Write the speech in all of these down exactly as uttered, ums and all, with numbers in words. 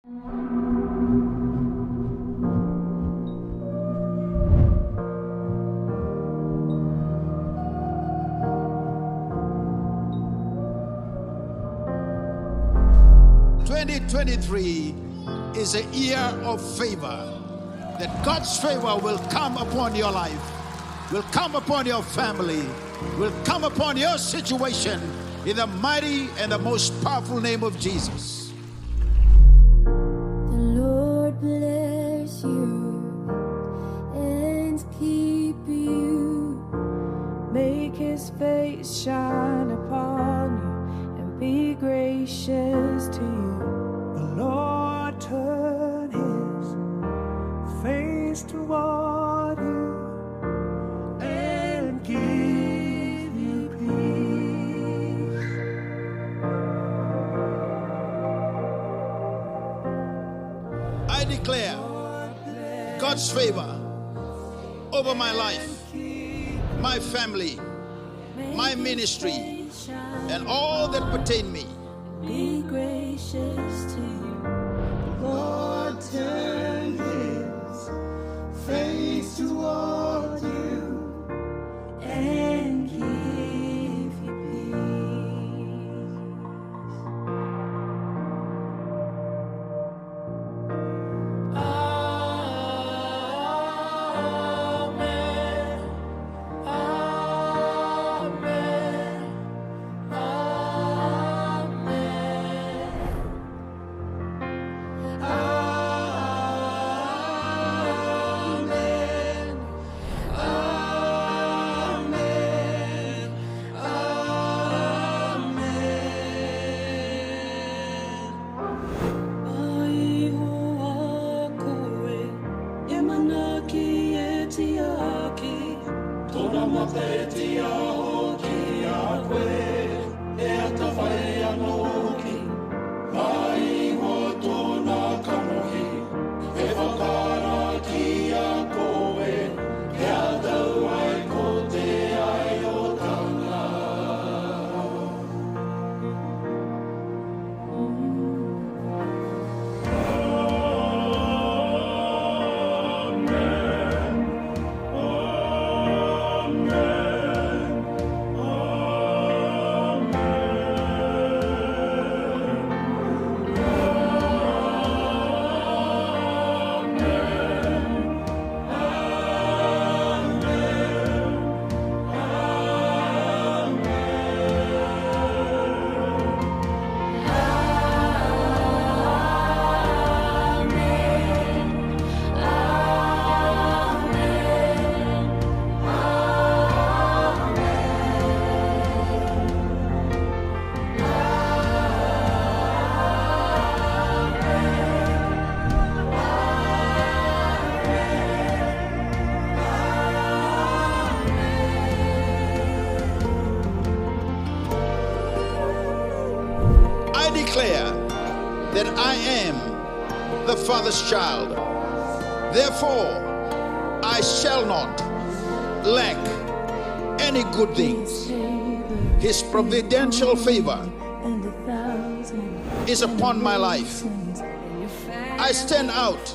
Twenty twenty-three is a year of favor. That God's favor will come upon your life, will come upon your family, will come upon your situation in the mighty and the most powerful name of Jesus. The Lord bless you and keep you. Make his face shine upon you and be gracious to you. The Lord turn his face toward you and give you peace. I declare God's favor over my life, my family, my ministry, and all that pertain me. Be gracious to you. The Lord turn his face toward you and give you peace. Amen. Amen. Amen. Amen. Amen. Mai vua koe, e manaki e tiaki, tona mata e tiaho ki a koe, e a tavai a noki. Mai vua tona kamuhi, e vakara ki a koe, e a tau ai ko te ai o tana. I declare that I am the Father's child. Therefore, I shall not lack any good things. His providential favor is upon my life. I stand out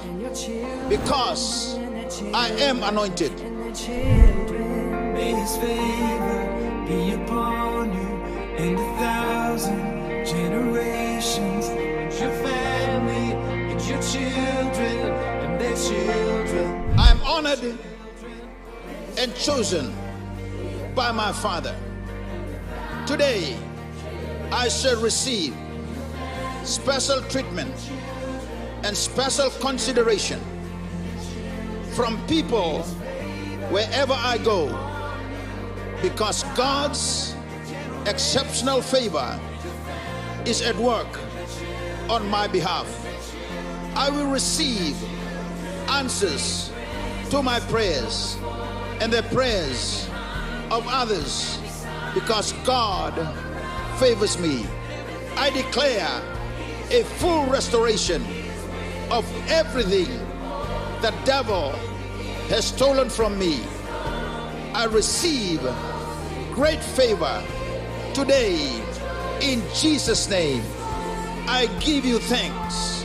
because I am anointed. May his favor be upon you and a thousand generations, and your family, and your children, and their children. I am honored and chosen by my Father. Today, I shall receive special treatment and special consideration from people wherever I go, because God's exceptional favor is at work on my behalf. I will receive answers to my prayers and the prayers of others, because God favors me. I declare a full restoration of everything the devil has stolen from me. I receive great favor today in Jesus' name. I give you thanks.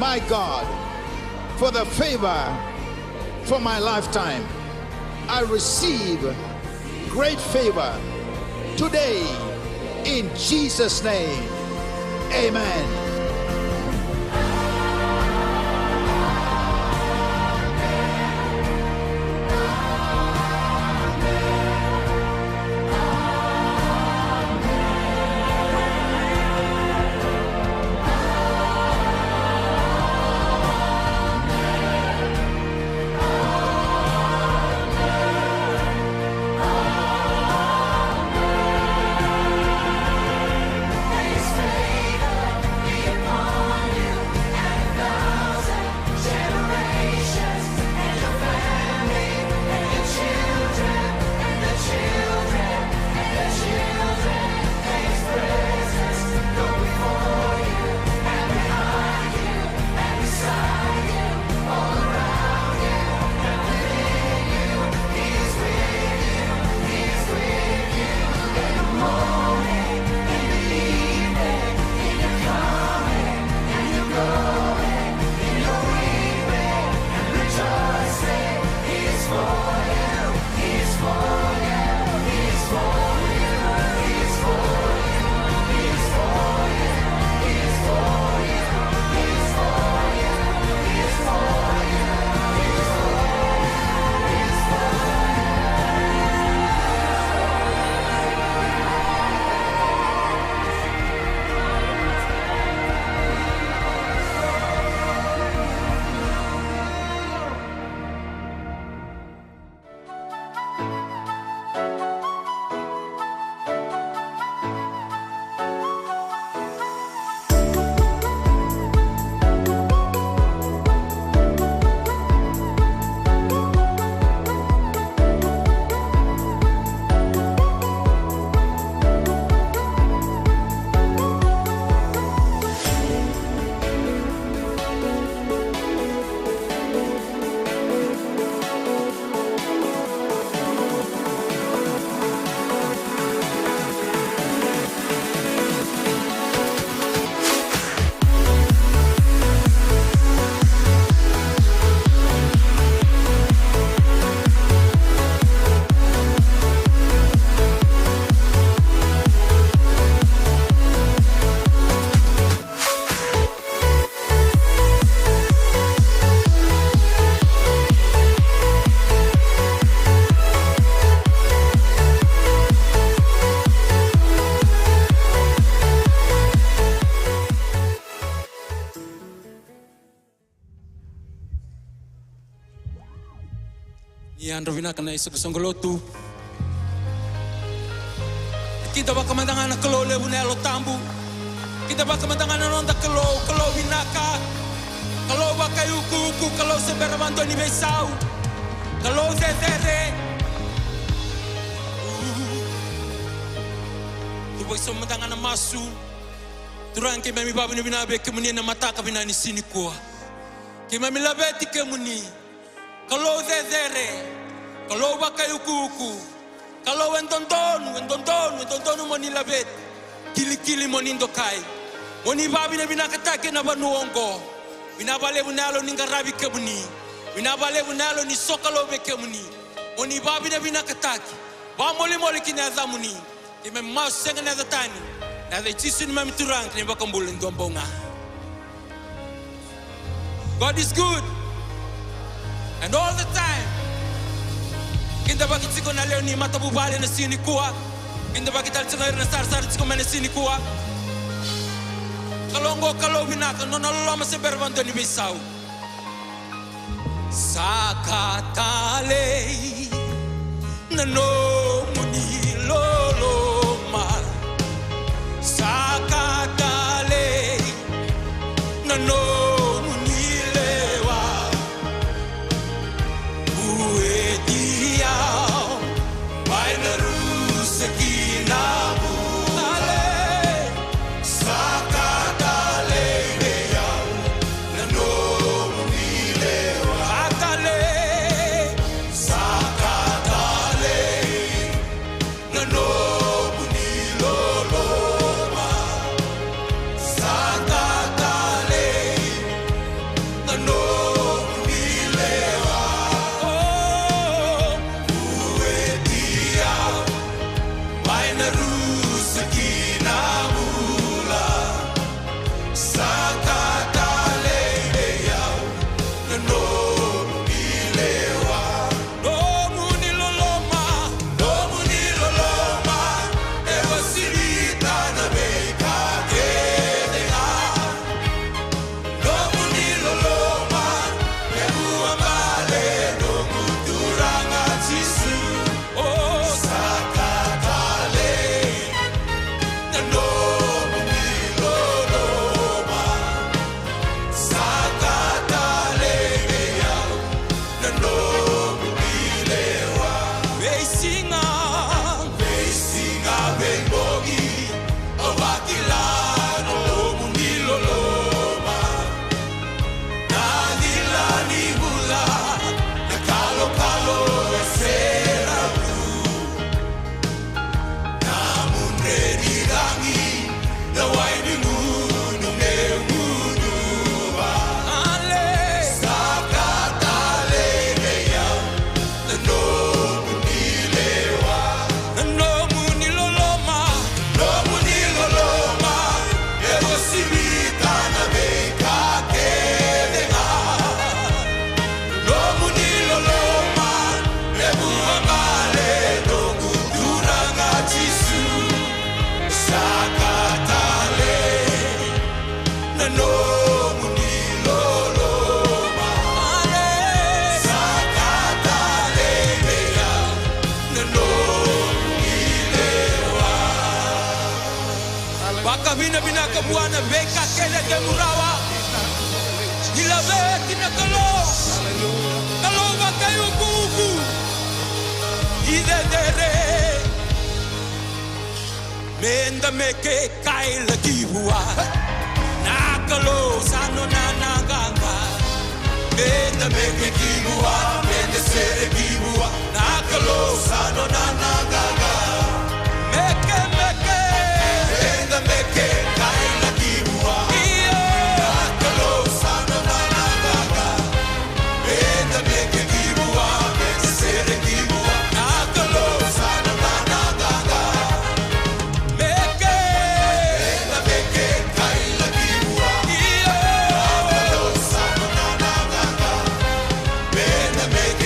My God, for the favor for my lifetime. I receive great favor today in Jesus' name. Amen. Ni yadra vinaka na isoqosoqo lotu. Kidavaka mada ga na Kalou levu na Yalo Tabu. Kidavaka mada ga na noda Kalou, Kalou vinaka. Kalou vakaiukuuku, Kalou se bera vakadua ni veisau. Kalou cecere. Tuvai sobu mada ga na masu. Turaga, keimami vakavinavinaka vei kemuni ena mataka vinaka ni siga nikua. Keimami laveti kemuni. Kalou cecere, Kalou vakaiukuuku, Kalou e dodonu, e dodonu, e dodonu mo ni laveti. Kilikili mo ni dokai. Mo ni vakavinavinakataki ena vanua oqo. Vinaka vakalevu na yalo ni qaravi kemuni. Vinaka vakalevu na yalo ni sokalou vei kemuni. Mo ni vakavinavinakataki. Vakamolimoli ki na yacamuni. Keimami masu sega na yaca tani, na yaca i Jisu neimami Turaga kei na iVakabula e dua bau ga. God is good. And all the time. Kidavaki tiko na lewe ni matavuvale na siga nikua. Kidavaki tale tiko na ira na sarasara tiko mai na siga nikua. Kalou oqo Kalou vinaka, nona loloma se bera vakadua ni veisau. Sa ka talei na nomuni loloma. Sa ka talei na nomuni lewa. Vueti au mai na rusa ki na vale. Sa ka talei vei au na nomuni lewa. Sa talei. Sa ka talei. Vinavinaka vua na veika kece e temu rawa. Ni laveti na Kalou. Kalou vakaiukuuku. I cecere. Meda meke kailaki vua. Na Kalou sa nona na qaqa. Meda meke ki vua, meda sere ki vua. Na Kalou sa nona na qaqa. Meke, meke. Meda meke kailaki vua. Io. Na Kalou sa nona na qaqa. Meda meke ki vua, meda sere ki vua. Na Kalou sa nona na qaqa. Meke. Meda meke kailaki vua. Io. Na Kalou sa nona na qaqa. Meda meke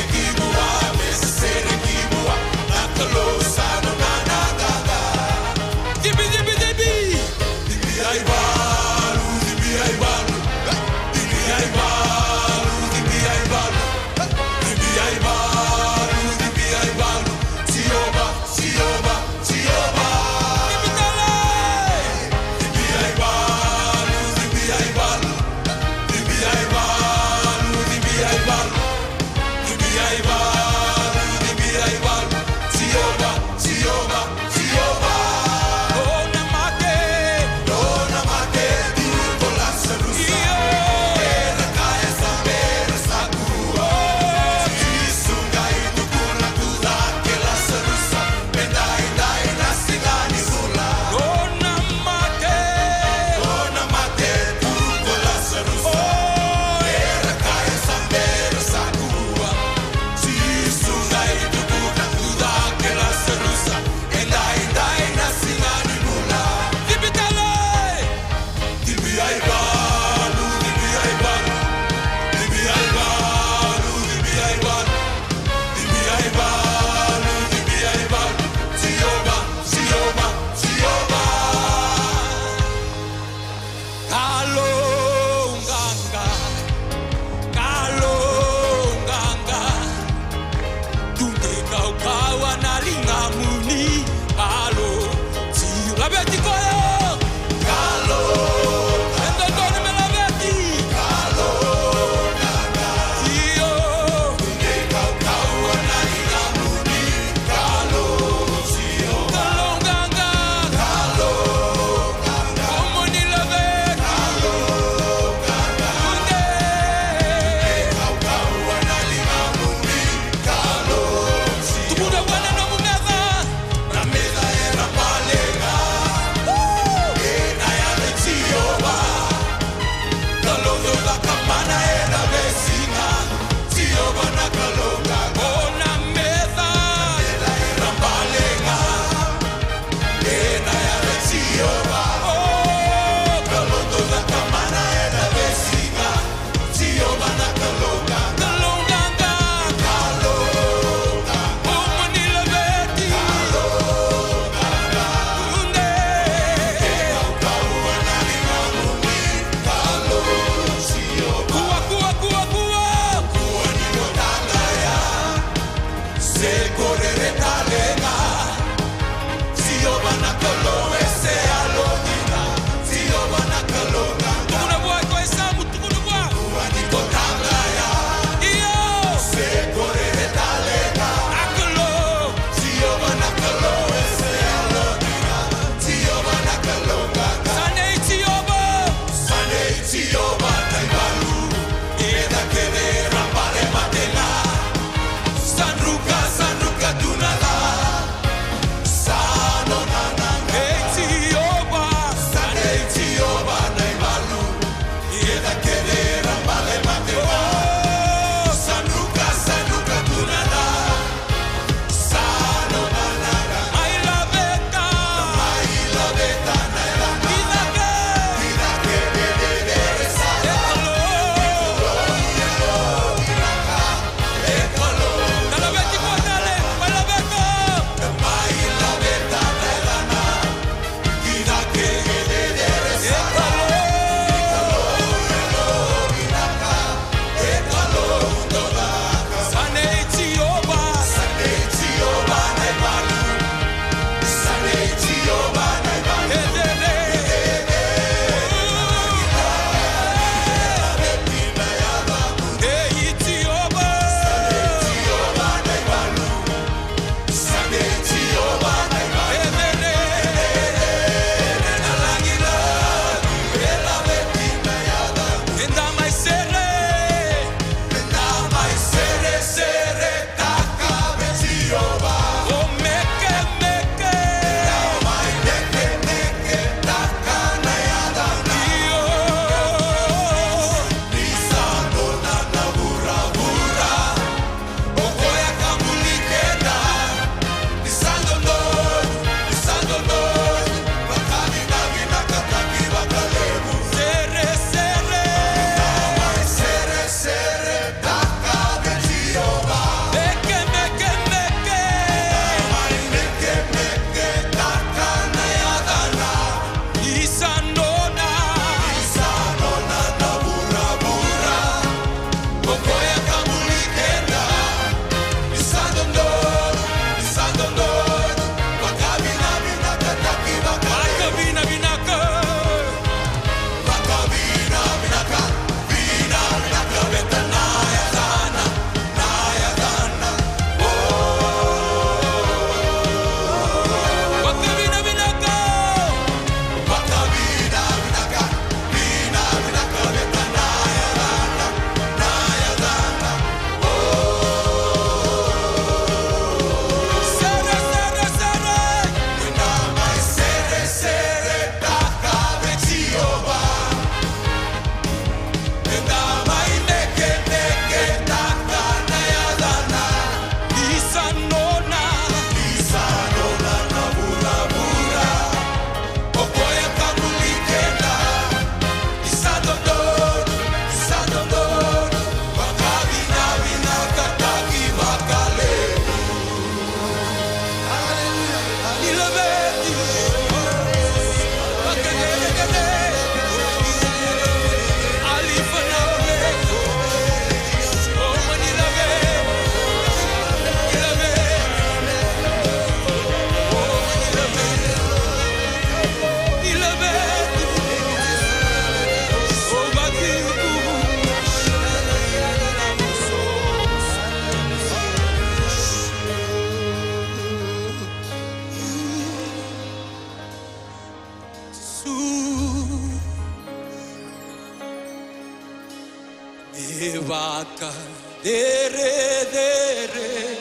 Vakacerecere.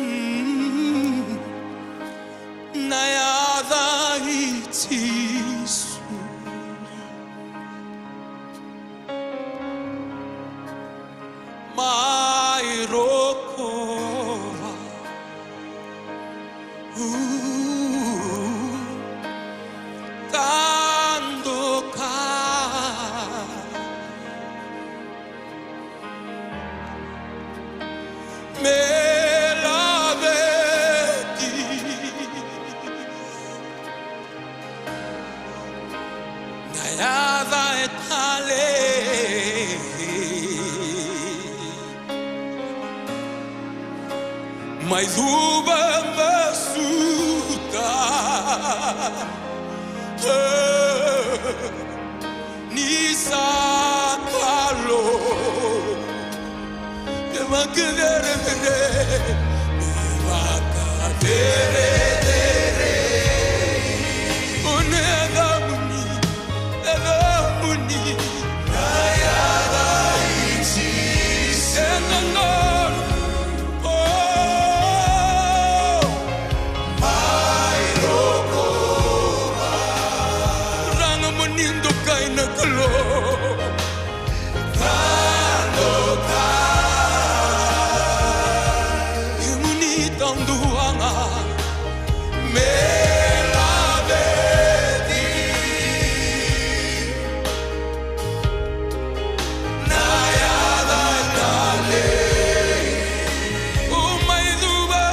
Mm. Na yaca i Jisu. Mai rokova. Ka doka me laveti. Na yaca e talei. Mai cuva basuta. Ni sa kalo. Me vakacerecere, me vakacerecere. O na yacamuni, yacamuni. Na yaca i Jisu. Ena nomu, o. Mai rokova. Raga mo ni dokai na Kalou. Kemuni taudua ga me laveti. Na yaca talei. O mai cuva.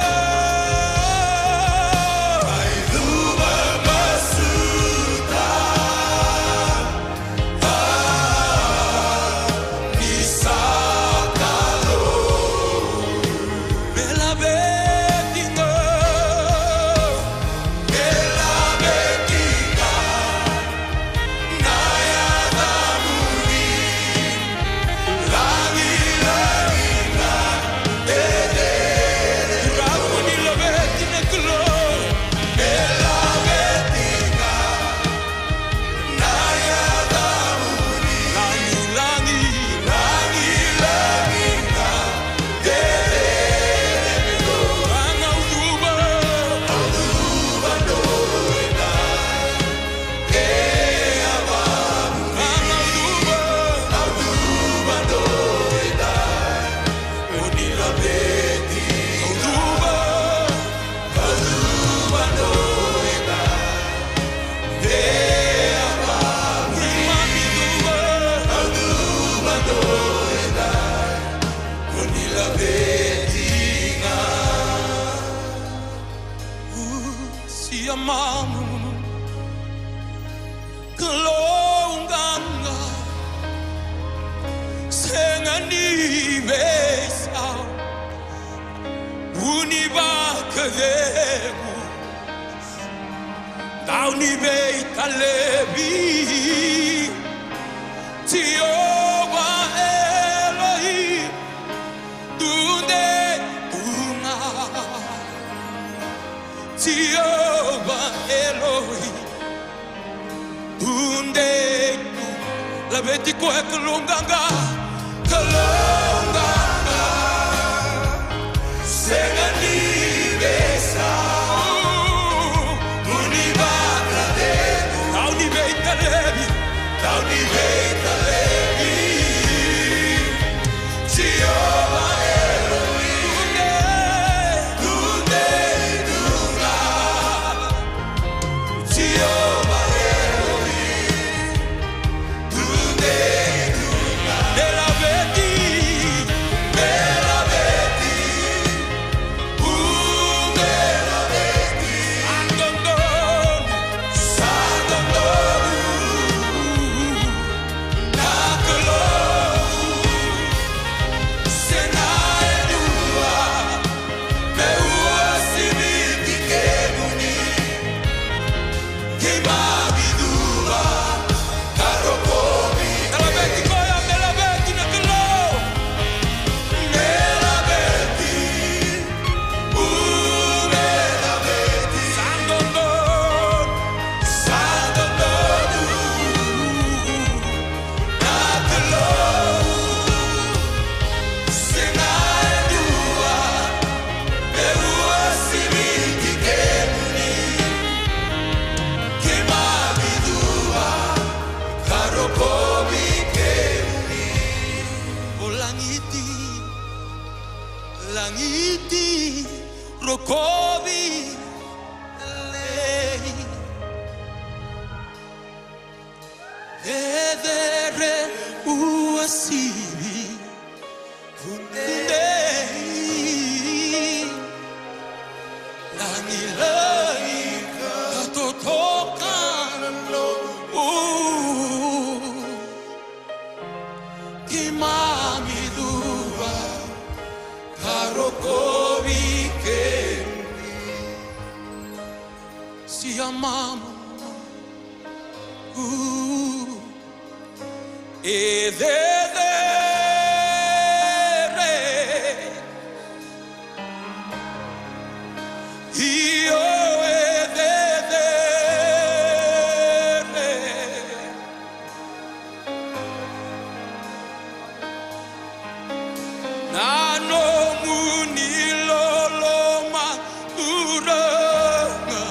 Mai cuva basuta. Siamamu, Kalou qaqa, sega ni veisau, vu ni vakacegu, dau ni veitalevi, Jiova Eloi. Tudei tu ga, Jiova Eloi. Tudei tu. Laveti koya Kalou qaqa, Kalou qaqa. Sega ni veisau, vu ni vakacegu. Dau ni veitalevi, dau ni veitalevi. Jiova Eloi, tudei tu ga. Jiova Eloi, tudei tu ga. Me Lagiti, lagiti, rokovi, lei. Cecere, uasivi, vunei. Lagilagi, totoka, u. Keimami cuva ka rokovi kemuni. Siamama. Uu. E cecere. Io, e cecere. Na nomuni loloma, Turaga,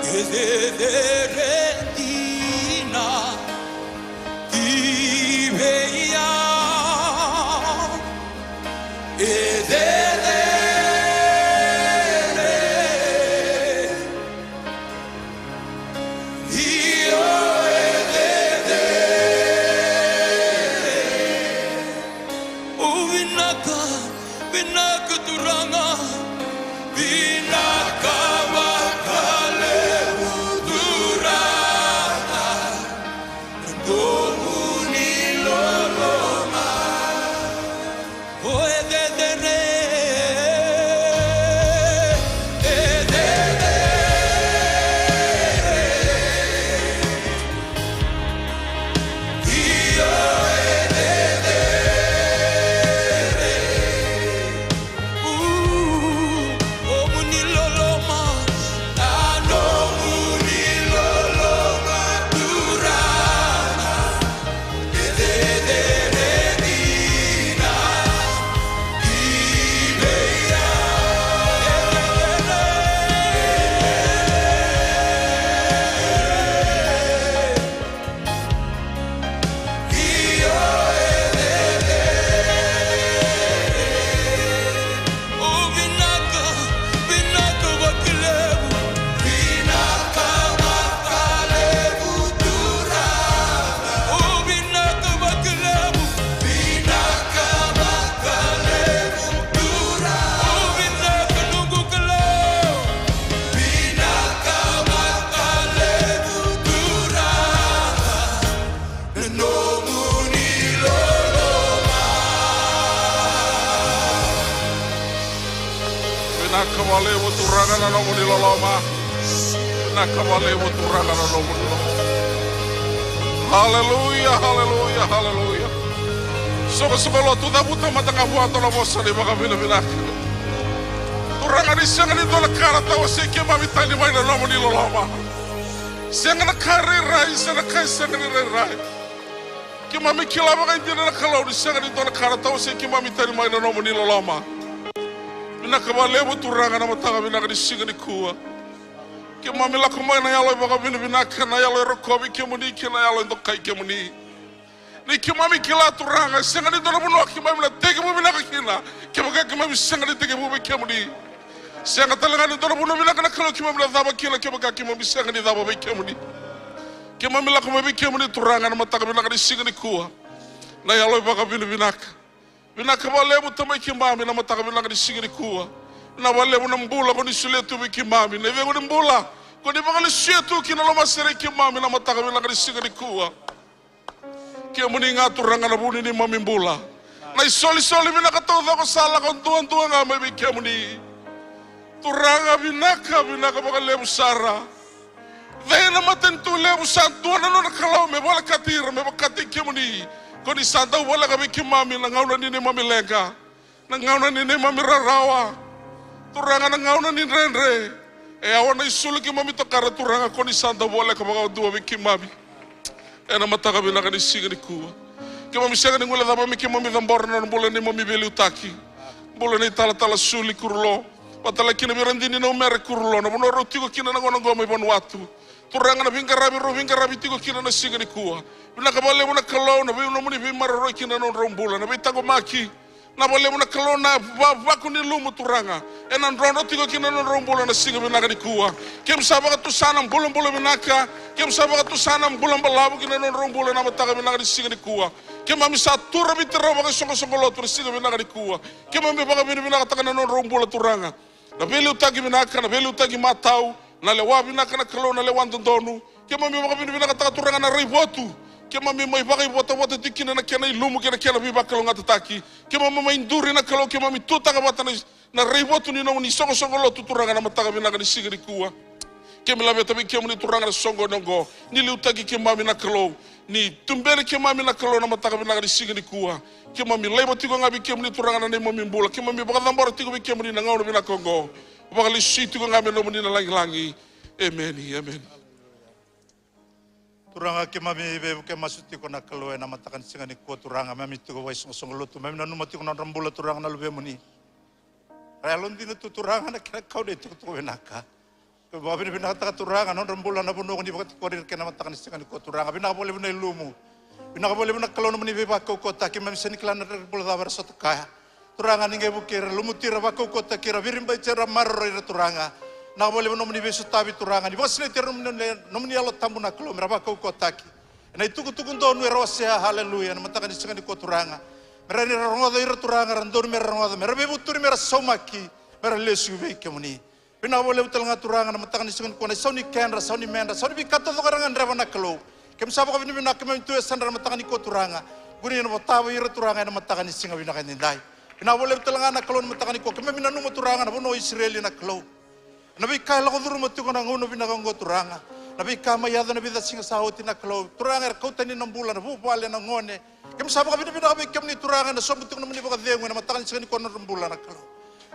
e cecere dina ki vei au. E cecere. Io, e cecere. O vinaka, vinaka Turaga. Vinaka vakalevu Turaga. Nomuni loloma. O e cecere, e cecere. Io, e cecere. Uu, nomuni loloma, na nomuni loloma Turaga. O vinaka, vinaka vakalevu. Vinaka vakalevu Turaga. O vinaka vakalevu. Vinaka vakalevu Turaga. O vinaka noqu Kalou. Vinaka vakalevu Turaga. Na nomuni loloma. Vinaka vakalevu Turaga na nomuni loloma. Vinaka vakalevu Turaga na nomuni loloma. Haleluya, haleluya, haleluya. Soqosoqo lotu, cavuta mada ga vua dua na vosa ni vakavinavinaka. Turaga, ni sega ni dua na ka na tawasei keimami tani mai na nomuni loloma. Sega na ka e rairai, sega na ka e sega ni rairai. Keimami kila vakaidina na Kalou ni sega ni dua na ka na tawasei keimami tani mai na nomuni loloma. Vinaka vakalevu Turaga na mataka vinaka ni siga nikua. Keimami lako mai na yalo e vakavinavinaka, na yalo e rokovi kemuni kei na yalo e dokai kemuni. Ni keimami kila Turaga, e sega ni dua na vanua keimami na tekivu vinaka kina kevaka keimami sega ni tekivu vei kemuni. Sega tale ga ni dua na vanua vinaka na Kalou keimami na cava kina kevaka keimami sega ni cava vei kemuni. Keimami lako mai vei kemuni Turaga na mataka vinaka ni siga nikua. Na yalo e vakavinavinaka. Vinaka vakalevu Tamai keimami na mataka vinaka ni siga nikua. Vinaka vakalevu na bula ko ni solia tu vei keimami, na icegu ni bula ko ni vakalesuya tu ki na lomaserei keimami na mataka vinaka ni siga nikua. Kemuni ga Turaga na vu ni neimami bula. Na isolisoli vinaka taucoko sa lako duadua ga mai vei kemuni. Turaga vinaka, vinaka vakalevu sara. Cei na matanitu levu sa dua na nona Kalou me volekati ira me vakataki kemuni? Ko ni sa dau voleka vei keimami na gauna ni neimami leqa, na gauna ni neimami rarawa. Turaga, na gauna ni dredre, e yawa na isulu keimami tokara. Turaga, ko ni sa dau voleka vakadua vei keimami. Ena mataka vinaka ni siga nikua, keimami sega ni guilecava me keimami cabora na bula neimami veiliutaki, bula nei talatala Suli Kurulo, vata tale kina vei ira dina ni Naumere Kurulo, na vanua rau tiko kina na gauna oqo mai Vanuatu. Turaga, na veiqaravi rau veiqaravi tiko kina na siga nikua. Vinaka vakalevu na Kalou na vei nomuni veimaroroi kina na nodrau bula, na veitaqomaki. Na vakalevu na Kalou na vavaku ni lumu, Turaga, ena drodro tiko kina na nodrau bula na siga vinaka nikua. Keimami sa vakatusa na bulabula vinaka, keimami sa vakatusa na bula balavu kina na nodrau bula na mataka vinaka ni siga nikua. Keimami sa turaga vei ira na vakaisoqosoqo lotu na siga vinaka nikua. Keimami vakavinavinakataka na nodrau bula, Turaga, na veiliutaki vinaka, na veiliutaki matau, na lewa vinaka na Kalou, na lewa dodonu. Keimami vakavinavinakataka, Turaga, na raivotu. Keimami mai vakaivotavota tiko kina na kena ilumu kei na kena veivakalougatataki. Keimami mai duri na Kalou, keimami tutaka vata na, na raivotu ni nomuni soqosoqo lotu, Turaga, na mataka vinaka ni siga nikua. Keimami laveta vei kemuni, Turaga, na soqoni oqo. Ni liutaki keimami na Kalou. Ni tuberi keimami na Kalou na mataka vinaka ni siga nikua. Keimami laiva tiko ga vei kemuni, Turaga, na neimami bula. Keimami vakacabora tiko vei kemuni na gauna vinaka oqo. Vakalesui tiko ga me nomuni na lagilagi. Emeni, emeni. Turaga, keimami veivuke masu tiko na Kalou ena mataka ni siga nikua, Turaga. Keimami tiko vakaisoqosoqo lotu, keimami nanuma tiko na nodra bula, Turaga, na luvemuni. Ra yalodina tu, Turaga, na kena kau na itukutuku vinaka. Keimami vakavinavinakataka, Turaga, na nodra bula na vanua ko ni vakatikori ira kina na mataka ni siga nikua, Turaga. Vinaka vakalevu na ilumu. Vinaka vakalevu na Kalou nomuni veivakaukauwataki, keimami sega ni kila na nodra bula cava era sota kaya. Turaga, ni qai vukei ira, lumuti ira, vakaukauwataki ira, viribaiti ira, maroroi ira, Turaga. Vinaka vakalevu nomuni veisotavi, Turaga, ni vakasinaiti ira nomuni, nomuni Yalo Tabu na Kalou, me ra vakaukauwataki ena itukutuku donu era wasea, haleluya, ena mataka ni siga nikua, Turaga. Me rawa ni ra rogoca ira, Turaga, era donu me ra rogoca, me ra veivutuni, me ra saumaki, me ra lesu vei kemuni. Vinaka vakalevu tale ga, Turaga, na mataka ni siga nikua, na isau ni kedra, sau ni medra, sau ni veika taucoko era gadreva na Kalou. Keimami sa vakavinavinaka, keimami tu e yasadra na mataka nikua, Turaga. Kua ni na vakatavai ira, Turaga, ena mataka ni siga vinaka edaidai. Vinaka vakalevu tale ga na Kalou na mataka nikua, keimami nanuma, Turaga, na vanua o Isireli na Kalou. Na veika e lako curuma tiko na gauna vinaka oqo, Turaga. Na veika mai yaco na vica siga sa oti na Kalou. Turaga, era kau tani na bula, na vuvale, na gone. Keimami sa vakavinavinaka vei kemuni, Turaga, ena sobu tiko nomuni vakacegu ena mataka ni siga nikua na nodra bula na Kalou.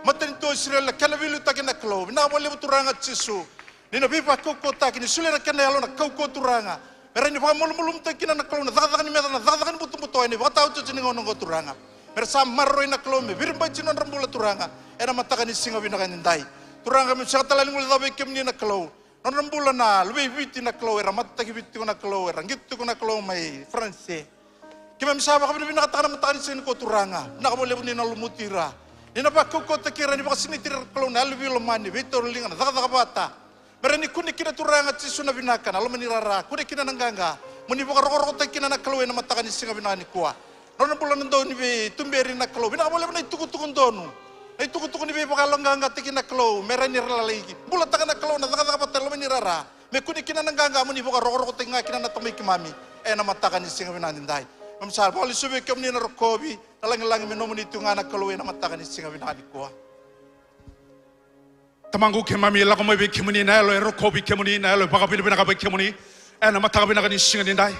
Matanitu o Isireli, na kena veiliutaki na Kalou. Vinaka vakalevu, Turaga Jisu. Ni na veivakaukauwataki, ni solia na kena yalo na kaukauwa, Turaga. Me rawa ni vakamalumalumutaki kina na Kalou na cakacaka ni meca, na cakacaka ni butobuto ena ivakataotioti ni gauna oqo, Turaga. Me ra sa maroroi na Kalou, me viribaiti nodra bula, Turaga, ena mataka ni siga vinaka edaidai. Turaga, me sega tale ni guilecava vei kemuni na Kalou. Nodra bula na luvei Viti na Kalou, era matataki Viti tiko na Kalou, era qito tiko na Kalou mai France. Keimami sa vakavinavinakataka na mataka ni siga nikua, Turaga. Vinaka vakalevu ni na lumuti ira, ni na vakaukauwataki ira, ni vakasinaiti ira na Kalou, na yalo ni veilomani, veitauriliga, na cakacaka vata. Me rawa ni kune kina, Turaga Jisu, na vinaka, na loma ni rara, kune kina na qaqa. Mo ni vakarokorokotaki kina na Kalou ena mataka ni siga vinaka nikua. Nodra bula na dau ni veituberi na Kalou. Vinaka vakalevu na itukutuku donu, na itukutuku ni veivakayaloqaqataki na Kalou. Me rawa ni ra lai bulataka na Kalou na cakacaka vata e loma ni rara. Me kune kina na qaqa, mo ni vakarokorokotaki ga kina na tamai keimami ena mataka ni siga vinaka edaidai. Keimami sa vakalesuya vei kemuni na rokovi, na lagilagi me nomuni tu ga na Kalou ena mataka ni siga vinaka nikua. Tamaqu, keimami lako mai vei kemuni na yalo e rokovi kemuni, na yalo e vakavinavinaka vei kemuni ena mataka vinaka ni siga edaidai.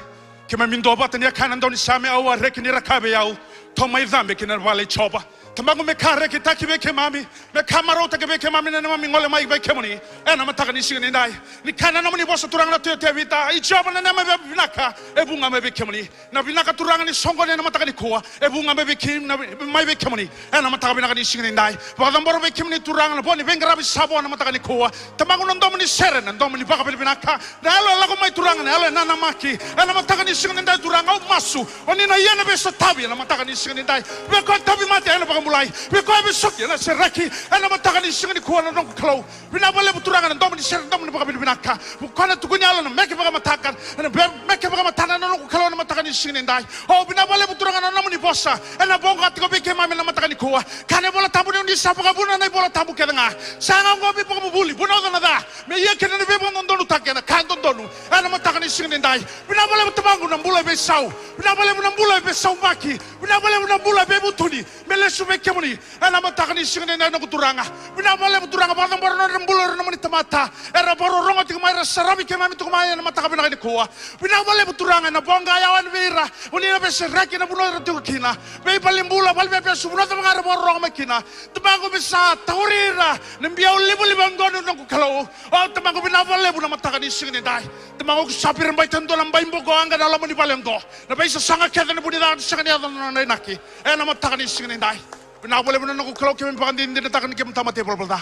Keimami duavata ni a kaya na daunisame, au a reki ni ra kaya vei au, tou mai cabe ki na vale i Jiova. Tamaqu, me ka rekitaki vei keimami, me ka marautaki vei keimami na neimami gole mai vei kemuni ena mataka ni siga edaidai. Ni kaya na nomuni vosa, Turaga, na Tui o Tevita, i Jiova na neimami via vinaka, e vuqa mai vei kemuni. Na vinaka, Turaga, ni soqoni ena mataka nikua, e vuqa mai vei kemuni, na vi-, mai vei kemuni ena mataka vinaka ni siga edaidai. Vakacabora vei kemuni, Turaga, na vo ni veiqaravi sa vo ena mataka nikua. Tamaqu, na domo ni sere, na domo ni vakavinavinaka, na yalo e lako mai, Turaga, na yalo e nanamaki ena mataka ni siga edaidai, Turaga. Au masu o ni na ia na veisotavi ena mataka ni siga edaidai. Vei koya e tauvimate, ena vakabulai. Vei koya e vesuki, ena sereki ena mataka ni siga nikua, na noqu Kalou. Vinaka vakalevu, Turaga, na domo ni sere, na domo ni vakavinavinaka. Vei koya na tukuni yalo na meke vakamataka, na be-, meke vakamatana, na noqu Kalou, na mataka ni siga edaidai. O, vinaka vakalevu, Turaga, na nomuni vosa ena voqa tiko vei keimami ena mataka nikua. Kaya na iVola Tabu ni o ni sa vakavuna na iVola Tabu kece ga, sa yaga oqo me ivakavuvuli, vunauca na ca, me ia kina na veivakadodonutaki ena ka e dodonu ena mataka ni siga edaidai. Vinaka vakalevu, Tamaqu, na bula e veisau. Vinaka vakalevu na bula e veisaumaki. Vinaka vakalevu na bula e veivutuni me lesu vei kemuni ena mataka ni siga edaidai, noqu Turaga. Vinaka vakalevu, Turaga, vakacabora na nodra bula o ira na nomuni tamata era vakarorogo tiko mai, era saravi keimami tiko mai ena mataka vinaka nikua. Vinaka vakalevu, Turaga, ena voqa e yawa yani vei ira, o ni na veisereki ena vanua era tiko kina. Veivalenibula, vale ni veivesu, vanua cava ga era vakarorogo mai kina. Tamaqu, me sa tauri ira na biau livaliva oqo, noqu Kalou. O Tamaqu, vinaka vakalevu na mataka ni siga edaidai. Tamaqu, au sa viribaita e dua na bai bokoaqa ena loma ni vale oqo. Na veisasaga kece, na vu ni ca, na sega ni yaco na nona inaki ena mataka ni siga edaidai. Vinaka vakalevu na noqu Kalou, keimami vakadinadinataka ni keimami tamata ivalavala ca.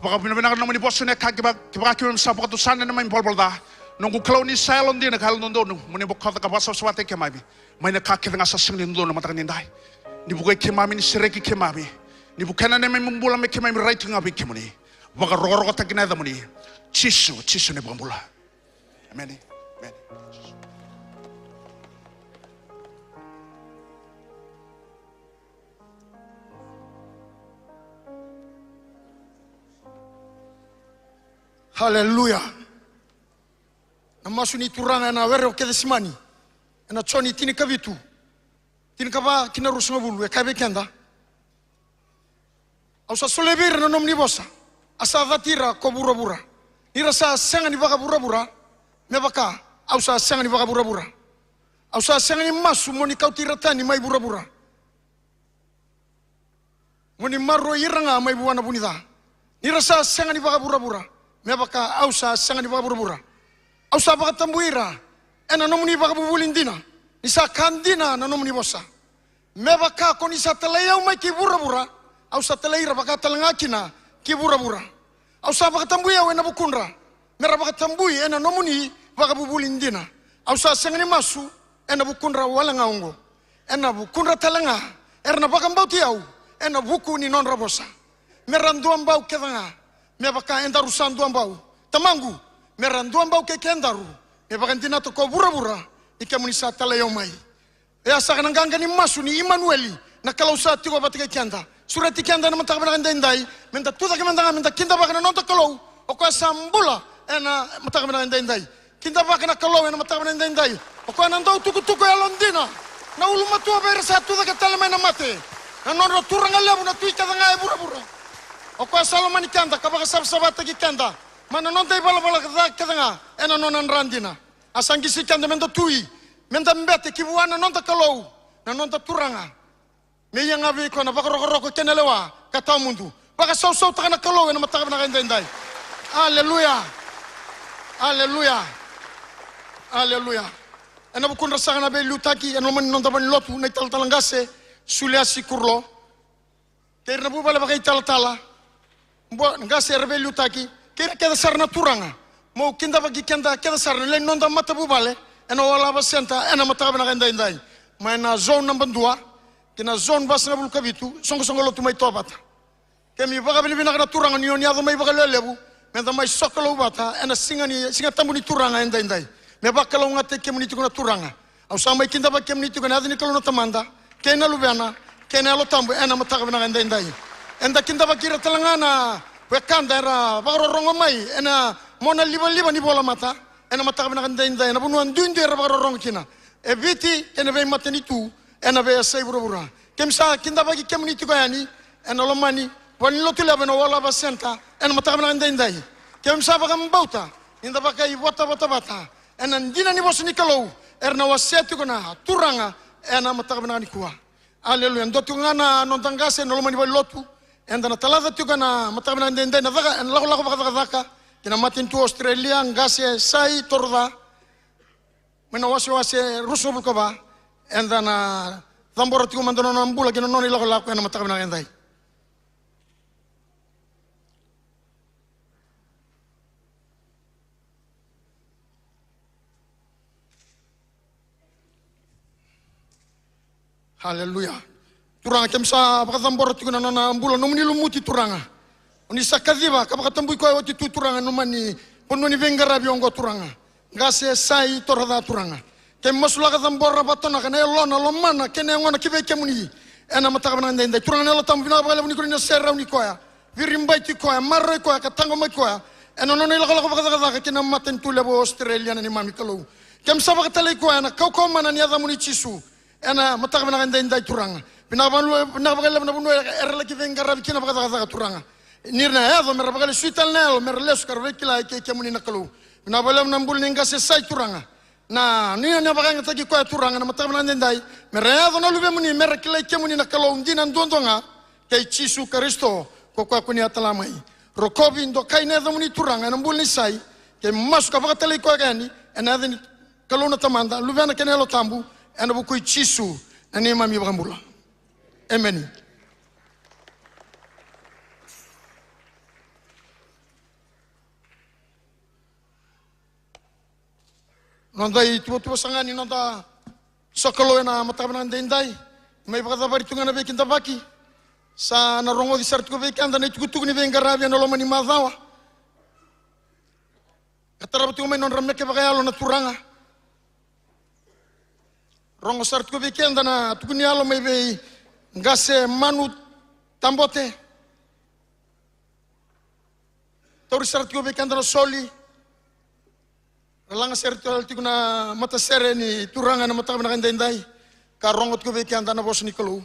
Vakavinavinaka na nomuni vosa ni a kaya, kevaka, kevaka keimami sa vakatusa na neimami ivalavala ca, Noqu Kalou, ni sa yalodina ka yalododonu mo ni bokoca ka vakasavasavataki keimami mai na ka kece ga sa sega ni dodonu na mataka ni dai. Ni vukei keimami, ni sereki keimami, ni vukea na neimami bula me keimami rai tiko ga vei kemuni. Vakarokorokotaki na yacamuni Jisu, Jisu na iVakabula. Emeni. Emeni. Haleluya. Na masu ni Turaga ena were o Kecisemani, ena Joni tinikavitu, tinikava ki na ruasagavulu, e kaya vei keda: Au sa solia vei ira na nomuni vosa, a sa cati ira ko vuravura. Ni ra sa sega ni vakavuravura, me vaka au sa sega ni vakavuravura. Au sa sega ni masu mo ni kauti ira tani mai vuravura, mo ni maroroi ira ga mai vua na vu ni ca. Ni ra sa sega ni vakavuravura, me vaka au sa sega ni vakavuravura. Au sa vakatabui ira ena nomuni vakavuvuli dina, ni sa ka dina na nomuni vosa. Me vaka ko ni sa talai au mai ki vuravura, au sa talai ira vaka tale ga kina ki vuravura. Au sa vakatabui au ena vukudra, me ra vakatabui ena nomuni vakavuvuli dina. Au sa sega ni masu ena vukudra wale ga oqo, ena vukudra tale ga era na vakabauti au ena vuku ni nodra vosa. Me ra duabau kece ga, me vaka edaru sa duabau. Tamaqu, me ra duabau kei kedaru, me vakadinata ko vuravura ni kemuni sa talai au mai. E a saka na qaqa ni masu ni Imanueli, na Kalou sa tiko vata kei keda. Sureti keda ena mataka vinaka edaidai, me da tucake mada ga, me da kidavaka na noda Kalou, o koya sa bula ena mataka vinaka edaidai. Kidavaka na Kalou ena mataka vinaka edaidai, o koya na dautukutuku yalodina, na ulumatua vei ira sa tucake tale mai na mate, na nodra turaga levu na tui kece ga e vuravura. O koya sa lomani keda ka vakasavasavataki keda mai na noda ivalavala ca kece ga ena nona dra dina. A sa qisi keda me da tui, me da bete ki vua na noda Kalou, na noda Turaga, me ia ga vei koya na vakarokoroko kei na lewa ka tawa mudu. Vakasausautaka na Kalou ena mataka vinaka edaidai. Aleluya. Aleluya. Aleluya. Ena vukudra saka na veiliutaki ena loma ni noda valenilotu, na italatala qase Suliasi Kurlo, kei ira na vuvale vakaitalatala, bua, qase era veiliutaki, kei ira kece sara na turaga. Meu kidavaki keda kece sara na lewe ni noda matavuvale ena Olava Center ena mataka vinaka edaidai, mai na zone naba dua ki na zone vasagavulu ka vitu, soqosoqo lotu mai Tovata. Keimami vakavinavinaka na Turaga ni oni yaco mai vakalevulevu me da mai sokalou vata ena siga ni, Siga Tabu ni Turaga edaidai. Me vakalougatataki kemuni tiko na Turaga. Au sa mai kidavaki kemuni tiko ena yaca ni Kalou na Tamada kei na Luvena kei na Yalo Tabu ena mataka vinaka edaidai. Eda kidavaki ira tale ga na wekada era vakarorogo mai ena mona livaliva ni volamata ena mataka vinaka edaidai, ena vanua duidui era vakarorogo kina, e Viti kei na veimatanitu ena veiyasai vuravura. Keimami sa kidavaki kemuni tiko yani ena loma ni valenilotu levu ena Olava Center ena mataka vinaka edaidai. Keimami sa vakabauta ni da vakaivotavota vata ena dina ni vosa ni Kalou era na wasea tiko na Turaga ena mataka vinaka nikua. Aleluya. Dua tiko ga na noda qase ena loma ni valenilotu, eda na talaca tiko ena mataka vinaka edaidai na caka, ena lakolako vakacakacaka ki na matanitu Australia, qase Sai Toroca, mai na wasewase ruasagavulu ka va. Eda na cabora tiko mada na nona bula kei na nona ilakolako ena mataka vinaka edaidai. Aleluya. Turaga, keimami sa vakacabora tiko na nona bula, nomuni lumuti Turaga. Oni sa kaciva ka vakatabui koya oti tu Turaga, nomuni vanua ni veiqaravi oqo Turaga. Qase Sai Toroca Turaga. Keimami masulaka, cabora, vakatonaka na yalona, lomana kei na yagona ki vei kemuni ena mataka vinaka edaidai. Turaga na Yalo Tabu, vinaka vakalevu ni ko ni na serauni koya, viribaiti koya, maroroi koya ka taqomaki koya ena nona ilakolako vakacakacaka ki na matanitu levu o Australia na neimami Kalou. Keimami sa vakatalai koya ena kaukauwa mana ni yacamuni Jisu ena mataka vinaka edaidai Turaga. Vinaka vakalevu, vinaka vakalevu na vanua era laki veiqaravi kina vakacakacaka Turaga. Ni ra na yaco me ra vakalesui tale na yalo me ra lesu ka ra veikilai kei kemuni na Kalou. Vinaka vakalevu na bula ni qase Sai Turaga. Na, ni na vakayagataki koya Turaga na mataka vinaka edaidai, me ra yaco na luvemuni me ra kilai kemuni na Kalou dina duadua ga kei Jisu Karisito, ko koya ko ni a tala mai. Rokovi, dokai na yacamuni Turaga ena bula ni Sai. Keimami masu ka vakatalai koya yani ena yaca ni Kalou na Tamada, Luvena kei na Yalo Tabu, ena vuku i Jisu na neimami iVakabula. Emeni. noda ituvatuva sara ga ni noda sokalou ena mataka vinaka daidai. Mai vakacavari tu ga na veikidavaki. Sa na rogoci sara tiko vei keda na itukutuku ni veiqaravi ena loma ni macawa. Ka tarava tiko mai nodra meke vakayalo na turaga. Rogo sara tiko vei keda na tuku ni yalo mai vei Qase Manu Tabote. Tauri sara tiko vei keda na soli. Ra laga sere tale tiko na matasere ni turaga ena mataka vinaka daidai. Ka rogo tiko vei keda na vosa ni Kalou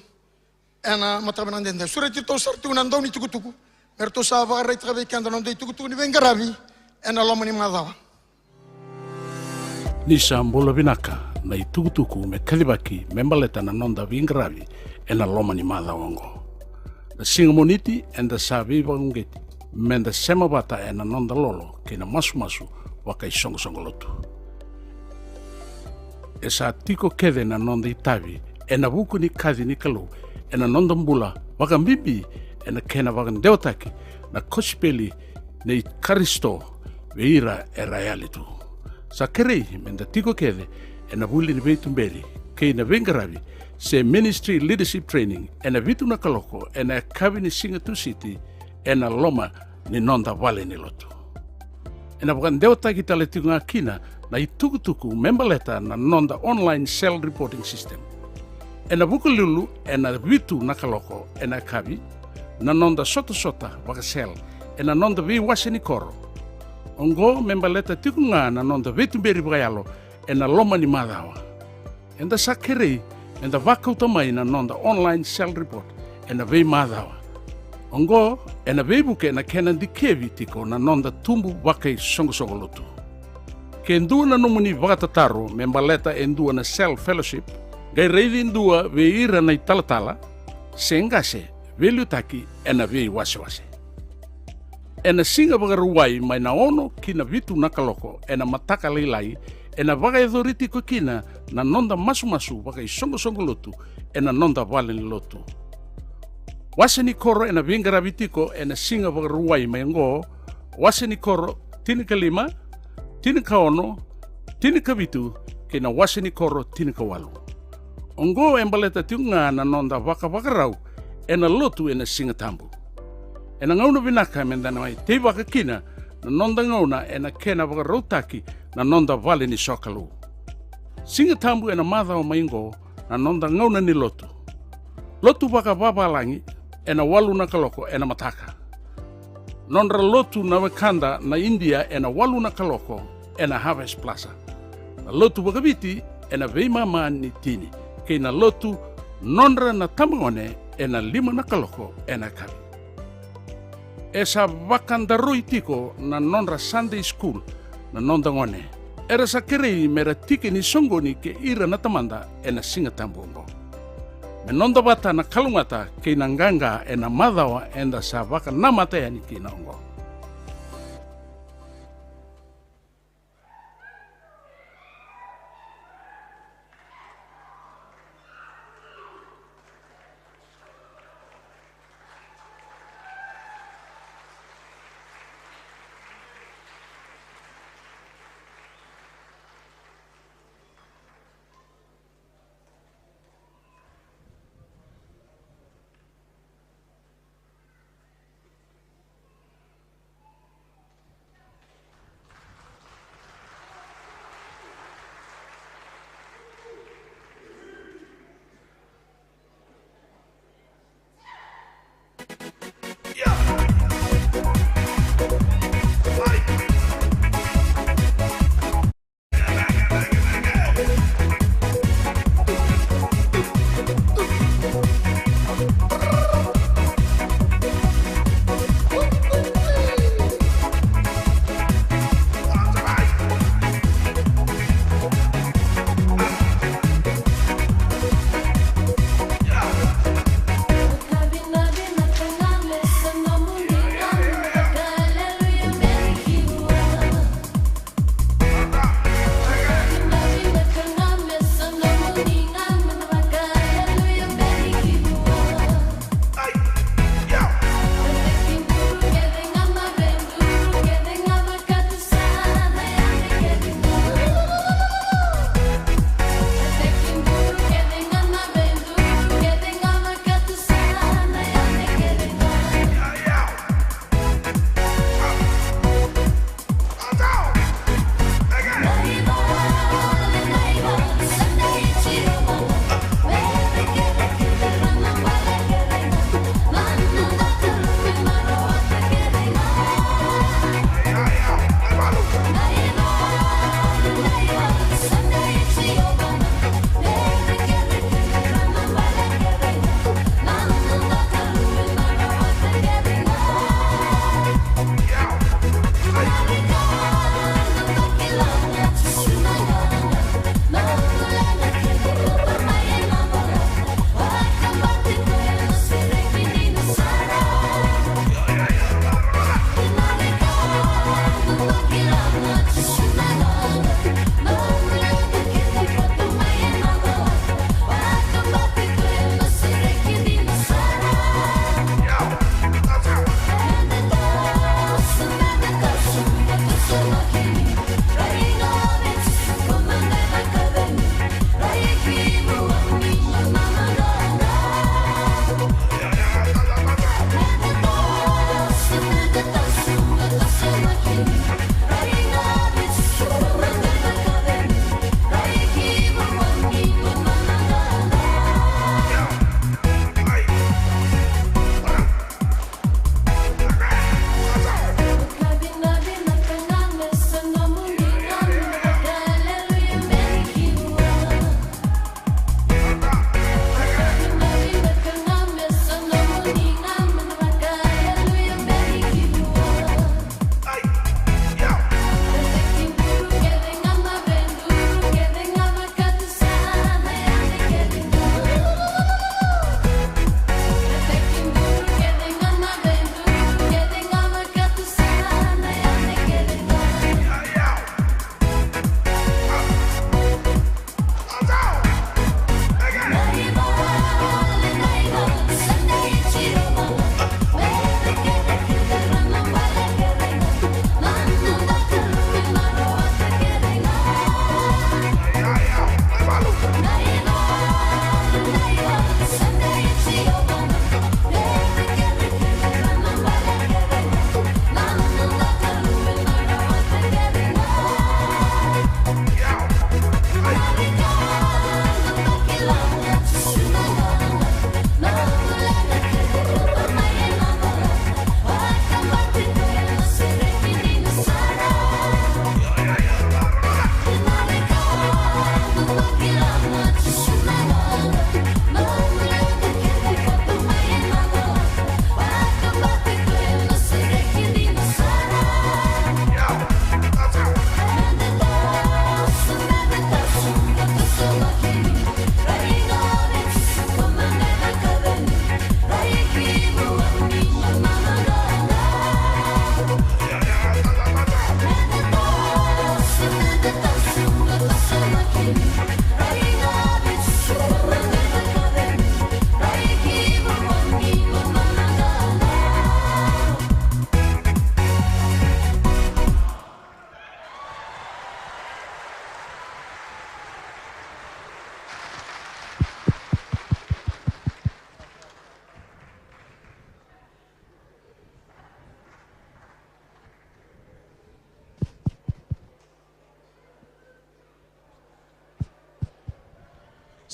ena mataka vinaka daidai. Sureti ratou sara tiko na dau ni tukutuku me ratou sa vakaraitaka vei keda na noda itukutuku ni veiqaravi ena loma ni macawa. Ni sa bula vinaka na itukutuku me kacivaki me baleta na noda veiqaravi ena loma ni macawa oqo. Na siga Moniti eda sa veivakauqeti meda sema vata ena noda lolo kei na masumasu vakaisoqosoqo lotu. E sa tiko kece na noda itavi ena vuku ni kaci ni Kalou ena noda bula, vakabibi ena kena vakadewataki na kosipeli nei Karisito vei ira era yali tu. Sa kerei meda tiko kece ena vuli ni veituberi kei na veiqaravi se ministry leadership training ena vitu na kaloko ena yakavi ni siga Tusiti ena loma ni noda vale ni lotu. Ena vakadewataki tale tiko ga kina na itukutuku me baleta na noda online cell reporting system. Ena Vukelulu ena vitu na kaloko ena yakavi na noda sotasota vakacell ena noda veiwase ni koro. Oqo me baleta tiko ga na noda veituberi vakayalo ena loma ni macawa. Eda sa kerei meda vakauta mai na noda online cell report ena veimacawa. Oqo ena veivuke na kena dikevi tiko na noda tubu vakaisoqosoqo lotu. Ke dua na nomuni vakatataro me baleta e dua na cell fellowship, qai raici dua vei ira na italatala se qase veiliutaki ena veiwasewase. Ena siga Vakarauwai mai na ono ki na vitu na kaloko ena mataka lailai, ena vakayacori tiko kina na noda masumasu vakaisoqosoqo lotu ena noda vale ni lotu. Wase ni koro ena veiqaravi tiko ena siga Vakarauwai mai oqo: wase ni koro tinikalima, tinikaono, tinikavitu kei na wase ni koro tinikawalu. Oqo e baleta tiko ga na noda vakavakarau ena lotu ena Siga Tabu. Ena gauna vinaka meda na mai teivaka kina na noda gauna ena kena vakarautaki na noda vale ni sokalou. Siga Tabu ena macawa mai oqo na noda gauna ni lotu. Lotu vakavavalagi ena walu na kaloko ena mataka. Nodra lotu na wekada na Idia ena walu na kaloko ena Harvest Plaza. Na lotu vakaviti ena veimama ni tini, kei na lotu nodra na tabagone ena lima na kaloko ena yakavi. E sa vakadaroi tiko na nodra Sunday school na noda gone. Era sa kerei mera tiki ni soqoni kei ira na tamada ena Siga Tabu oqo. Me noda vata na kalougata kei na qaqa ena macawa eda sa vakanamata yani kina oqo.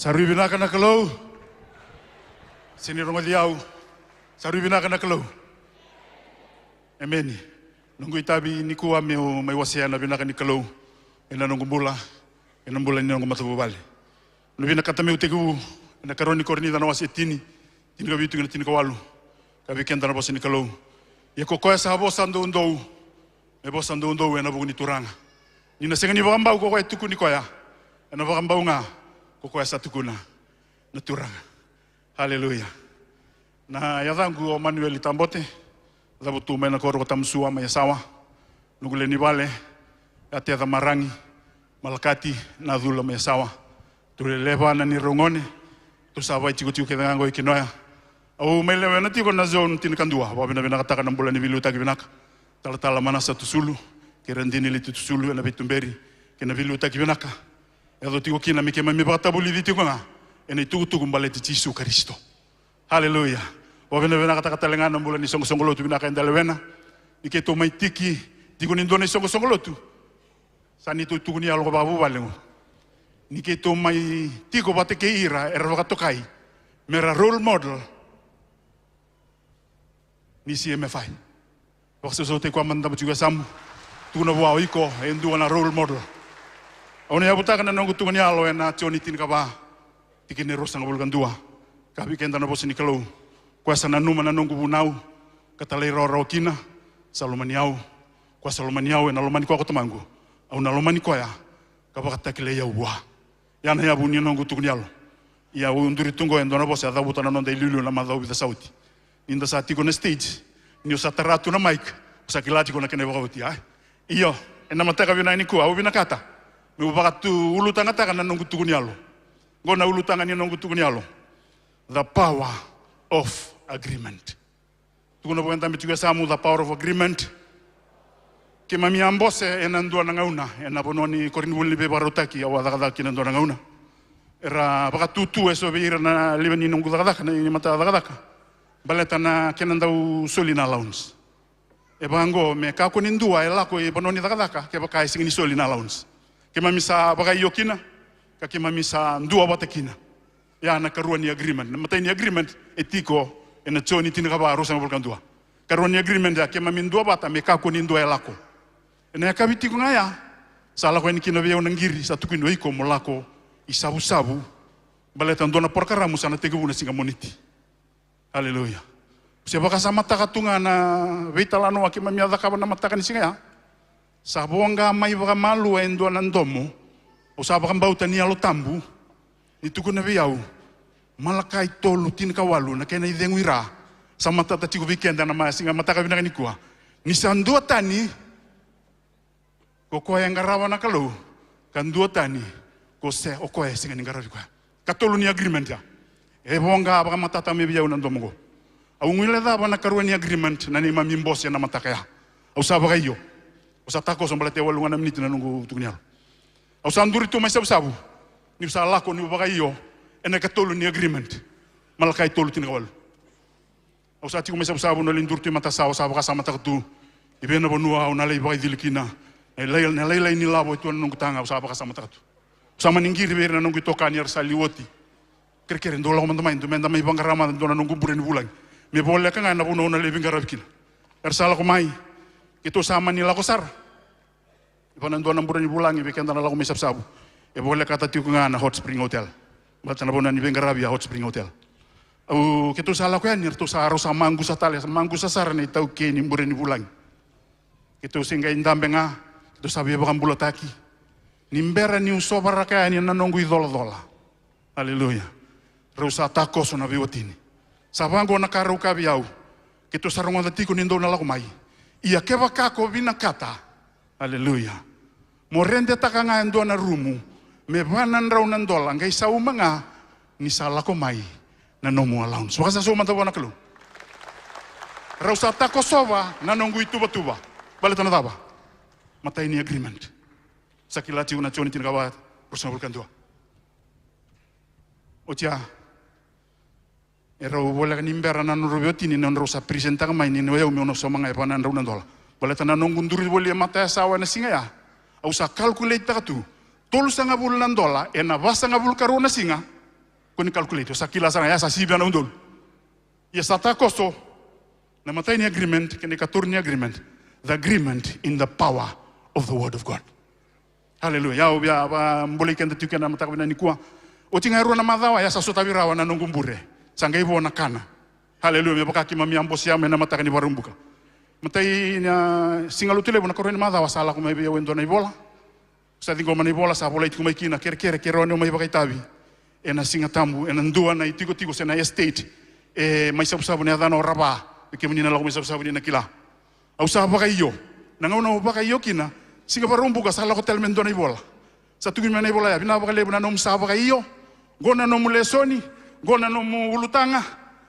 Sa rui vinaka na Kalou. Se ni rogoci au. Sa rui vinaka na Kalou. Emeni. Noqu itavi nikua meu mai wasea na vinaka ni Kalou ena noqu bula, ena bula ni noqu matavuvale. Na vinakata meu tekivu ena karua ni Korinica na wase e tini, tinikavitu kei na tinikawalu. Ka vei keda na vosa ni Kalou. Ia ko koya sa vosa doudou, me vosa doudou ena vuku ni Turaga. Ni na sega ni vakabau ko koya e tukuni koya, ena vakabau ga ko koya sa tukuna na Turaga. Haleluya. Na yacaqu o Manueli Tabote, cavutu mai na koro ko Tamusua mai Yasawa. Noqu lewe ni vale, Ateca Maragi, Malakati, Nacula mai Yasawa. Tou lelevu na neirau gone, tou sa vakaitikotiko kece ga qo i Kinoya. Au mai lewena tiko na zone tinikadua, vakavinavinakataka na bula ni veiliutaki vinaka. Talatala Manasa Tusulu, kei Radini Liti Tusulu, ena veituberi kei na veiliutaki vinaka. E yaco tiko kina me keimami vakatavulici tiko ga ena itukutuku baleti Jisu Karisito. Haleluya. Vakavinavinakataka tale ga na bula ni soqosoqo lotu vinaka eda lewena. Ni keitou mai tiki, tiko ni dua na isoqosoqo lotu. Sa neitou tukuni yalo ko vakavuvale qo. Ni keitou mai tiko vata kei ira era vakatokai me ra role model ni C M F I. Vakasausautaki koya mada, dabe tiko e yasamu. Tukuna vua o iko e dua na role model. Au na yavutaka na noqu tukuni yalo ena Joni tinikava, tikina e ruasagavulu ka dua. Ka vei keda na vosa ni Kalou. Koya sa nanuma na noqu vunau ka talairawarawa kina, sa lomani au. Koya sa lomani au, ena lomani koya ko Tamaqu. Au na lomani koya ka vakatakilai au vua. Ya na yavu ni noqu tukuni yalo. Ia au duri tu qo e dua na vosa e cavuta na noda iliuliu na macawa vica sa oti. Ni da sa tiko na stage, ni o sa tara tu na mic, o sa kila tiko na kena ivakaoti, a? Io, ena mataka vinaka nikua, au vinakata meu vakatu ulutagataka na noqu tukuni yalo. Qo na ulutaga ni noqu tukuni yalo. The power of agreement. Tukuna vua e dabe tiko e yasamu, the power of agreement. Keimami a bose ena dua na gauna ena vanua ni koronivuli ni veivakarautaki au a cakacaka kina dua na gauna. Era vakatutu eso vei ira na lewe ni noqu cakacaka, na, ni mata cakacaka, baleta na kena dau soli na allowance. E vaqo, me kakua ni dua e lako i vanua ni cakacaka kevaka e sega ni soli na allowance. Keimami sa vakaio kina ka keimami sa duavata kina. Ya na karua ni agreement. Na imatai ni agreement e tiko ena Joni tinikava, ruasagavulu ka dua. Karua ni agreement ya, keimami duavata me kakua ni dua e lako. Ena yakavi tiko ga ya, sa lako yani kina vei au na qiri, sa tukuni, o iko mo lako i Savusavu, baleta dua na porokaramu sa na tekivu na siga Moniti. Aleluya. Se vakasamataka tu ga na veitalanoa keimami a cakava na mataka ni siga ya. Sa voqa mai vakamalua e dua na domo. Au sa vakabauta ni Yalo Tabu ni tukuna vei au. Malakai tolu tinikawalu, na kena icegu i ra. Sa matata tiko vei keda na ma-, siga mataka vinaka nikua. Ni sa duatani ko koya e qarava na Kalou, ka duatani ko se, o koya e sega ni qaravi koya. Katolu ni agreement ya. E voqa vakamatata mai vei au na domo qo. Au guilecava na karua ni agreement na neimami bose ena mataka ya. Au sa vakaio. Au sa takoso baleta e walu ga na miniti na noqu tukuni yalo. Au sa duri tu mai Savusavu. Niu sa lako niu vakaio ena katolu ni agreement. Malakai tolu tinikawalu. Au sa tiko mai Savusavu, na lai duri tu i matasawa, au sa vakasamataka tu i vei na vanua au na lai vakaicili kina. Na lai, na lailai ni lavo e tu na noqu taga, au sa vakasamataka tu. Au sa mani qiri vei ira na noqu itokani era sa liu oti. Kerekere, dou lako mada mai, dou meda mai vaqara mada dua na noqu bure ni vulagi. Me voleka ga na vanua au na lai veiqaravi kina. Era sa lako mai. Keitou sa mani lako sara. E va na dua na bure ni vulagi vei keda na lako mai Savusavu. E volekata tiko ga na Hot Spring Hotel. Baleta na vanua ni veiqaravi a Hot Spring Hotel. Au, keitou sa lako yani, ratou sa, rau sa maqusa tale, sa maqusa sara na itaukei ni bure ni vulagi. Keitou se qai dabe ga, keitou sa veivakabulataki. Ni bera niu sovaraka yani na noqu icolacola. Aleluya. Rau sa takoso na veiwatini. Sa vaqo na ka rau kaya vei au. Keitou sa rogoca tiko ni dou na lako mai. Ia kevaka ko vinakata. Aleluya. Mo redetaka ga e dua na rumu. Me va na drau na dola. Qai sauma ga. Ni sa lako mai. Na nomu allowance. Vakasausau mada vua na Kalou. Rau sa takosova na noqu ituvatuva. Baleta na cava? Matai ni agreement. Sa kila tiko na Joni tinikava, ruasagavulu ka dua. Oti ya, e rau voleka ni bera na nodrau veiwatini, na nodrau sa presentaka mai ni o yau meu na sauma ga e va na drau na dola. Baleta na noqu duri voli e matayasawa ena siga ya, au sa calculate-taka tu, tolusagavulu na dola ena vasagavulu ka rua na siga, Kua ni calculate, o sa kila sara ga, ya sa sivia na udolu. Ia sa takoso na imatai ni agreement kei na ikatolu ni agreement. The agreement in the power of the word of God. Haleluya. Au via vakabulai keda tiko ena mataka vinaka nikua. Oti ga e rua na macawa, ya sa sotavi rawa na noqu bure. Sa qai vo na kana. Haleluya. Me vaka keimami a bosea mai na mataka ni Vakaraubuka. Matai na Siga Lotulevu, na ikarua ni macawa, sa lako mai vei au e dua na ivola. Sa ciqoma na ivola, sa volai tiko mai kina, kerekere, kerea ni o mai vakaitavi ena Siga Tabu, ena dua na itikotiko se na estate e mai Savusavu, na yacana o Rava. Vei kemuni na lako mai Savusavu ni na kila. Au sa vakaio. Na gauna au vakaio kina, Siga Vakaraubuka sa lako tale mai e dua na ivola. Sa tukuni mai na ivola ya: Vinaka vakalevu na nomu sa vakaio. Qo na nomu lesoni, qo na nomu ulutaga.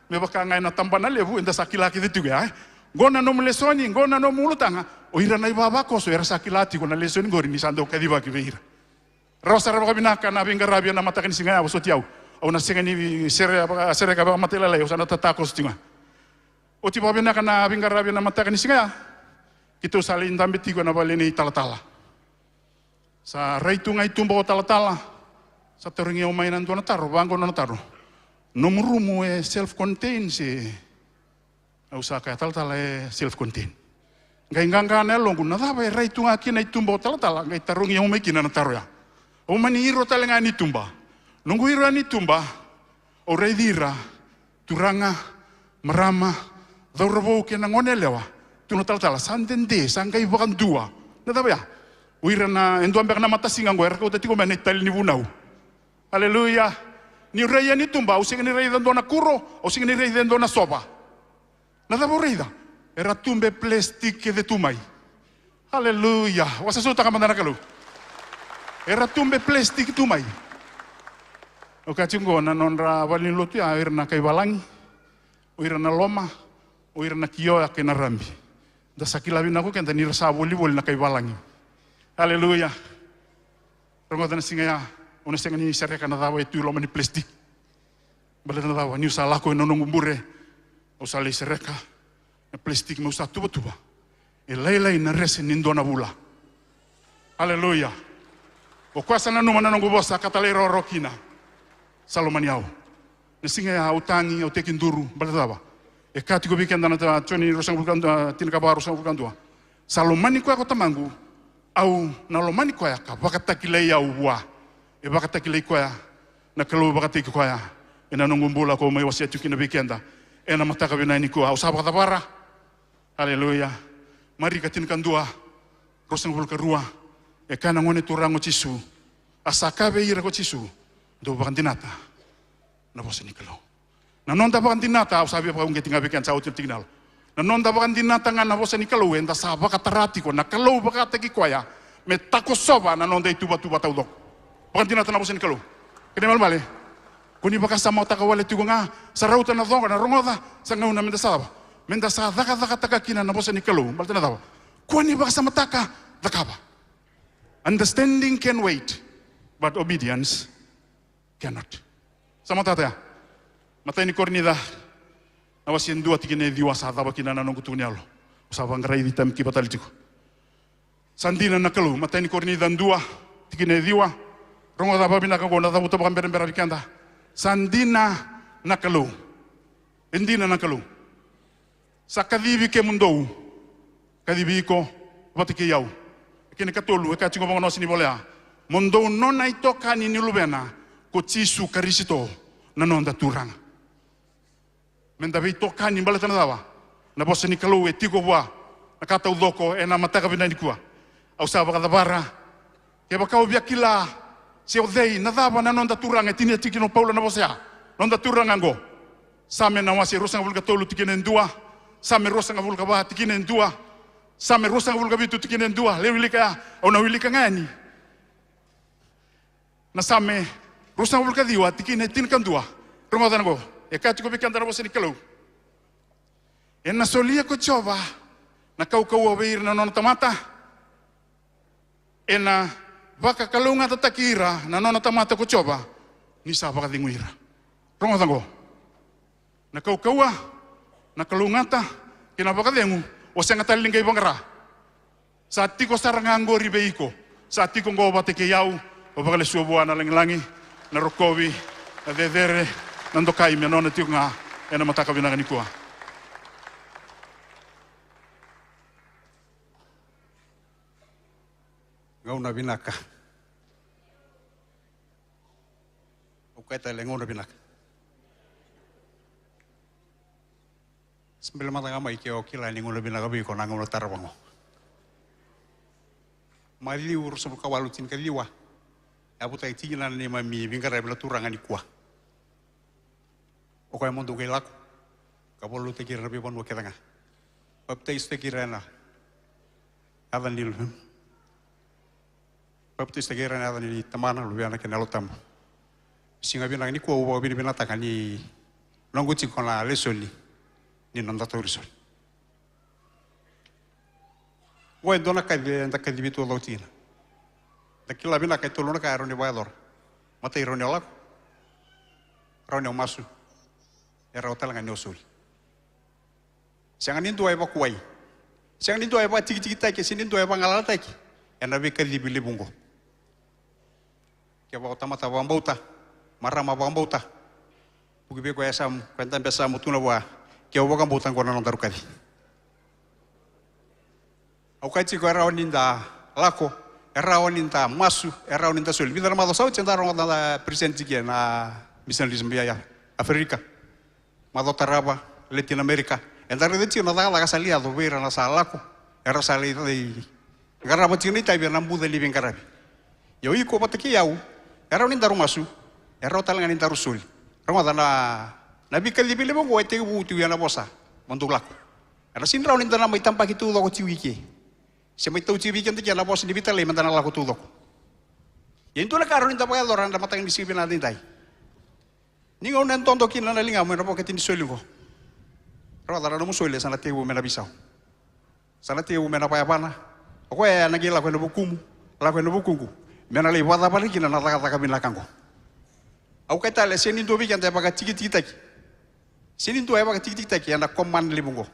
Me vaka ga ena tabana levu eda sa kila kece tiko ya, e? Qo na nomu lesoni, qo na nomu ulutaga. O ira na ivavakoso era sa kila tiko na lesoni qori ni sa dau kacivaki vei ira. Rawa sara vakavinaka na veiqaravi ena mataka ni siga ya, vosoti au. Au na sega ni sere, sereka vakamatailalai, au sa na tatakoso tiko ga. Oti vakavinaka na veiqaravi ena mataka ni siga ya, keitou sa lai dabe tiko ena vale ni talatala. Sa rai tu ga i tuba o talatala. Sa tarogi au mai na dua na taro, vaqo na nona taro: Nomu rumu e self-contained se? Au sa kaya, talatala, e self-contained. Qai qaqa na yaloqu, na cava e rai tu ga kina i tuba o talatala, qai tarogi au mai kina na taro ya. Au mani iro tale ga yani i tuba. Noqu iro yani i tuba, au raici ira, turaga, marama, cauravou kei na gone yalewa. Tu na talatala, sa dede, sa qai vakadua. Na cava ya? O ira na, e dua beka na matasiga qo era kauta tiko mai na itali ni vunau. Aleluya. Niu rai yani i tuba, au sega ni raica e dua na kuro, au sega ni raica e dua na sova. Na cava au raica? Era tube plastic kece tu mai. Aleluya. Vakasausau taka mada na Kalou. Era tube plastic tu mai. Au kaya tiko qo, na nodra valenilotu ya, o ira na kai valagi, o ira na loma, o ira na kioya kei na rabi. Da sa kila vinaka o keda ni ra sa volivoli na kai valagi. Aleluya. Rogoca na siga ya, au na sega ni sereka na cava e tu i loma ni plastic. Baleta na cava? Niu sa lako ena noqu bure, au sa lai sereka na plastic meu sa tuvatuva. E lailai na rese ni dua na vula. Aleluya. O koya sa nanuma na noqu vosa ka talairawarawa kina, sa lomani au. Na siga ya au tagi, au tekiduru, baleta na cava? E kaya tiko vei keda na ta-, Joni ruasagavulu ka dua, tinikava, ruasagavulu ka dua: Sa lomani koya ko Tamaqu, au na lomani koya ka vakatakilai au vua. E vakatakilai koya na Kalou, vakataki koya ena noqu bula, ko mai wasea tiko kina vei keda ena mataka vinaka nikua. Au sa vakacavara. Aleluya. Marika tinikadua, ruasagavulu ka rua. E kaya na Gone Turaga o Jisu, a sa kaya vei ira ko Jisu: Dou vakadinata na vosa ni Kalou. Na noda vakadinata, au sa via vakauqeti ga vei keda, sa oti na tikina yalo. Na noda vakadinata ga na vosa ni Kalou, eda sa vakatara tiko na Kalou, vakataki koya me takosova na noda ituvatuva taucoko. Vakadinata na vosa ni Kalou. Kena ibalebale, kua ni vakasamataka wale tiko ga, sa rauta na coqa, na rogoca, sa gauna meda sa cava? Meda sa cakacakataka kina na vosa ni Kalou. Baleta na cava? Kua ni vakasamataka, cakava. Understanding can wait, but obedience cannot. Sa matata ya. Matai ni Korinica, na wase e dua, tikina e ciwa, sa cava kina na noqu tukuni yalo. Sa vaqarai, itavi kiva tale tiko. Sa dina na Kalou. Matai ni Korinica dua, tikina e ciwa. Rogoca vakavinaka qo, na cavuta vakaberabera vei keda. Sa dina na Kalou. E dina na Kalou. Sa kacivi kemudou, kacivi iko vata kei au. E kena ikatolu, e kaya tiko vaqo na wase ni vola ya: Mo dou nona itokani ni Luvena, ko Jisu Karisito, na noda Turaga. Meda veitokani, baleta na cava? Na vosa ni Kalou e tiko vua na ka taucoko ena mataka vinaka nikua. Au sa vakacavara. Kevaka o via kila se o cei, na cava na noda Turaga, e tinia tiko kina o Paula na vosa ya. Noda Turaga oqo. Same na wase ruasagavulu ka tolu tikina e dua. Same ruasagavulu ka va tikina e dua. Same ruasagavulu ka vitu tikina e dua. Lai wilika ya, au na wilika ga yani. Na Same ruasagavulu ka ciwa tikina e tinikadua. Rogoca na qo. E kaya tiko vei keda na vosa ni Kalou: Ena solia ko Jiova na kaukauwa vei ira na nona tamata. Ena vakalougatataki ira na nona tamata ko Jiova, ni sa vakacegui ira. Rogoca qo. Na kaukauwa, na kalougata kei na vakacegu, o sega tale ni qai vaqara. Sa tiko sara ga qori vei iko. Sa tiko qo vata kei au. O vakalesua vua na lagilagi, na rokovi, Na cecere, na dokai me nona tiko ga ena mataka vinaka nikua. Gauna vinaka. Au kaya tale gauna vinaka. Sebele mada ga mai ke o kila ni gauna vinaka vei iko na gauna tarava qo. Maciu ruasagavulu ka walu tinikaciwa. E a vutaki tiko kina na neimami veiqaravi na Turaga nikua. O koya mo dou qai lako ka vakalotutaki ira na veivanua kece ga. Papitaisotaki ira ena yaca ni Lu-, papitaisotaki ira ena yaca ni Tamana, Luvena kei na Yalo Tabu. Siga vinaka nikua au vakavinavinakataka ni noqu tiko na lesoni ni noda tauri soli. Qo e dua na kaci eda kacivi taucoko tiko kina. Da kila vinaka e tolu na ka e rawa ni vakayacora. Matai e rawa ni o lako, rawa ni o masu, e rawa tale ga ni o soli. Sega ni dua e vakuai. Sega ni dua e vakatikitikitaki, sega ni dua e vagalalataki ena veikacivi levu oqo. Kevaka o tamata vakabauta, marama vakabauta, vuki vei koya e yasamu, koya e dabe yasamu, tukuna vua, ke o vakabauta, oqo na nodaru kaci. Au kaya tiko e rawa ni da lako, e rawa ni da masu, e rawa ni da soli. Vica na macawa sa oti eda rogoca na present tiko na missionaries mai Africa. Macawa tarava, Latin America. Eda raica tiko na cakacaka sa lai yaco vei ira na sa lako, era sa lai qarava tiko na itavi ena buca ni veiqaravi. Ia o iko vata kei au, e rawa ni daru masu, e rawa tale ga ni daru soli. Rogoca na, na veikacivi levu oqo e tekivu tu ena vosa, mo dou lako. Ena sega ni rawa ni da na mai tabaki taucoko tiko i ke, se mai tau tiko vei keda ke na vosa ni veitalai me da na lako taucoko. Ia e dua na ka e rawa ni da vakayacora ena mataka ni siga vinaka edaidai. Ni gauna e dodo kina na ligamu ena vakatini soli oqo. Rogoca na nomu soli e sa na tekivu mai na veisau. Sa na tekivu mai na vakayavana. O koya e na qai lako ena vukumu, lako ena vukuqu, me na lai vakacavara kina na cakacaka vinaka oqo. Au kaya tale, sega ni dua vei keda e vakatikitikitaki. Sega ni dua e vakatikitikitaki ena command levu oqo.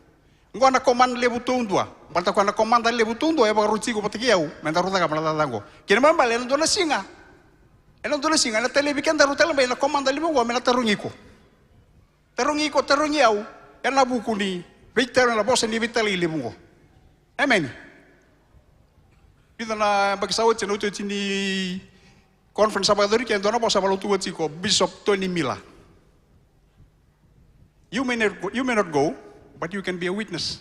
Oqo na command levu taudua. Baleta o koya na komada levu taudua e vakaroti iko vata kei au me daru cakava na cakacaka oqo. Kena ibalebale ena dua na siga, ena dua na siga ena talevi kedaru tale mai na komada levu oqo me na tarogi iko. Tarogi iko, tarogi au ena vuku ni veitalai, na vosa ni veitalai levu oqo. Emeni. Vica na yabaki sa oti, na iotioti ni conference sa vakayacori ke, e dua na vosa a vakalauta tiko o Bishop Tony Miller. You may not go, you may not go, but you can be a witness.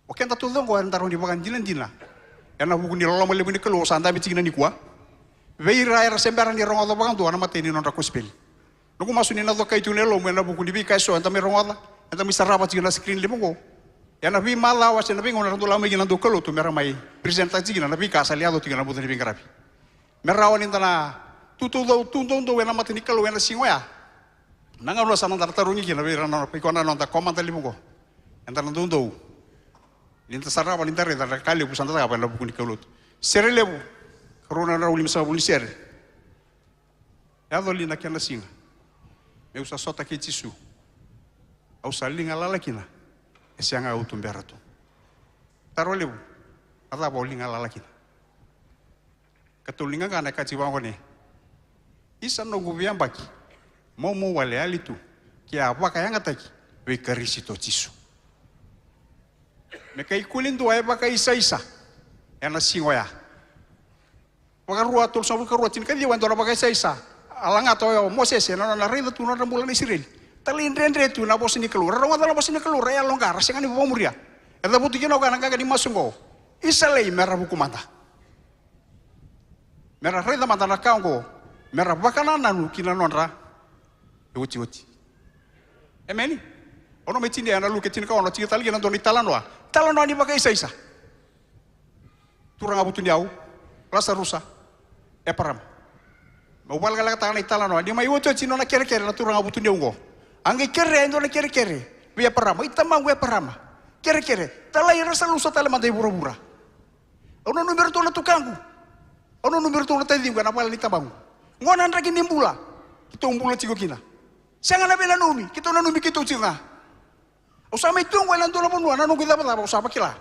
O keda taucoko oqo eda rawa ni vakadinadina ena vuku ni loloma levu ni Kalou sa dabe tiko kina nikua vei ira era se bera ni rogoca vakadua na imatai ni nodra kosipeli. Noqu masu ni na cokai tu na yalomu ena vuku ni veika eso eda mai rogoca, eda mai sarava tiko na screen levu oqo. Ena veimacawa se na veigauna era dau lako mai kina na daukaulotu me ra mai present-taka tiko kina na veika sa lai yaco tiko ena buca ni veiqaravi. Me rawa ni da na tu taucoko, tu doudou ena mata ni Kalou ena siga oya. Na gauna sa noda na tarogi kina vei ira na, vei koya na noda komada levu oqo. Eda na doudou ni da sarava, ni da raica na ka levu sa da cakava ena vuku ni kaulotu. Sere levu, karua na drau limasagavulu ni sere. Yaco li na kena siga meu sa sota kei Jisu, au sa liga lala kina, e sega au tubera tu. Taro levu, a cava o liga lala kina? Katolu ni qaqana e kaya tiko vaqo, ni sa noqu veiyabaki, momo wale yali tu, ke a vakayagataki vei Karisito Jisu. Me kai kua ni dua e vakaisaisa ena siga oya. Vakarua tolusagavulu karua tinikaciwa, e dua na vakaisaisa a lagata o Mosese ena nona raica tu na nodra bula na Isireli. Talaidredre tu na vosa ni Kalou, ra rogoca na vosa ni Kalou, ra yaloqa, ra sega ni vakamuria. E cavuti kina o koya na qaqa ni masu oqo: Isa lei, me ra vuku mada. Me ra raica mada na ka oqo, me ra vakanananu ki na nodra iotioti. Emeni. Au na mai tinia ena Luke tinikaono, tiko tale kina na dua na italanoa, talanoa ni vakaisaisa. Turaga vutuniyau, Lasarusa, Eparama. Meu vakalekalekataka na italanoa ni mai iotioti ni nona kerekere na turaga vutuniyau oqo. A qai kerea e dua na kerekere vei Eparama: I tamaqu Eparama, kerekere, talai Lasarusa tale mada i vuravura. Au nanumi iratou na tukaqu, au nanumi iratou na taciqu ena vale ni tamaqu. Oqo na draki ni bula keitou bula tiko kina. Sega na veinanumi, keitou nanumi keitou tiko ga. Au sa mai tu oqo ena dua na vanua na noqu icavacava, au sa vakila.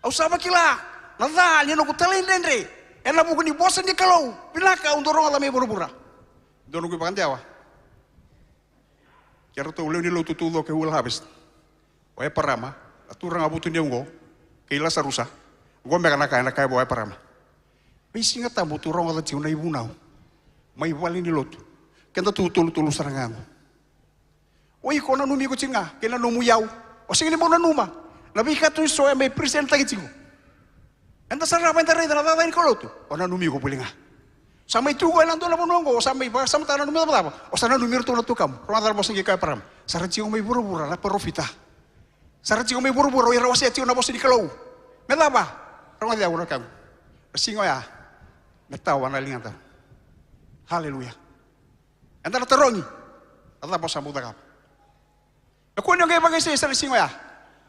Au sa vakila na ca ni noqu talaidredre ena vuku ni vosa ni Kalou vinaka au dau rogoca mai vuravura. Dua noqu ivakadewa. Kei ratou lewe ni lotu taucoko e World Harvest. O Eparama, na turaga vutuniyau oqo, kei Lasarusa, oqo beka na ka ena kaya vua o Eparama. Veisiga Tabu tu rogoca tiko na ivunau mai vale ni lotu. Keda tu tolutolu sara ga oqo. O iko nanumi iko tiko ga, kei na nomu iyau. O sega ni bau nanuma na veika tu eso e mai presentaki tiko. Eda sarava, eda raica na cakacaka ni kaulotu. O nanumi iko voli ga. Sa mai tu iko ena dua na vanua oqo, o sa mai vakasamataka na nomu icavacava. O sa nanumi iratou na tuakamu. Rogoca na vosa qai kaya o Eparama. Sa ra tiko mai vuravura na parofita. Sa ra tiko mai vuravura o ira wasea tiko na vosa ni Kalou. Me cava? Rogoci au na wekaqu. Na siga oya me tawa na ligadaru. Haleluya. Eda na tarogi. A cava o sa bau cakava? E kua ni o qai vakaisesa na siga oya.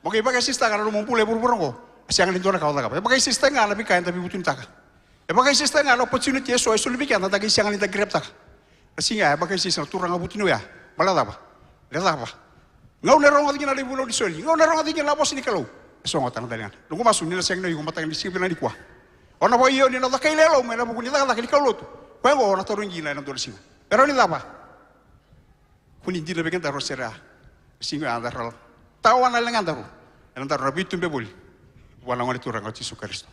Mo qai vakaisesataka na nomu bula e vuravura oqo. E sega ni dua na ka o cakava. E vakaisesataka ga na veika eda veivutunitaka. E vakaisesataka ga na opportunity eso e soli vei keda da qai sega ni da grabtaka. Na siga oya e vakaisesa na turaga vutuniyau oya. Baleta cava? Le cava? Gauna e rogoca kina na ivunau ni soli. Gauna e rogoca kina na vosa ni Kalou. E sogota na daligana. Noqu masu ni na sega ni o iko mataka ni siga vinaka nikua. O na vakaio ni na caka i lelo mai na vuku ni cakacaka ni kaulotu. Koya oqo o na tarogi kina ena dua na siga. E rawa ni cava? Kua ni dina vei kedaru na sere ya. Siga ya da ra tawa na ligadaru. Ena daru na veitube voli vua na Gone Turaga o Jisu Karisito.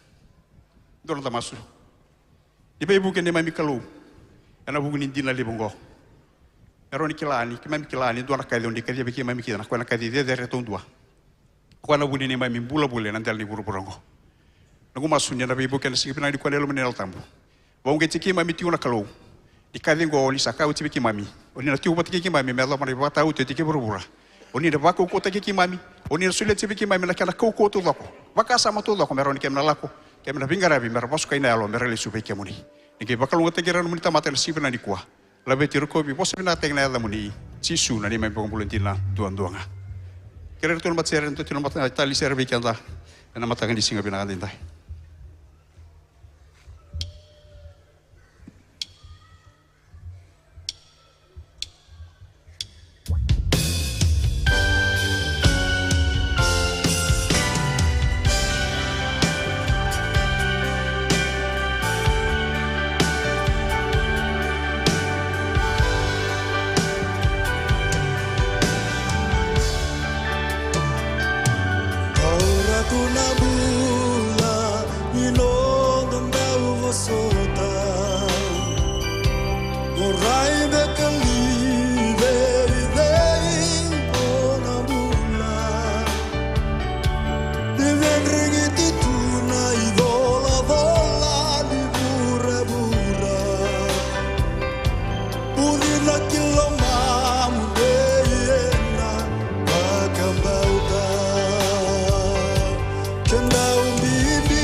Dua na noda masu. Ni veivuke neimami Kalou ena vuku ni dina levu oqo. E rawa ni kila ni keimami kila ni dua na kaci o ni kacia vei keimami kina, na koya na kaci cecere taudua. O koya na vu ni neimami bula voli ena dela ni vuravura oqo. Noqu masu ni na veivuke ena siga vinaka nikua ena loma ni Yalo Tabu. Vakauqeti keimami tiko na Kalou. Ni kaci oqo o ni sa kaya oti vei keimami, o ni na tiko vata kei keimami me yacova na ivakataotioti kei vuravura. O ni na vakaukauwataki keimami. O ni na solia tiko vei keimami na kena kaukauwa taucoko, vakasama taucoko me rawa ni keimami na lako, keimami na veiqaravi me ra vasukai na yalo me ra lesu vei kemuni. Ni qai vakalougatataki ira na nomuni tamata ena siga vinaka nikua. Laveti, rokovi, vosa vinakataki na yacamuni, Jisu na neimami iVakabula dina duadua ga. Kerei iratou na matasere, iratou na matasere tale ni sere vei keda ena mataka ni siga vinaka edaidai. Taura tu na bula ni noda dau vosota. Mo rai beka li vei, vei, o na bula. Ni vedrigiti tu na icolacola ni vuravura. Ucina ki lomamu dei ena vakabauta. Keda ubibi.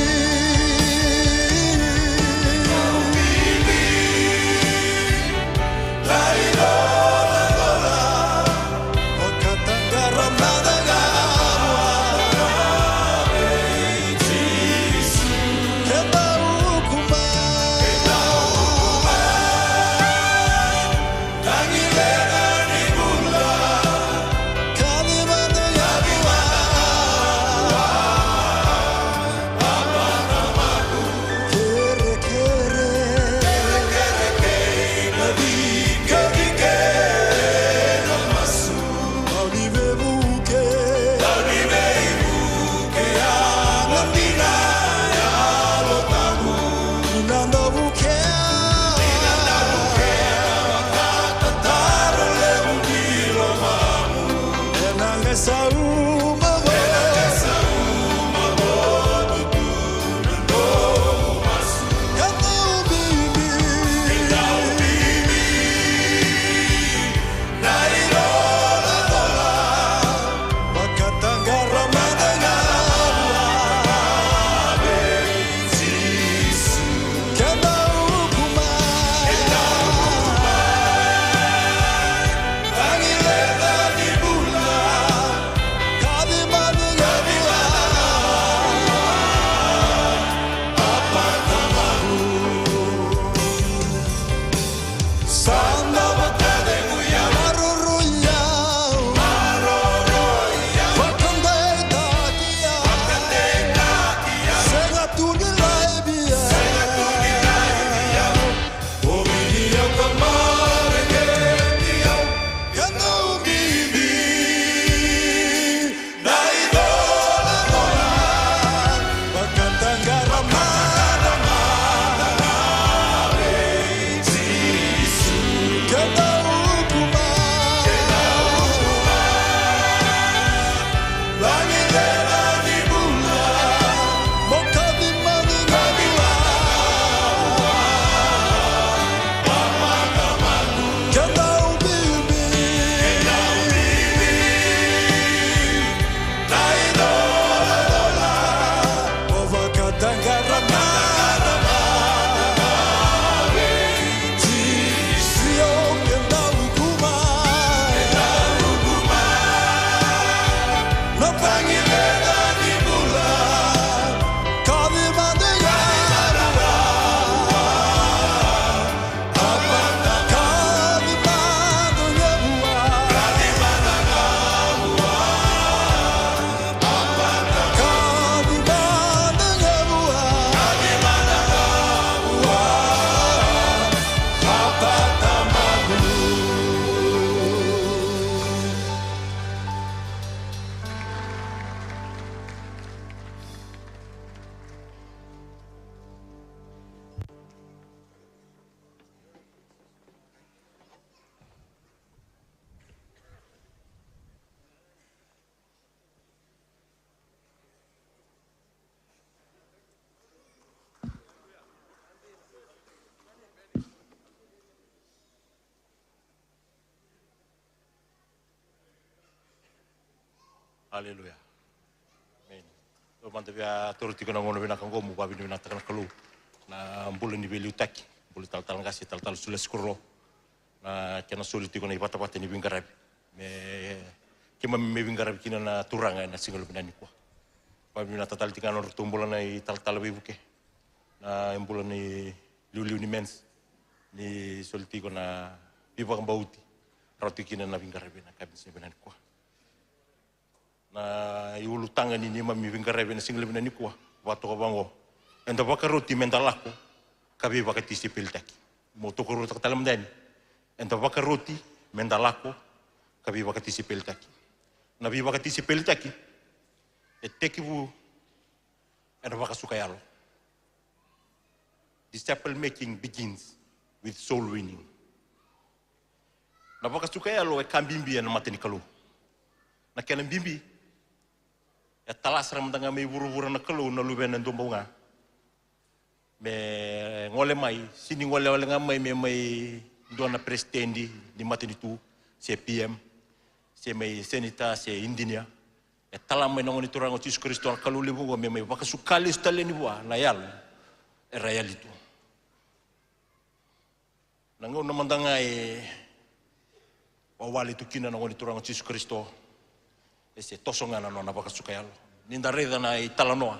Aleluya. Amen. Au mada via taura tiko na gauna vinaka oqo meu vakavinavinakataka na Kalou na bula ni veiliutaki, bula ni talatala qase, talatala Sulesi Kuro, na kena soli tiko na ivatavata ni veiqaravi me keimami mai veiqaravi kina na Turaga ena siga levu vinaka nikua. Vakavinavinakataka tale tiko ga na nodratou bula na italatala veivuke na bula ni liuliu ni mens ni soli tiko na veivakabauti rawa tiko kina na veiqaravi ena yakavi ni siga vinaka nikua. Na iulutaga ni neimami veiqaravi ena siga levu vinaka nikua, vakatoka vaqo: Eda vakaroti meda lako ka veivakatisaipelitaki. Mo tokaruataka tale mada yani: Eda vakaroti meda lako ka veivakatisaipelitaki. Na veivakatisaipelitaki e tekivu ena vakasuka yalo. Disciple making begins with soul winning. Na vakasuka yalo e ka bibi ena mata ni Kalou. Na kena bibi, e tala sara mada ga mai vuravura na Kalou na Luvena e duabau ga me gole mai, sega ni gole wale ga mai me mai dua na peresitedi ni matanitu, se P M, se mai seneta, se idinia. E tala mai na Gone Turaga o Jisu Karisito, na Kalou levu oqo, me mai vakasuka lesu tale yani vua na yalo era yali tu. Na gauna mada ga e wawale tu kina na Gone Turaga o Jisu Karisito, e se toso ga na nona vakasuka yalo. Ni da raica na italanoa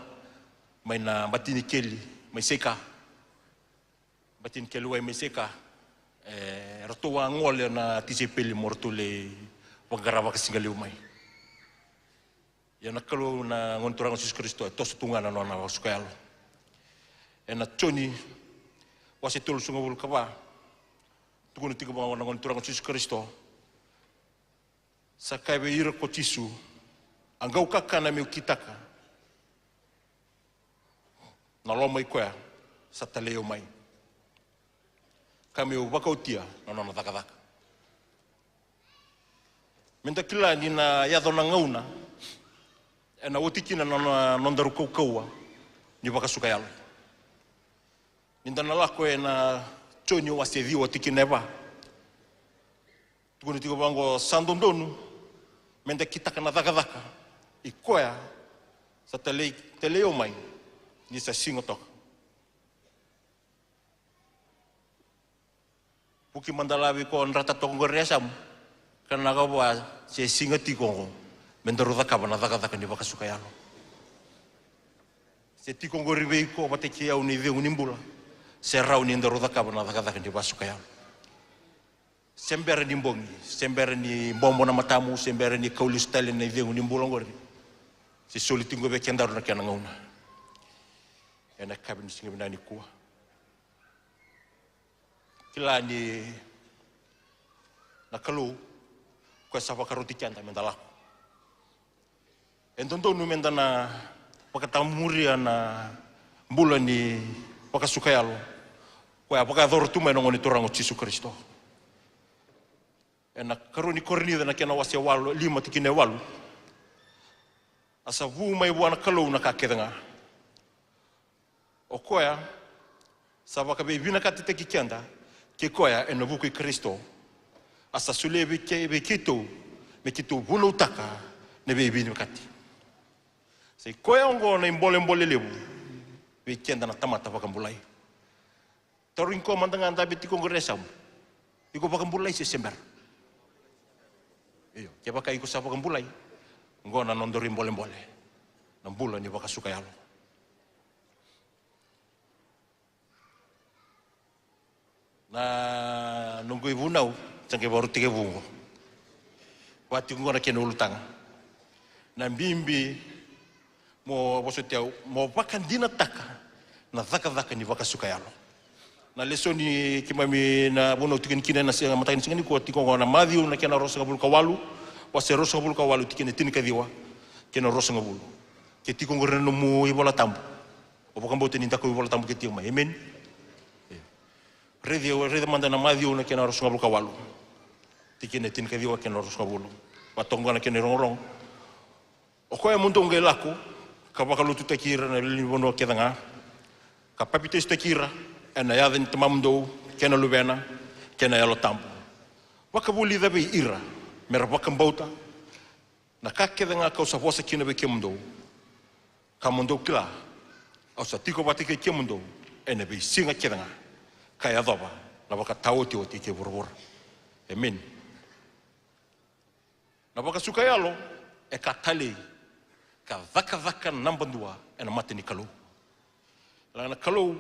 mai na bati ni keli mai Seika, bati ni keli wai mai Seika, e ratou a gole na tisaipeli mo ratou lai vaqara vakasigalevu mai. Ia na Kalou, na Gone Turaga o Jisu Karisito, e toso tu ga na nona vakasuka yalo. Ena Joni wase tolusagavulu ka va, tukuna tiko vaqo na Gone Turaga o Jisu Karisito: Sa kaya vei ira ko Jisu: A qau kakana meu kitaka na loma i koya sa talai au mai, ka meu vakaotia na nona cakacaka. Meda kila ni na yaco na gauna ena oti kina na, na nodaru kaukauwa ni vakasuka yalo. Ni da na lako ena Joni wase ciwa tikina e va, tukuna tiko vaqo: Sa dodonu meda kitaka na cakacaka i koya sa talai, talai au mai, ni sa siga toka. Vuki mada la vei iko drata toka oqori e yasamu, ka na ka vua se siga tiko oqo me daru cakava na cakacaka ni vakasuka yalo. Se tiko oqori vei iko vata kei au na icegu ni bula, se rawa ni daru cakava na cakacaka ni vakasuka yalo. Se bera ni bogi, se bera ni bobo na matamu, se bera ni kau lesu tale na icegu ni bula oqori, se soli tiko vei kedaru na kena gauna. Ena yakavi ni siga vinaka nikua, kila ni na Kalou koya sa vakaroti keda meda lako. E dodonu meda na vakatamuria na bula ni vakasuka yalo koya a vakayacora tu mai na Gone Turaga o Jisu Karisito. Ena karua ni Korinica na kena wase walu, lima tikina e walu: A sa vu mai vua na Kalou na ka kece ga. O koya sa vakaveivinakatitaki keda kei koya ena vuku i Karisito, a sa solia vei ke-, vei keitou me keitou vunautaka na veivinakati. Sa i koya oqo na ibolebole levu vei keda na tamata vakabulai. Tarogi koya mada ga dabe tiko oqori e yasamu: Iko vakabulai se se bera? Io, kevaka iko sa vakabulai, oqo na nodaru ibolebole, na bula ni vakasuka yalo. Na noqu ivunau sa qai vakarau tekivu oqo. Vaka tiko oqo na kena ulutaga: Na bibi, mo vosoti au, mo vakadinataka na cakacaka ni vakasuka yalo. Na lesoni keimami na vunau tiko kina ena siga, mataka ni siga nikua, tiko oqo na Maciu na kena ruasagavulu ka walu, wase ruasagavulu ka walu, tikina e tinikaciwa kei na ruasagavulu. Ke tiko oqori na nomu iVola Tabu, au vakabauta ni daku iVola Tabu ke tiko mai. Emeni. Raici, raica mada na Maciu na kena ruasagavulu ka walu, tikina e tinikaciwa kei na ruasagavulu. Vaka toka oqo na kena irogorogo: O koya mo dou qai lako ka vakalotutaki ira na lewe ni vanua kece ga, ka papitaisotaki ira ena yaca ni Tamamudou kei na Luvena kei na Yalo Tabu, vakavulica vei ira me ra vakabauta Na ka kece ga kau sa vosa kina vei kemudou, ka mo dou kila, au sa tiko vata kei kemudou ena veisiga kece ga, ka yacova na vakataotioti kei vuravura. Emeni. Na vakasuka yalo e ka talei, ka cakacaka naba dua ena mata ni Kalou. Kila na Kalou,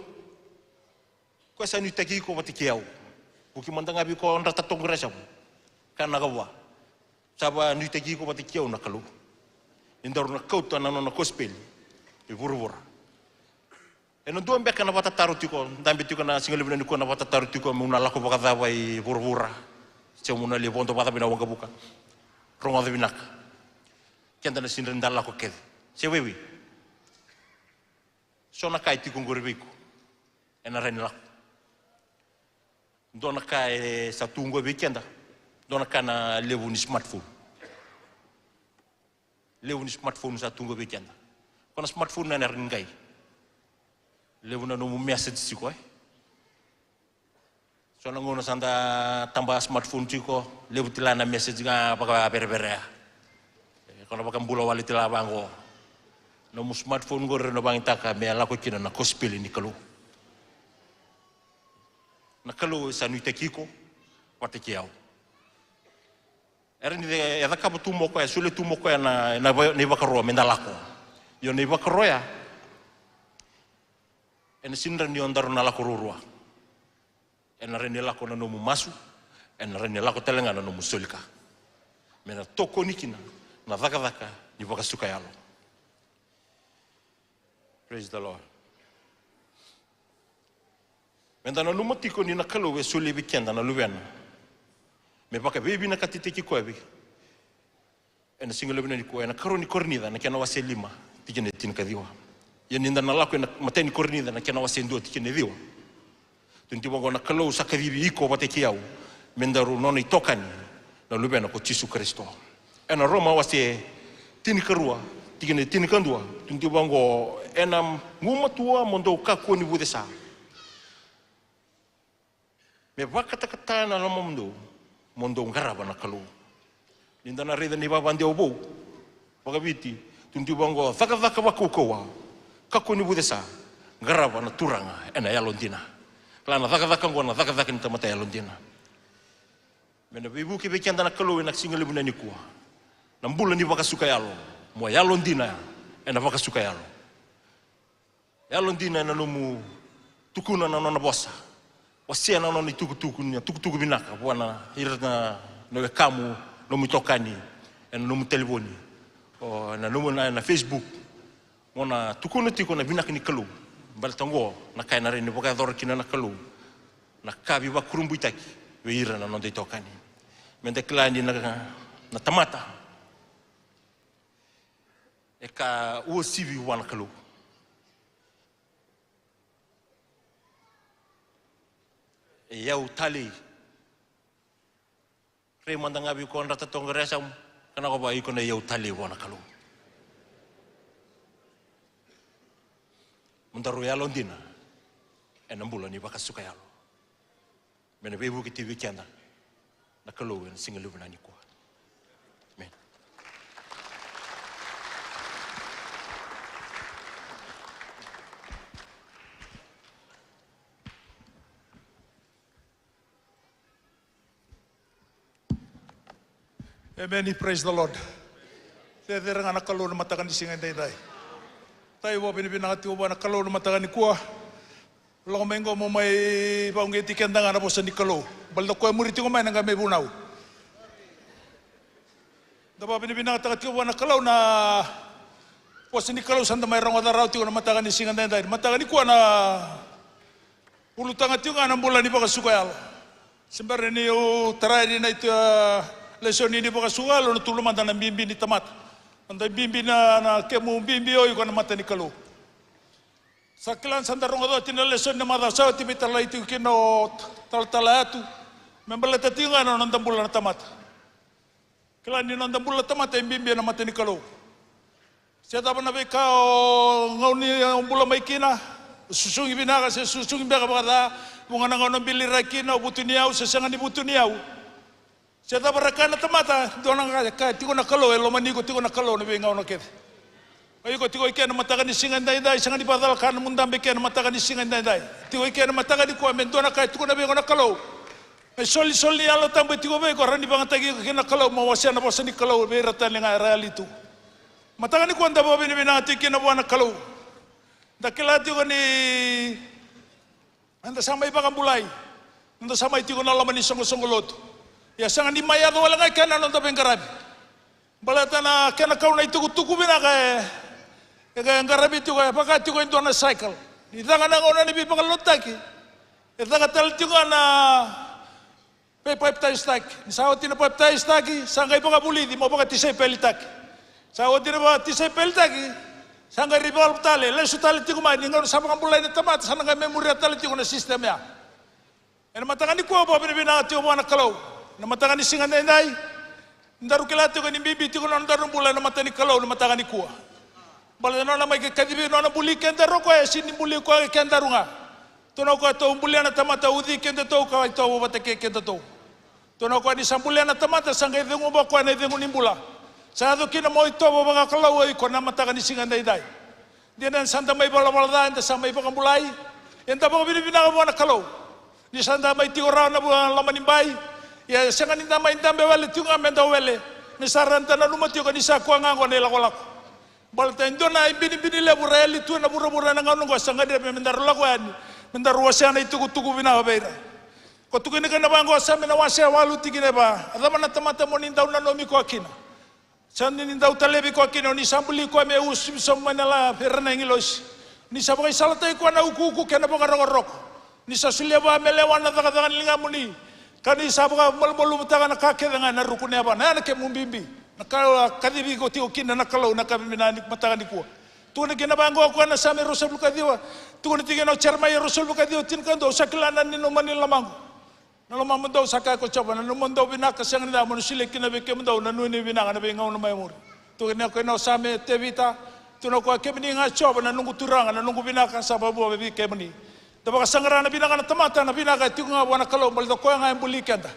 koya sa nuitaki iko vata kei au. Vuki mada ga vei iko, drata toka qo, raica mo ka na ka vua. Sa vakanuitaki iko vata kei au na Kalou ni daru na kauta na nona kosipeli e vuravura. Ena dua beka na vakatataro tiko, dabe tiko na siga levu nikua, na vakatataro tiko meu na lako vakacava e vuravura, se meu na lai vodo vakacava ena waqavuka. Rogoca vinaka. Keda na sega ni da lako kece, se veiwei. So na ka e tiko qori vei iko, ena rawa ni lako. Dua na ka e sa tu qo vei keda, dua na ka na levu ni smartphone. Levu ni smartphone sa tu qo vei keda. Ko na smartphone na ena rawa ni qai levu na nomu message tiko, e. So na gauna sa da taba smartphone tiko, levu tila na message ga vakavereverea. E, ko na vakabula wale tila vaqo. Nomu smartphone qori na vakayagataka me lako kina na kosipeli ni Kalou. Na Kalou e sa nuitaki iko vata kei au. Era ni e cakava tu mo koya, e solia tu mo koya na, na, na ivakaro me da lako. Io, na ivakaro ya ena sega ni rawa ni o daru na lako ruarua. Ena rawa ni lako na nomu masu, ena rawa ni lako tale ga na nomu soli ka. Me na tokoni kina na cakacaka ni vakasuka yalo. Praise the Lord. Me da nanuma tiko ni na Kalou e solia vei keda na Luvena me vakaveivinakataki koya vei ena siga levu nikua, ena karua ni Korinica na kena wase lima, tikina e tinikaciwa. Ia ni da na lako ena matai ni Korinica na kena wase dua, tikina e ciwa. Tukuni vaqo, na Kalou sa kacivi iko vata kei au me daru nona itokani, na Luvena ko Jisu Karisito. Ena Roma wase tinikarua, tikina e tinikadua, tukuni vaqo, ena gumatua mo dou kakua ni vucesa, me vakatakata na lomamudou, mo dou qarava na Kalou. Ni da na raica na ivakadewa vou vakaviti, tukuni vaqo, cakacaka vakaukauwa, kakua ni vucesa, qarava na Turaga ena yalodina. Kila na cakacaka oqo na cakacaka ni tamata yalodina. Me na veivuke vei keda na Kalou ena siga levu nikua na bula ni vakasuka yalo, mo yalodina ena vakasuka yalo. Yalodina ena nomu tukuna na nona vosa. Wasea na nona itukutuku, na tukutuku vinaka vua na ira na, na wekamu, nomu itokani, ena nomu talevoni, o ena nomu na, na Facebook. Mo na tukuna tiko na vinaka ni Kalou. Baleta oqo na ka ena rawa ni vakayacora kina na Kalou na ka veivakurabuitaki vei ira na noda itokani. Me da kila ni na, na tamata e ka uasivi vua na Kalou. E iyau talei. Rei mada ga vei iko, drata toka qo, raica mo ka na ka vua, iko na iyau talei vua na Kalou. Mo daru yalodina ena bula ni vakasuka yalo. Me na veivukei vei keda na Kalou ena siga levu nikua. Amen. Amen, praise the Lord. Cecere ga na Kalou na mataka ni siga edaidai. Tau vakavinavinaka tiko vua na Kalou na mataka nikua. Lako mai qo mo mai vakauqeti keda ga na vosa ni Kalou. Baleta o koya e muri tiko mai na qai mai vunau. Da vakavinavinakataka tiko vua na Kalou na vosa ni Kalou sa da mai rogoca rawa tiko na mataka ni siga edaidai. Mataka nikua na ulutaga tiko ga na bula ni vakasuka yalo. Se bera niu tarai na ita, a, lesoni ni vakasuka yalo, na tolu mada na bibi ni tamata. Noda bibi na, na kemu bibi o iko ena mata ni Kalou. Sa kila ni sa da rogoca oti na lesoni na macawa sa oti, veitalai tiko kina o Talatala Yatu me baleta tiko ga na noda bula na tamata. Kila ni noda bula na tamata e bibi ena mata ni Kalou. Se cava na veika o gauna o bula mai kina, susugi vinaka se susugi beka vakaca, vuqa na gauna o biliraki kina, o vutuniyau se sega ni vutuniyau. Se cava ra kaya na tamata, dua na ka e kaya tiko na Kalou, e lomani iko tiko na Kalou na veigauna kece. O iko tiko i ke na mataka ni siga edaidai, sega ni vakacalaka na nomu dabe i ke na mataka ni siga edaidai. Tiko i ke na mataka nikua me dua na ka e tukuna vei iko na Kalou. Me isolisoli ni Yalo Tabu e tiko vei iko, rawa ni vakayagataki iko kina na Kalou, mo wasea na vosa ni Kalou vei ira tale ga era yali tu. Mataka nikua da vakavinavinaka tiko kina vua na Kalou. Da kila tiko ni eda sa mai vakabulai, eda sa mai tiko na loma ni soqosoqo lotu. Ia sega ni mai yaco wale ga i ke na noda veiqaravi. Baleta na kena kau na itukutuku vinaka e, e qaravi tiko, e vaka tiko e dua na cycle. Ni caka na gauna ni veivakalotutaki, e caka tale tiko ga na veipapitaisotaki. Ni sa oti na papitaisotaki, sa qai vakavulici mo vakatisaipelitaki. Sa oti na vakatisaipelitaki, sa qai rai vakalotu tale, lesu tale tiko mai, ni gauna sa vakabulai na tamata, sa na qai mai muria tale tiko na system ya. Ena mataka nikua au vakavinavinaka tiko vua na Kalou. Na mataka ni siga edaidai, daru kila tiko ni bibi tiko na nodaru bula ena mata ni Kalou na mataka nikua. Baleta na nona mai kacivi, na nona buli kedaru o koya, e sega ni buli koya kedaru ga. Tukuna o koya, tou bulia na tamata, uci kedatou ka itovo vata kei kedatou. Tukuna o koya ni sa bulia na tamata, sa qai ceguva o koya na icegu ni bula. Sa yaco kina mo itovo vakakalou o iko na mataka ni siga edaidai. Dina ni sa da mai valavala ca, eda sa mai vakabulai, eda vakavinavinaka vua na Kalou. Ni sa da mai tiko rawa na vua loma ni bai, ia e sega ni da mai dabe wale tiko ga me da wele. Me sa ra da nanuma tiko ni sa koya ga oqo na ilakolako. Baleta e dua na ibinibini levu ra yali tu ena vuravura ena gauna oqo, sa gadrevi me daru lako yani, me daru wasea na itukutuku vinaka vei ira. Ko tukuni kina vaqo, Same na wase e walu tikina e va: A cava na tamata mo ni dau nanumi koya kina? Sa ni dau talevi koya kina, o ni sa buli koya me uasivi sobu mai na la vei ira na agilosi. Ni sa vakaisalataki koya na ukuuku kei na vakarokoroko. Ni sa solia vua me lewa na cakacaka ni ligamuni, ka ni sa vakamalumalumutaka na ka kece ga ena ruku ni yavana. Ya na kemu bibi, na ka e kacivi iko tiko kina na Kalou na ka bibi na ni mataka nikua. Tukuna kina vaqo o koya na Same ruasagavulu ka ciwa, tukuna tiko kina o Jeremaia ruasagavulu ka ciwa, tinikadua: Au sa kila na nanuma ni lomaqu. Na lomamudou, sa kaya ko Jiova, na nomudou vinaka sega ni ca, mo ni solia kina vei kemudou na nuinui vinaka na veigauna mai muri. Tukuna kina o Same, Tevita, tukuna o koya, kemuni ga Jiova na noqu Turaga, na noqu vinaka sa vakavua vei kemuni. Da vakasaqara na vinaka na tamata, na vinaka e tiko ga vua na Kalou, baleta o koya ga e buli keda.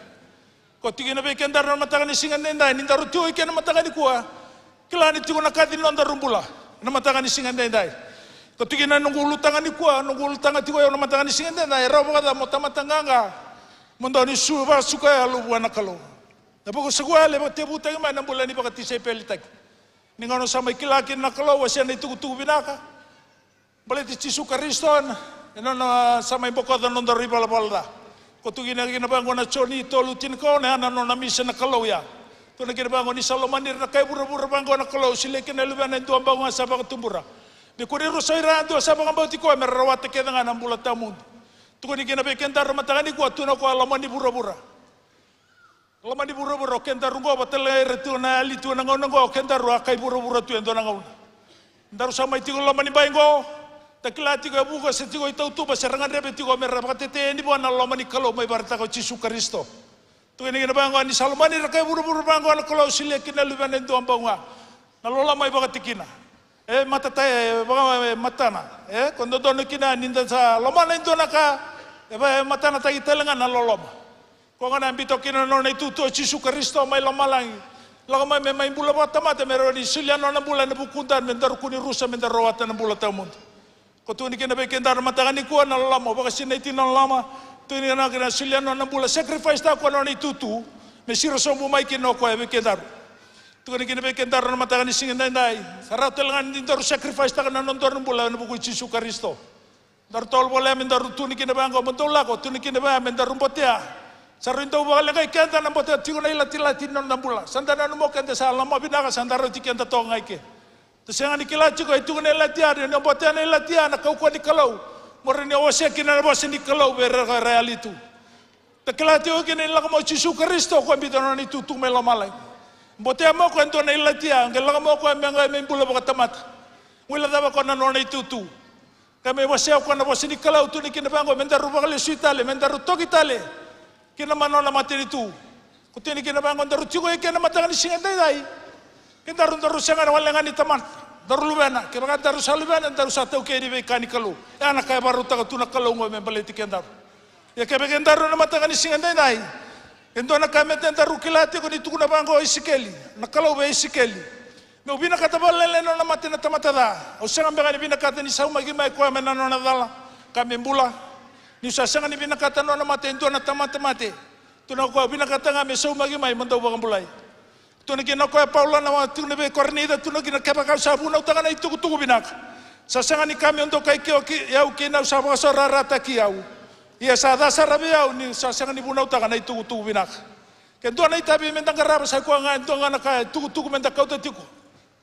Ko tukuna vei kedaru na mataka ni siga edaidai, ni daru tiko i ke na mataka nikua, kila ni tiko na kaci ni nodaru bula na mataka ni siga edaidai. Ko tukuna na noqu ulutaga nikua, noqu ulutaga tiko o yau na mataka ni siga edaidai, e rawa vakacava mo tamata qaqa, mo dau ni su vakasuka yalo vua na Kalou? Na vakasuka yalo e vakatevutaki mai na bula ni vakatisaipelitaki. Ni gauna sa mai kila kina na Kalou, wasea na itukutuku vinaka, baleti Jisu Karisito, ena nona sa mai bokoca na nodaru ivalavala ca. Ko tukuna kina vaqo na Joni tolu tinikaono, ya na nona mission na Kalou ya. Tukuna kina vaqo ni sa lomani ira na kai vuravura vaqo na Kalou, solia kina na Luvena e dua bau ga sa vakatubura, me kua ni rusa o ira yadua sa vakabauti koya, me ra rawata kece ga na bula tawamudu. Tukuni kina vei kedaru na mataka nikua, tukuna o koya a lomani vuravura. Loma ni vuravura, o kedaru qo vata kei ira tu na yali tu ena gauna qo, o kedaru a kai vuravura tu e dua na gauna. Daru sa mai tiko loma ni bai qo, da kila tiko e vuqa se tiko i tautuba se ra gadreva tiko me ra vakatetei yani vua na loma ni Kalou mai vakaraitaka o Jisu Karisito. Tukuni kina vaqo ni sa lomani ira kai vuravura vaqo na Kalou, solia kina na Luvena e dua bau ga. Na loloma e vakatikina. E matata, e vaka, e matana. E, ko dodonu kina ni da sa lomana e dua na ka, e va, e matanataki tale ga na loloma. Ko gona e biuta kina na nona itutu o Jisu Karisito mai lomalagi. Lako mai me mai bula vakatamata me rawa ni solia na nona bula ena vukuda, me daru kua ni rusa, me daru rawata na bula tawamudu. Ko tukuni kina vei kedaru na mataka nikua na loloma, o vakasinaiti na loloma. Tukuni kina na solia na nona bula, sacrifice taka koya na nona itutu me siro sobu mai kina o koya vei kedaru. Tukuni kina vei kedaru na mataka ni siga edaidai, sa rawa tale ga ni daru sacrifice taka na nodaru bula ena vuku i Jisu Karisito. Daru tolo voleka me daru tukuni kina vaqo, mo dou lako, tukuni kina vaqo me daru botea. Sa rui dau vakaleqai keda na botea tiko na ilatilati ni noda bula. Sa da nanuma o keda sa lomavinaka, sa da rauti keda toka ga i ke. Da sega ni kila tiko e tiko na ilati ya, ni o botea na ilati ya, na kaukauwa ni Kalou, mo rawa ni o wasea kina na vosa ni Kalou vei ira era yali tu. Da kila tiko kina ni lako mai o Jisu Karisito, ko biuta na nona itutu mai lomalagi. Botea mai o koya e dua na ilati ya, qai lako mai o koya me qai mai bula vakatamata. Guilecava o koya na nona itutu, qai mai wasea o koya na vosa ni Kalou. Tukuni kina vaqo me daru vakalesui tale, me daru toki tale ki na nona matanitu. Ko tukuni kina vaqo daru tiko i ke na mataka ni siga edaidai. Kedaru daru sega wale ga ni tamata, daru luvena. Kevaka daru sa luvena, daru sa taukei ni veika ni Kalou. Ya na ka e vakarautaka tu na Kalou qo me baleti kedaru. Ia kevaka kedaru na mataka ni siga edaidai, E dua na ka me daru kila tiko ni tukuna vaqo o Isikeli, na Kalou vei Isikeli. Meu vinakata vakalailai na nona mate na tamata ca. Au sega beka ni vinakata ni saumaki mai koya mai na nona cala, ka me bula. Niu sa sega ni vinakata na nona mate e dua na tamata mate. Tukuna o koya, au vinakata ga me saumaki mai mo dau vakabulai. Tukuna kina o koya o Paula na, tukuna vei Korinica, tukuna kina, kevaka au sa vunautaka na itukutuku vinaka, sa sega ni ka meu dokai kei au kei, au kei na au sa vakasaurarataki au. Ia sa ca sara vei au niu sa sega ni vunautaka na itukutuku vinaka. Ke dua na itavi me da qarava, sa i koya ga e dua ga na ka e tukutuku me da kauta tiko.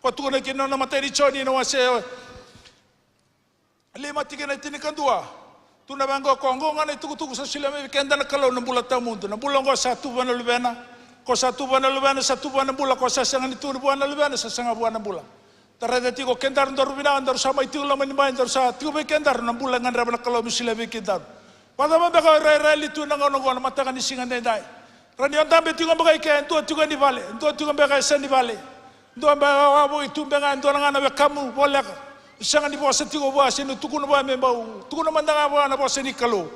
Ko tukuna kina na imatai ni Joni na wase e lima tikina e tinikadua. Tukuna vaqo, ko oqo ga na itukutuku sa solia mai vei keda na Kalou, na bula tawamudu. Na bula oqo sa tu vua na Luvena. Ko sa tu vua na Luvena sa tu vua na bula, ko sa sega ni tu vua na Luvena sa sega vua na bula. Da raica tiko, kedaru daru vinaka, daru sa mai tiko loma ni bai, daru sa tiko vei kedaru na bula e gadreva na Kalou me solia vei kedaru. Vakacava beka o ira era yali tu ena gauna oqo na mataka ni siga edaidai? Ra ni o dabe tiko beka i ke, e dua tiko e ni vale, e dua tiko beka e yasa ni vale. Dua beka e wavoki tu beka, e dua na ga na wekamu voleka. Sega ni vosa tiko vua, sega ni tukuna vua me bau tukuna mada ga vua na vosa ni Kalou.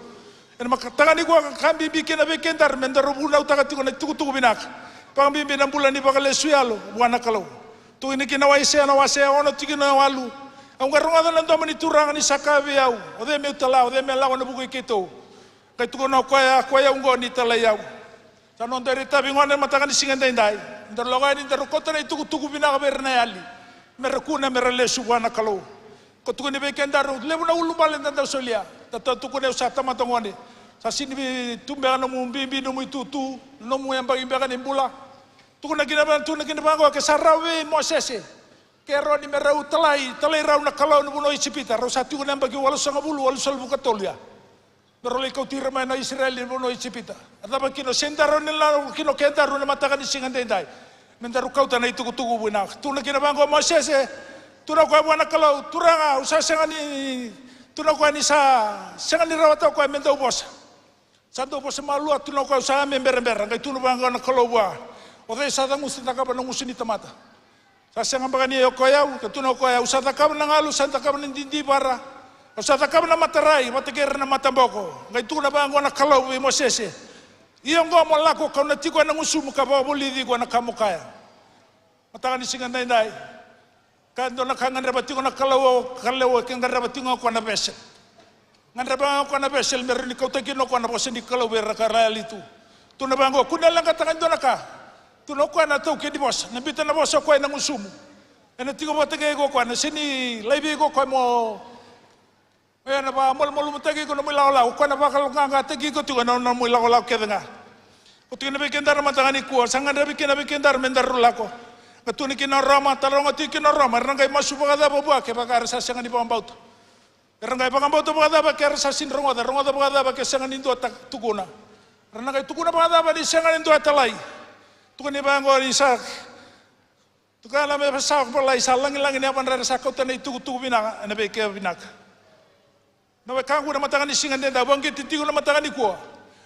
Ena mataka nikua ka bibi kina vei kedaru me daru vunautaka tiko na itukutuku vinaka. Vakabibi na bula ni vakalesu yalo vua na Kalou. Tukuni kina o Aisea na wase e ono tikina e walu. Au qai rogoca na domo ni Turaga ni sa kaya vei au, o cei meu tala, o cei me lako ena vuku i keitou? Qai tukuna o koya, ko i au oqo, ni talai au. Sa noda itavi gona ena mataka ni siga edaidai, daru lako yani daru kauta na itukutuku vinaka vei ira na yali, me ra kune me ra lesu vua na Kalou. Ko tukuni vei kedaru, levu na ulubale da dau solia. Da dau tukuna, au sa tamata gone. Sa sega ni tu beka nomu bibi, nomu itutu, nomu yabaki beka ni bula. Tukuna kina vaqo, tukuna kina vaqo, ke sa rawa vei Mosese kei Eroni me rau talai, talai rau na Kalou ena vanua o Ijipita, rau sa tiko ena yabaki walusagavulu, walusagavulu ka tolu ya. Me rau lai kauti ira mai na Isireli ena vanua o Ijipita. A cava kina, sega ni daru na lako kina o kedaru ena mataka ni siga edaidai me daru kauta na itukutuku vinaka? Tukuna kina vaqo o Mosese, tukuna o koya vua na Kalou, Turaga, au sa sega ni, tukuna o koya ni sa sega ni rawata o koya me dau vosa. Sa dau vosa malua, tukuna o koya, au sa me berabera. Qai tukuna vaqo na Kalou vua, o cei sa cagusa, cakava na gusu ni tamata? Sa sega beka ni o koya au? Ka tukuna o koya, au sa cakava na galu, au sa cakava na didivara, au sa cakava na matarai vata kei ira na mataboko. Qai tukuna vaqo na Kalou vei Mosese, ia oqo mo lako, kau na tiko ena gusumu ka vakavulici iko ena ka mo kaya. Mataka ni siga edaidai, ka dua na ka gadreva tiko na Kalou, ka lewa ke gadreva tiko ga o koya na vessel. Gadreva ga o koya na vessel me rawa ni kauta kina o koya na vosa ni Kalou vei ira ka ra yali tu. Tukuna vaqo, kua ni leqataka e dua na ka. Tukuna o koya na taukei ni vosa, na biuta na vosa o koya ena gusumu. Ena tiko vata kei iko o koya, na sega ni laivi iko o koya mo Oya na vakamalumalumutaki iko na nomu ilakolako, o koya na vakaloqaqataki iko tiko ena nomu ilakolako kece ga. Ko tukuna vei kedaru na mataka nikua, sa gadrevi kina vei kedaru me daru lako. Ka tukuna kina o Roma, taroga tiko kina o Roma, era na qai masu vakacava vua kevaka era sa sega ni vakabauta? Era qai vakabauta vakacava ke era sa sega ni rogoca, rogoca vakacava ke sega ni dua ta-, tukuna? Era na qai tukuna vakacava ni sega ni dua e talai? Tukuni vaqo ni sa Tukuna me sa volai, sa lagilagi na yavadra era sa kauta na itukutuku vinaka ena veika vinaka. Na wekaqu, na mataka ni siga edaidai, au vakauqeti tiko na mataka nikua.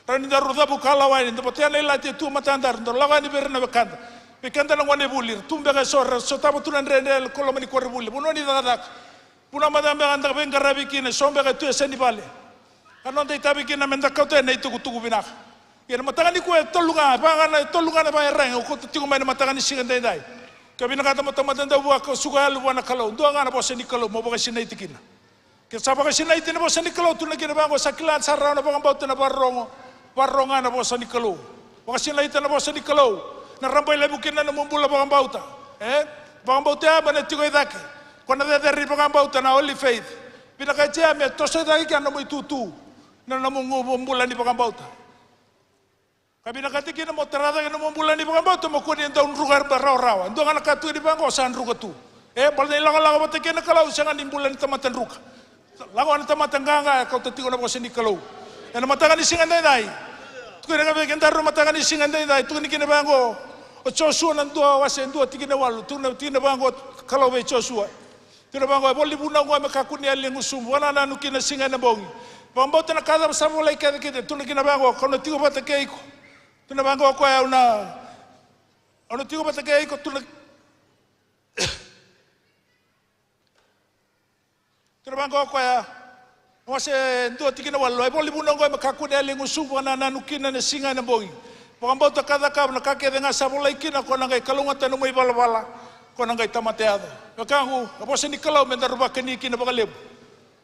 Rawa ni daru cavuka lawa yani, da votea na ilati e tu e matadaru, daru lako yani vei ira na wekada. Vei keda na gonevuli, ra tu beka eso, ra sotava tu na dredre ena loma ni koronivuli, vanua ni cakacaka. Vanua mada beka da veiqaravi kina, eso beka e tu e yasa ni vale. Ka noda itavi kina meda kauta yani na itukutuku vinaka. Ia na mataka nikua e tolu ga, e va ga na, e tolu ga na vakaiyaragi au kauta tiko mai na mataka ni siga edaidai. Ke vinakata mo tamata dau vua, ka suka yalo vua na Kalou, dua ga na vosa ni Kalou mo vakasinaiti kina. Ke sa vakasinaiti na vosa ni Kalou, tukuna kina vaqo, sa kila sara rawa na vakabauta na vakarorogo, vakarorogo ga na vosa ni Kalou. Vakasinaita na vosa ni Kalou, na rabailevu kina na nomu bula vakabauta. E vakabauta ya me na tiko i cake. Ko na cecere ni vakabauta, na holy faith. Vinakati ya me toso i cake kina na nomu itutu, na nomu gu-, bula ni vakabauta. Ka vinakati kina mo tara cake na nomu bula ni vakabauta, mo kua ni dau druka rawarawa. Dua ga na ka tukuni vaqo, sa druka tu. E, baleta na ilakolako vata kei na Kalou sega ni bula ni tamata druka. Lako na tamata qaqa e kauta tiko na vosa ni Kalou. Ena mataka ni siga edaidai, tukuna ga vei kedaru na mataka ni siga edaidai, tukuni kina vaqo o Josua na dua wase dua tikina walu, tukuna, tukuna vaqo Kalou vei Josua. Tukuna vaqo, e vola ni vunau oqo me kakua ni yali e gusumu, vakanananu kina na siga ena bogi. Vakabauta na ka cava sa volai kece kina, tukuna kina vaqo, kau na tiko vata kei iko. Tukuna vaqo o koya, au na, au na tiko vata kei iko, tukuna Tukuna vaqo o koya, na wase dua tikina walu, e vola ni vunau oqo me kakua ni yali e gusumu, vakanananu kina na siga ena bogi. vakabauta ka cakava na ka kece ga sa volai kina, ko na qai kalougata na nomu ivalavala, ko na qai tamata yaco. Wekaqu, na vosa ni Kalou me daru vakani kina vakalevu.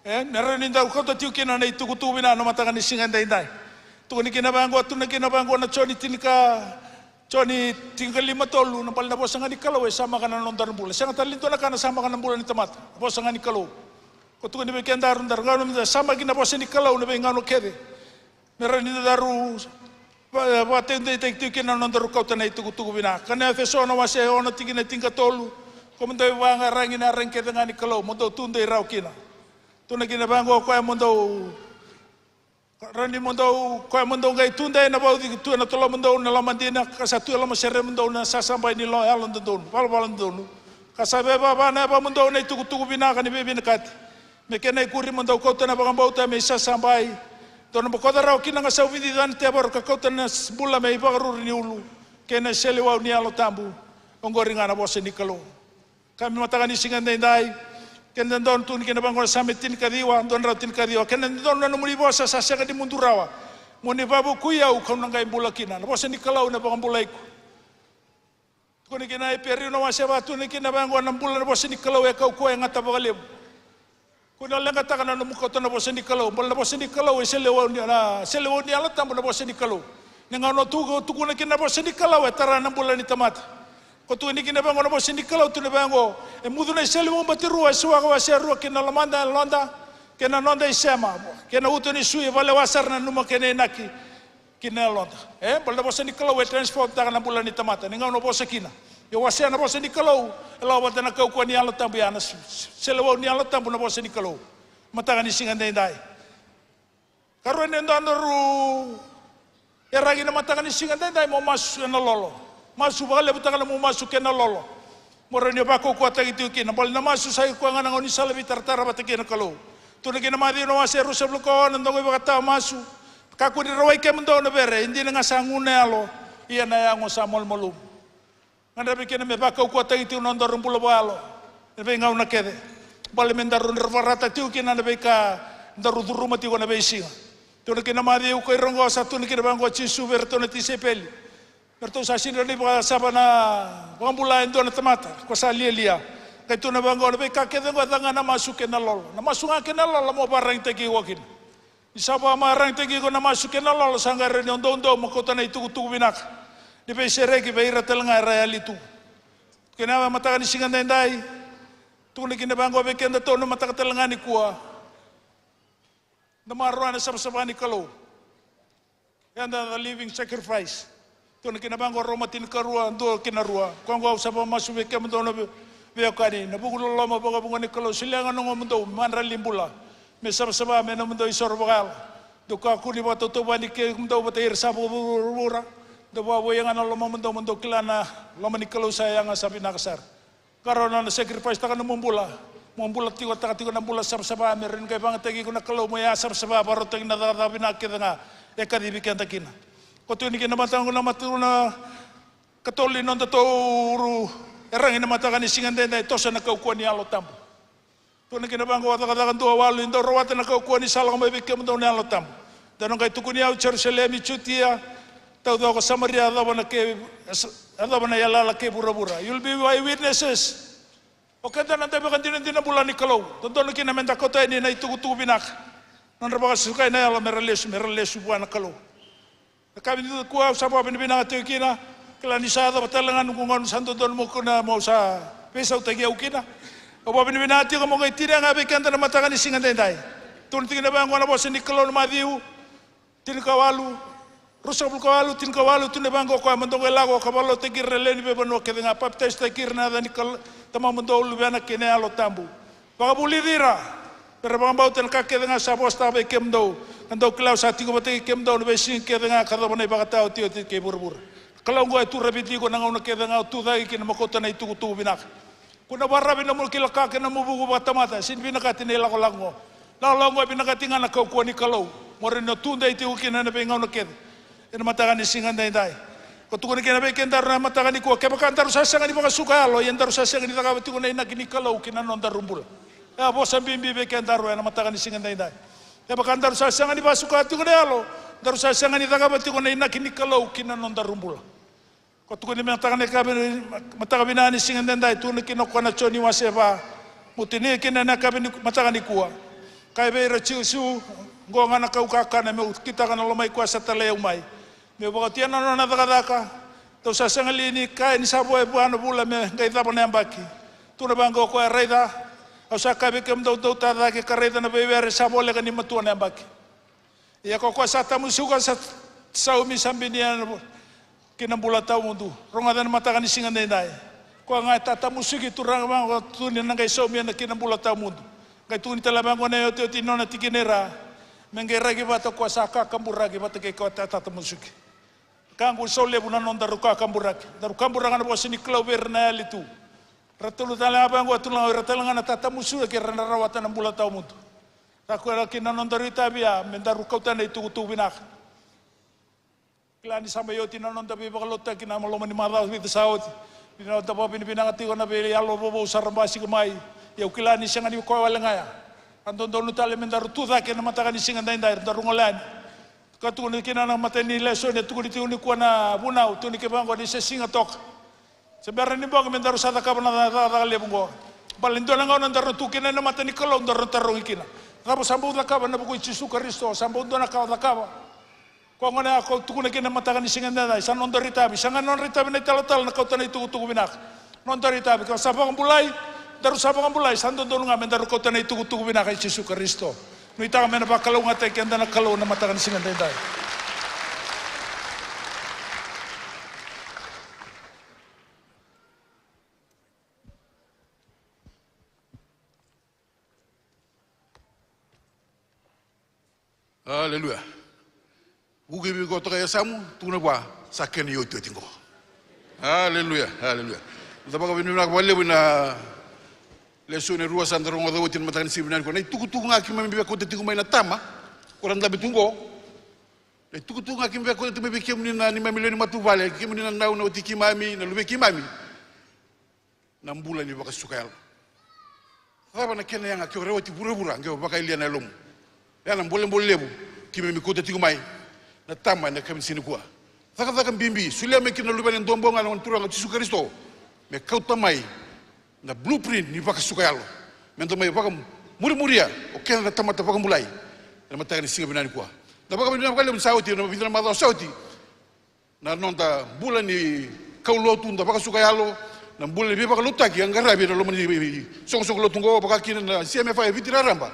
E, me rawa ni daru kauta tiko kina na itukutuku vinaka na mataka ni siga edaidai. Tukuni kina vaqo, tukuna kina vaqo na Joni tinika, Joni tinikalima tolu, na bale na vosa ga ni Kalou e samaka na nodaru bula. Sega tale ni dua na ka na samaka na bula ni tamata, na vosa ga ni Kalou. Ko tukuni vei kedaru, daru gauna meda samaki na vosa ni Kalou na veigauna kece. Me rawa ni daru va-, vakataudeitaki tiko kina na nodaru kauta na itukutuku vinaka. Ka na Efeso na wase e ono tikina e tinikatolu. Ko mo dou ivakaqaraqi ena iyaragi kece ga ni Kalou, mo dou tudei rawa kina. Tukuna kina vaqo, o koya mo dou, rawa ni mo dou, o koya mo dou qai tudei ena vauci tu ena tolomudou na lomadina, ka sa tu e lomaseremudou na sasabai ni lo-, yalododonu, valavala dodonu. Ka sa veivava na yavamudou ena itukutuku vinaka ni veivinakati. Me kena ikuri mo dou kauta na vakabauta me isasabai. Dou na bokoca rawa kina na gasau vidica ni tevoro ka kauta na s-, bula me ivakaruru ni ulu kei na iseleiwau ni Yalo Tabu. Oqori ga na vosa ni Kalou. Ka me mataka ni siga edaidai, keda donu, tukuni kina vaqo na Same tinikaciwa, dua na drau tinikaciwa. Keda donu na nomuni vosa sa sega ni mudu rawa. Mo ni vavukui au kau na qai bula kina. Na vosa ni Kalou ena vakabulai iko. Tukuni kina Iperiu na wase va, tukuni kina vaqo na bula na vosa ni Kalou e kaukauwa, e gata vakalevu. Ko na leqataka na nomu kauta na vosa ni Kalou, baleta na vosa ni Kalou e seleiwau ni, na seleiwau ni Yalo Tabu na vosa ni Kalou. Ni gauna o tu, tukuna kina na vosa ni Kalou e tara na bula ni tamata. Ko tukuni kina vaqo na vosa ni Kalou, tukuni vaqo, e mucu na iseleiwau batirua, e suaka wase rua, kei na lomada, yaloda, kei na noda isema, kei na uto ni sui, e valewa sara na nanuma kei na inaki ki na yaloda. E, baleta na vosa ni Kalou e transform-taka na bula ni tamata ni gauna o vosa kina. Ia o wasea na vosa ni Kalou, e lako vata na kaukauwa ni Yalo Tabu, ya na s-, s-, seleiwau ni Yalo Tabu na vosa ni Kalou. Mataka ni siga edaidai. Karua ni dua na nodaru iyaragi na mataka ni siga edaidai, mo masu ena lolo. Masu, vakalevutaka na nomu masu kei na lolo. Mo rawa ni vakaukauwataki tiko kina, baleta na masu sa ikoya ga na gaunisala veitaratara vata kei na Kalou. Tukuna kina Maciu na wase ruasagavulu ka ono, dou qai vakatawa, masu. Kakua ni rawai kemudou na vere, e dina ga sa gu na yalo, ia na yago sa malumalumu. Gadrevi kina me vakaukauwataki tiko na nodaru bula vakayalo ena veigauna kece. Baleta me daru dra-, vakarata tiko kina na veika daru curuma tiko ena veisiga. Tukuna kina Maciu, ko ira oqo sa tukuna kina vaqo o Jisu vei iratou na tisaipeli. Me ratou sa sega ni vakasava na vakabula e dua na tamata ko sa lialia. Qai tukuna vaqo, na veika kece oqo e caka ga ena masu kei na lolo. Na masu ga kei na lolo mo vakaragitaki iko kina. Ni sa vakamareqeti iko na masu kei na lolo, sa qai rawa ni o doudou mo kauta na itukutuku vinaka ni veisereki vei ira tale ga era yali tu. Kei na mataka ni siga edaidai, tukuna kina vaqo vei kedatou na mataka tale ga nikua. Da maroroya na savasava ni Kalou. Eda the living sacrifice. Tukuna kina vaqo Roma tinikarua, dua ki na rua. Ko oqo au sa vakamasu vei kemudou na vei-, veiwekani, na vuku loloma vakavuqa ni Kalou, solia ga na yagomudou me madrali bula, me savasava me nomudou isoro vakayalo. Dou kakua ni vakatautauvani kemudou vata kei ira sa vakavuravura. Dou vakavouya ga na lomamudou, mo dou kila na loma ni Kalou sa yaga, sa vinaka sara. Qarauna na sacrifice-taka na nomu bula. Mo bula tiko, taka tiko na bula savasava, me rawa ni qai vakayagataki iko na Kalou mo ya savasava, vakarautaki na cakacaka vinaka kece ga e kacivi keda kina. Ko tukuni kina mataqu na mataqu na katolu ni nodatou iyaragi na mataka ni siga edaidai, toso ena kaukauwa ni Yalo Tabu. Tukuna kina vaqo Cakacaka dua walu, ni dau rawata na kaukauwa ni sa lako mai vei kemudou na Yalo Tabu. Dou na qai tukuni au e Jerusalemi, Jutia, taucoko, Samaria, yacova na kei, yacova na yalayala kei vuravura. You'll be my witnesses. O keda na dauvakadinadina bula ni Kalou, dodonu kina meda kauta yani na itukutuku vinaka. Nodra vakasukai na yalo mera lesu, mera lesu vua na Kalou. Na ka vinaka nikua au sa vakavinavinaka tiko kina. Kila ni sa yacova tale ga noqu gauna sa dodonu mo kua mo sa veisautaki au kina. Au vakavinavinaka tiko mo qai tinia ga vei keda na mataka ni siga edaidai. Tukuna tiko kina vaqo na vosa ni Kalou na Maciu tinikawalu, ruasagavulu ka walu, tinikawalu, tukuna vaqo o koya, mo dou qai lako ka vakalotutaki ira na lewe ni veivanua kece ga, papitaisotaki ira ena yaca ni Kal-, Tamamudou, Luvena kei na Yalo Tabu. Vakavulici ira mera vakabauta na ka kece ga sa vosataka vei kemudou. Ka dou kila au sa tiko vata kei kemudou na veisiga kece ga ka yacova na ivakataotioti kei vuravura. Kalou oqo e tu raviti iko na gauna kece ga o tu cake kina mo kauta na itukutuku vinaka. Ko na vakararavi na nomu kila ka kei na nomu vuku vakatamata, sega ni vinakati na ilakolako oqo. Ilakolako oqo e vinakati ga na kaukauwa ni Kalou mo rawa ni o tudei tiko kina ena veigauna kece. Ena mataka ni siga edaidai, ko tukuna kina vei kedaru na mataka nikua, kevaka daru sa sega ni vakasuka yalo, ia daru sa sega ni cakava tiko na inaki ni Kalou ki na nodaru bula. E a vosa bibi vei kedaru ena mataka ni siga edaidai. Kevaka daru sa sega ni vakasuka tiko na yalo, Daru sa sega ni cakava tiko na inaki ni Kalou ki na nodaru bula. Ko tukuni me mataka ni yakavi, mataka vinaka ni siga edaidai, tukuna kina o koya na Joni wase va. Mo tinia kina ena yakavi ni mataka nikua. Kaya vei ira o Jisu, oqo ga na kau kakana, meu kitaka na lomai koya sa talai au mai. Meu vakaotia na nona cakacaka. Dou sa sega li ni kaya ni sa vo e vua na vula me qai cava na yabaki? Tukuna vaqo o koya, raica, au sa kaya vei kemudou, dou ta cake ka raica na veiwere sa voleka ni matua na yabaki. Ia ko koya sa tamusuka sa saumi sa binia ki na bula tawamudu. Rogoca ena mataka ni siga edaidai. Koya ga e tatamusuki, turaga vaqo, tukuni na qai saumi ena ki na bula tawamudu. Qai tukuni tale vaqo na iotioti ni nona tikina e ra. Me qai raki vata o koya sa kakaburaki vata kei koya e tatamusuki. Ka qu sau levu na nodaru kakaburaki. Daru kaburaka na vosa ni Kalou vei ira na yali tu. Ra tolu tale ga vaqo, turaga, ira tale ga na tatamusuki era na rawata na bula tawamudu. Ra kaya kina na nodaru itavi ya, me daru kauta na itukutuku vinaka. Kila ni sa mai oti na noda veivakalotutaki na loma ni macawa vica sa oti. Ni noda vakavinavinaka tiko na veiyalo vovou sa ra basika mai. Ia au kila ni sega ni koya wale ga ya. A dodonu tale me daru tu cake na mataka ni siga edaidai, daru gole yani. Ka tukuni kina na matai ni lesoni, e tukuni tiko nikua na vunau, tukuni ke vaqo ni se siga toka. Se bera ni bogi me daru sa cakava na ca-, cakacaka levu oqo. Baleta ni dua na gauna daru na tu kina ena mata ni Kalou, daru na tarogi kina. Cava sa bau cakava ena vuku i Jisu Karisito, sa bau dua na ka o cakava? Ko gona ya ko tukuna kina mataka ni siga edaidai, sa nodaru itavi, sa ga nodaru itavi na italatala na kauta na itukutuku vinaka. Nodaru itavi, ka sa vakabulai, daru sa vakabulai, sa dodonu ga me daru kauta na itukutuku vinaka i Jisu Karisito. Nuitaka me na vakalougatataki keda na Kalou na mataka ni siga edaidai. Aleluya. Vuki vei koya toka e yasamu, tukuna vua, sa kena iotioti qo. Aleluya, aleluya. Da vakavinavinaka vakalevu ena lesoni e rua sa da rogoca oti ena mataka ni siga vinaka nikua. Na itukutuku ga keimami via kauta tiko mai na tama, ko ra dabe tu qo. Na itukutuku ga keimami via kauta tiko mai vei kemuni na neimami lewe ni matavuvale, kemuni na nau, na wati keimami, na luvei keimami. Na bula ni vakasuka yalo. Cava na kena yaga ke o rawati vuravura qai o vakayalia na yalomu? Ya na bolebole levu keimami kauta tiko mai na tama ena yakavi ni siga nikua. Cakacaka bibi, solia mai kina na Luvena e dua bau ga na Gone Turaga o Jisu Karisito me kauta mai na blueprint ni vakasuka yalo, me da mai vakamurimuria o keda na tamata vakabulai ena mataka ni siga vinaka nikua. Da vakavinavinaka vakalevu ni sa oti, na vica na macawa sa oti, na noda bula ni kaulotu, da vakasuka yalo, na bula ni veivakalotutaki a qaravi ena loma ni soqosoqo lotu oqo, vaka kina na C M F I e Viti raraba.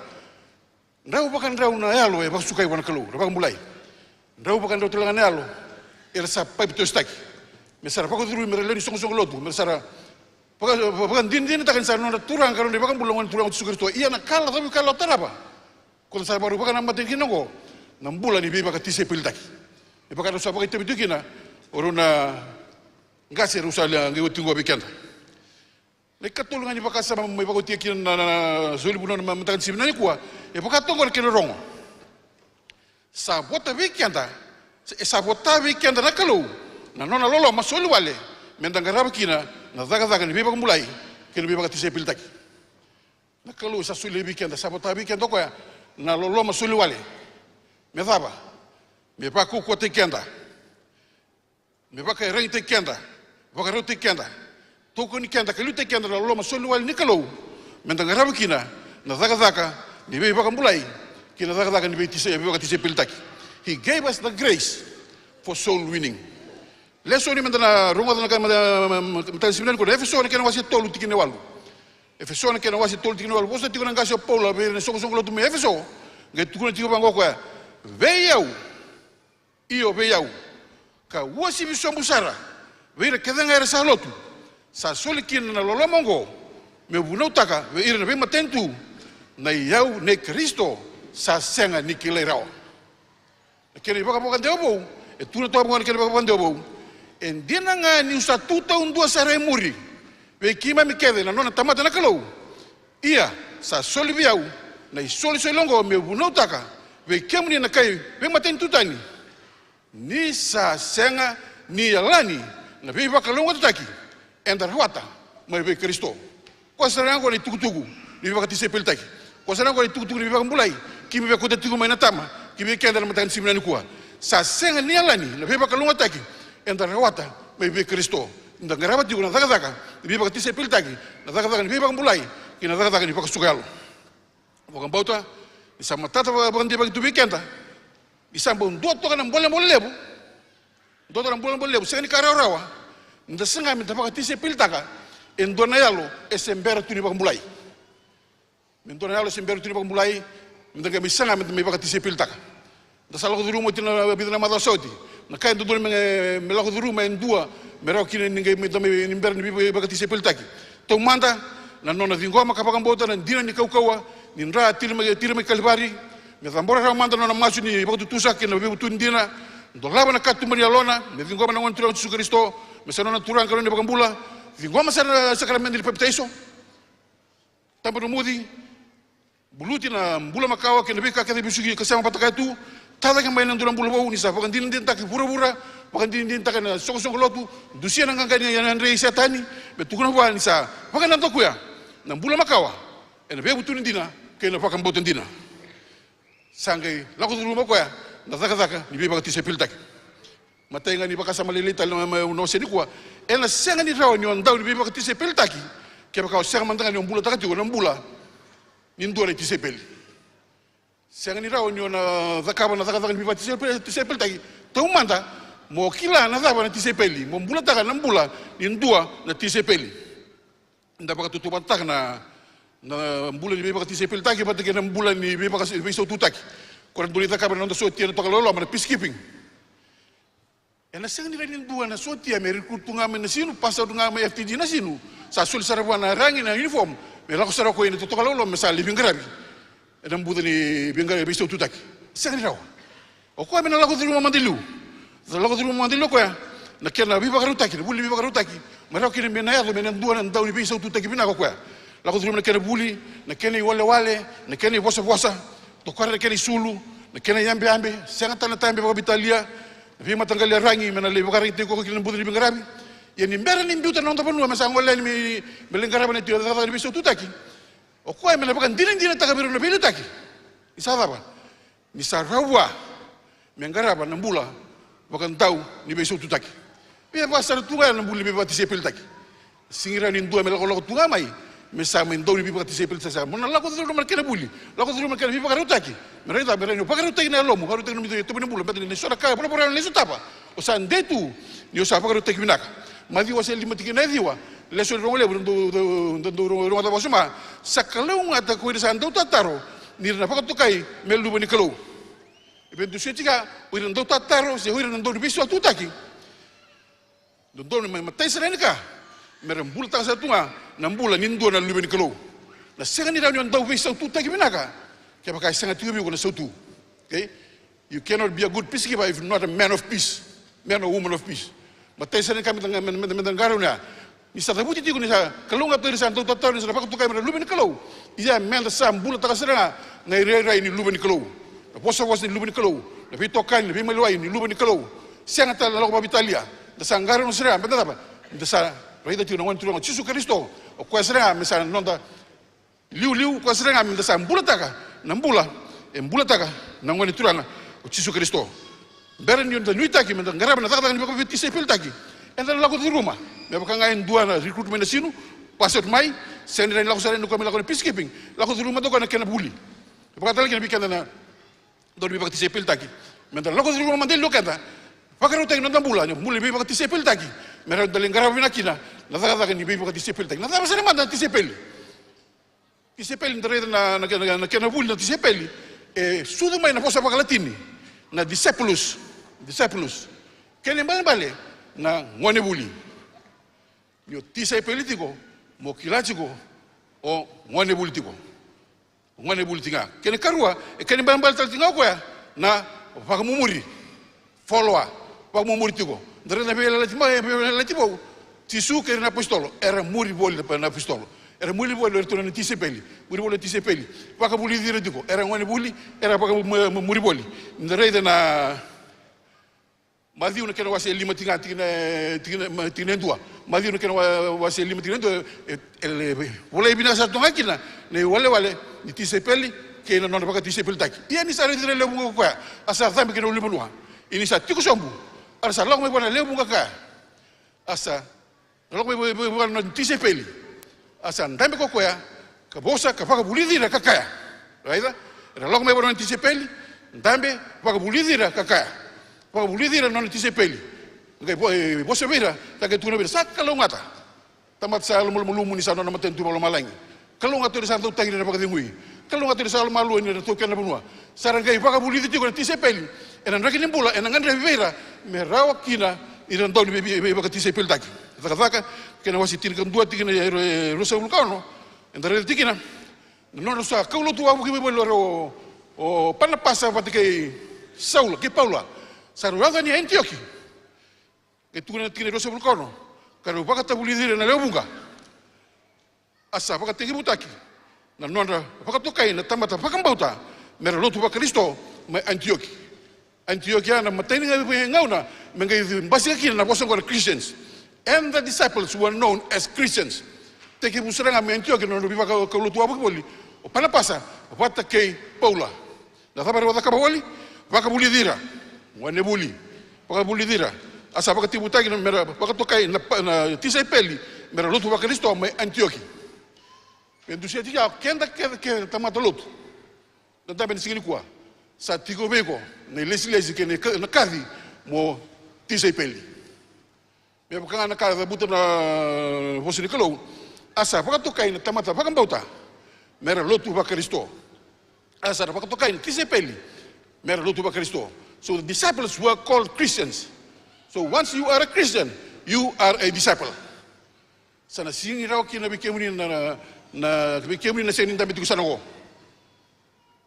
Drau vakadrau na yalo e vakasukai vua na Kalou, ra vakabulai. Drau vakadrau tale ga na yalo era sa papitaisotaki, me sa ra vakacurumi me ra lewe ni soqosoqo lotu, me ra sa ra vaka-, vakadinadinataka ni sa nodra Turaga ka nodra iVakabula na Gone Turaga o Jisu Karisito. Ia na ka lacovi, ka la tarava, ko da sa vakarau vakanamata kina oqo, na bula ni veivakatisaipelitaki. Me vaka rau sa vakaitavi tu kina o rau na qase rau sa qai oti oqo vei keda. Na ikatolu ga ni vakasama mai vakaotia kina na, na, na solivuna na mataka ni siga vinaka nikua, e vaka toka oqo na kena rogo. Sa vota vei keda, e sa vota vei keda na Kalou na nona loloma soliwale, me da qarava kina na cakacaka ni veivakabulai kei na veivakatisaipelitaki. Na Kalou sa solia vei keda, sa vota vei keda o koya na loloma soliwale. Me cava? Me vakaukauwataki keda, me vakaiyaragitaki keda, vakarautaki keda, tokoni keda ka liutaki keda na loloma soliwale ni Kalou, me da qarava kina na cakacaka ni veivakabulai kei na cakacaka ni veitisa-, veivakatisaipelitaki. He gave us the grace for soul winning. Lesoni me da na rogoca na ka, ma-, ma-, ma-, mataka ni siga vinaka nikua, na Efeso na kena wase tolu tikina e walu. Efeso na kena wase tolu tikina e walu. Vosa tiko na qase o Paula vei ira na soqosoqo lotu mai Efeso, qai tukuna tiko vaqo o koya: Vei au, io vei au, ka uasivi sobu sara vei ira kece ga era sa lotu, sa soli kina na loloma oqo, meu vunautaka vei ira na veimatanitu, na iyau nei Karisito sa sega ni kilai rawa. Na kena ivakavakadewa vou, e tukuna toka vaqo na kena ivakavakadewa vou: E dina ga niu sa tu taudua sara e muri vei keimami kece na nona tamata na Kalou, ia sa soli vei au na isolisoli oqo meu vunautaka vei kemuni na kai veimatanitu tani, ni sa sega ni yalani na veivakalougatataki eda rawata mai vei Karisito. Koya sara ga oqo na itukutuku ni veivakatisaipelitaki. Koya sara ga oqo na itukutuku ni veivakabulai keimami via kauta tiko mai na tama ki vei keda na mataka ni siga vinaka nikua. Sa sega ni yalani na veivakalougatataki eda rawata mai vei Karisito. Ni da qarava tiko na cakacaka ni veivakatisaipelitaki, na cakacaka ni veivakabulai, kei na cakacaka ni vakasuka yalo. Vakabauta ni sa matata vaka-, vakadeitaki tu vei keda ni sa bau dua toka na bolebole levu. Dua toka na bolebole levu, sega ni ka rawarawa ni da saga me da vakatisaipelitaka e dua na yalo e se bera tu ni vakabulai. Me dua na yalo e se bera tu ni vakabulai, me da qai mai saga me da mai vakatisaipelitaka. Da sa lako curuma oti na vica na macawa sa oti na ka e dodonu me, me lako curuma e dua me rawa kina ni qai mai, da mai, ni bera ni vei-, vakatisaipelitaki. Taumada, na nona ciqoma ka vakabauta na dina ni kaukauwa ni dra tiri mai, tiri mai Kalivari. Me cabora rawa mada na nona masu ni vakatutusa kei na veivutuni dina. Dolava na katuba ni yalona, me ciqoma na Gone Turaga o Jisu Karisito me sa nona Turaga ka nona iVakabula. Ciqoma sara na sakaramede ni papitaiso. Tabamuci, buluti na bula makawa kei na veika kece e vesuki ka sema vata kaya tu. Tacake mai na dua na bula vou ni sa vakadinadinataki vuravura, vakadinadinataka na soqosoqo lotu, dusia na qaqa ni yadra i Setani, me tukuna vua ni sa vakanadakuya na bula makawa ena veivutuni dina kei na vakabauta dina. Sa qai lako curuma o koya na cakacaka ni veivakatisaipelitaki. Matai ga ni vakasama lailai tale mai, mai na wase nikua, ena sega ni rawa ni o dau ni veivakatisaipelitaki kevaka o sega mada ga ni o bulataka tiko na bula ni dua na tisaipeli. Sega ni rawa ni o na cakava na cakacaka ni veivakatisaipelitaki taumada mo kila na cava na tisaipeli, mo bulataka na bula ni dua na tisaipeli. Da vakatautauvatataka na, na bula ni veivakatisaipelitaki vata kei na bula ni veivaka-, veisaututaki. Ko na dau ni cakava na noda sotia na toka loloma, na peacekeeping. Ena sega ni rawa ni dua na sotia me recruit tu ga mai na sinu, pass out ga mai F T G na sinu, sa soli sara vua na ragi, na uniform, me lako sara o koya ina totoka loloma me sa lai veiqaravi ena buca ni veiqaravi veisaututaki. Sega ni rawa. O koya me na lako curuma mada i liu. Na lako curuma mada i liu o koya na kena veivakarautaki, na vuli ni veivakarautaki, me rawa kina me na yaco me na dua na dau ni veisaututaki vinaka o koya. Lako curuma na kena vuli, na kena iwalewale, na kena ivosavosa, tokara na kena isulu, na kena iyabeyabe, sega tale na tayabe vakaveitalia, na veimataqali iyaragi me na lai vakaraitaki koya kina na buca ni veiqaravi. Ia ni bera ni biuta na noda vanua me sa gole yani me, me lai qarava na iti cakacaka ni veisaututaki, o koya me na vakadinadinataka vei rau na veiliutaki ni sa cava? Ni sa rawa vua me qarava na bula vakadau ni veisaututaki. Via vaka sara tu ga ya na bula ni veivakatisaipelitaki. Sega ni rawa ni dua me lakolako tu ga mai me sa mai dau ni veivakatisaipelitaki. Sa mo na lako curuma na kena vuli, lako curuma na kena veivakarautaki. Me rawa ni cava? Me rawa ni vakarautaki na yalomu, vakarautaki na nomu itovo ni bula, baleta ni so na ka e voravora ena Nai Sotava, o sa dei tu ni o sa vakarautaki vinaka. Maciu wase lima tikina e ciwa. Lesoni rogo levu da dau, dau, dau rogoca vakasoma. Sa kalougata ko ira sa dau tataro ni ra na vakatokai me luve ni Kalou. E veidusia tiko ya, o ira na dau tataro se o ira na dau ni veisaututaki. Dodonu me matai sara yani ka me ra bulataka sara tu ga na bula ni dua na luve ni Kalou. Na sega ni rawa ni o dau veisaututaki vinaka kevaka e sega tiko vei iko na sautu. Okay? You cannot be a good peacekeeper if not a man of peace. Man or woman of peace. Matai sara ni ka me da, me da, me da, me da qarauna ya. Ni sa cavuti tiko ni sa kalougata o ira sa dau tataro ni sa na vakatokai me ra luve ni Kalou. Ia me da sa bulataka sara ga na irairai ni luve ni Kalou, na vosavosa ni luve ni Kalou, na veitokani, na veimaliwai ni luve ni Kalou. Sega tale na lako vakaveitalia. Da sa qarauna sara ga me da cava? Da sa raica tiko na Gone Turaga o Jisu Karisito. O koya sara ga me sa noda liuliu, o koya sara ga me da sa bulataka na bula e bulataka na Gone Turaga o Jisu Karisito. Bera ni da nuitaki me da qarava na cakacaka ni veivakatisaipelitaki, eda na lako curuma me vaka ga e dua na recruit mai na sinu, pass out mai. Sega ni rawa ni lako sara yani o koya me lako na peacekeeping. Lako curuma mada o koya na kena vuli. Vaka tale kina vei keda na dau ni veivakatisaipelitaki, me da lako curuma mada i liu o keda, vakarautaki na noda bula, na bula ni veivakatisaipelitaki, me rawa ni da lai qarava vinaka kina na cakacaka ni veivakatisaipelitaki. Na cava sara mada na tisaipeli? Tisaipeli, da raica na, na, na, na kena vuli na tisaipeli, e sucu mai na vosa vakaLatini na discipulus, discipulus. Kena ibalebale na gonevuli. Ni o tisaipeli tiko, mo kila tiko o gonevuli tiko. O gonevuli tiko ga. Kena ikarua, e kena ibalebale tale tiko ga o koya na vakamumuri. Follower, vakamumuri tiko. Da raica na Veiyalayalati Vou, Veiyalayalati Vou. Jisu kei ira na apositolo era muri voli na apositolo. Era muri voli o iratou na tisaipeli. Muri voli na tisaipeli. Vakavulici ira tiko. Era gonevuli, era vakamuri voli. Da raica na Maciu na kena wase e lima, tikina, tikina, tikina e dua. Maciu na kena wa-, wase e lima, tikina e dua. E, e volai vinaka sara tu ga kina na iwalewale ni tisaipeli kei na nona vakatisaipelitaki. Ia ni sa raici ira na lewe vuqa ko koya, a sa cabe ki na ulunivanua. Ia ni sa tiko sobu, a ra sa lako mai vua na lewe vuqa ka kaya. A sa lako mai vua, vua, vua na tisaipeli. A sa dabe ko koya, ka vosa, ka vakavulici ira ka kaya. Raica? Era lako mai vua na tisaipeli, dabe, vakavulici ira ka kaya. Vakavulici ira na nona tisaipeli. Qai vo-, e, vosa vei ira, sa qai tukuna vei ira, sa kalougata. Tamata sa yalomalumalumu ni sa nona matanitu vakalomalagi. Kalougata ni sa dau tagi ni na vakacegui. Kalougata ni sa yalomalua ni na taukena na vanua. Sa ra qai vakavulici tiko na tisaipeli ena draki ni bula, ena gadrevi vei ira me rawa kina ni ra dau ni vei, vei, veivakatisaipelitaki. Cakacaka, kena wase tinikadua, tikina e ru-, e ruasagavulu ka ono, eda raica tiko kina na nodra sa kaulotu wavoki voli o, o Panapasa vata kei Saula, kei Paula. Sa rau yaco yani Anitioki. Qai tukuna na tikina e ruasagavulu ka ono, ka rau vakatavulici ira na lewe vuqa. A sa vakatekivutaki na nodra vakatokai na tamata vakabauta me ra lotu vaKarisito mai Anitioki. Anitioki ya na imatai ni ga-, gauna me qai basika kina na vosa oqo na Christians. And the disciples were known as Christians. Tekivu sara ga mai Anitioki na nodra veivakaulotu wavoki voli o Panapasa vata kei Paula. Na cava era cakava voli? Vakavulici ira. Gone vuli. Vakavulici ira. A sa vakatekivutaki na, me ra vakatokai na pa-, na tisaipeli me ra lotu vaKarisito mai Anitioki. Me dusia tiko ya, o keda kece, kece na tamata lotu. Na dabe ni siga nikua. Sa tiko vei iko na ilesilesi kei na ka-, na kaci mo tisaipeli. Me vaka ga na ka e cavuta na vosa ni Kalou, a sa vakatokai na tamata vakabauta me ra lotu vaKarisito. A sa ra vakatokai na tisaipeli me ra lotu vaKarisito. So the disciples were called Christians. So once you are a Christian, you are a disciple. Sa na sigi rawa kina vei kemuni na, na, na, vei kemuni na sega ni dabe tiko sa na oqo.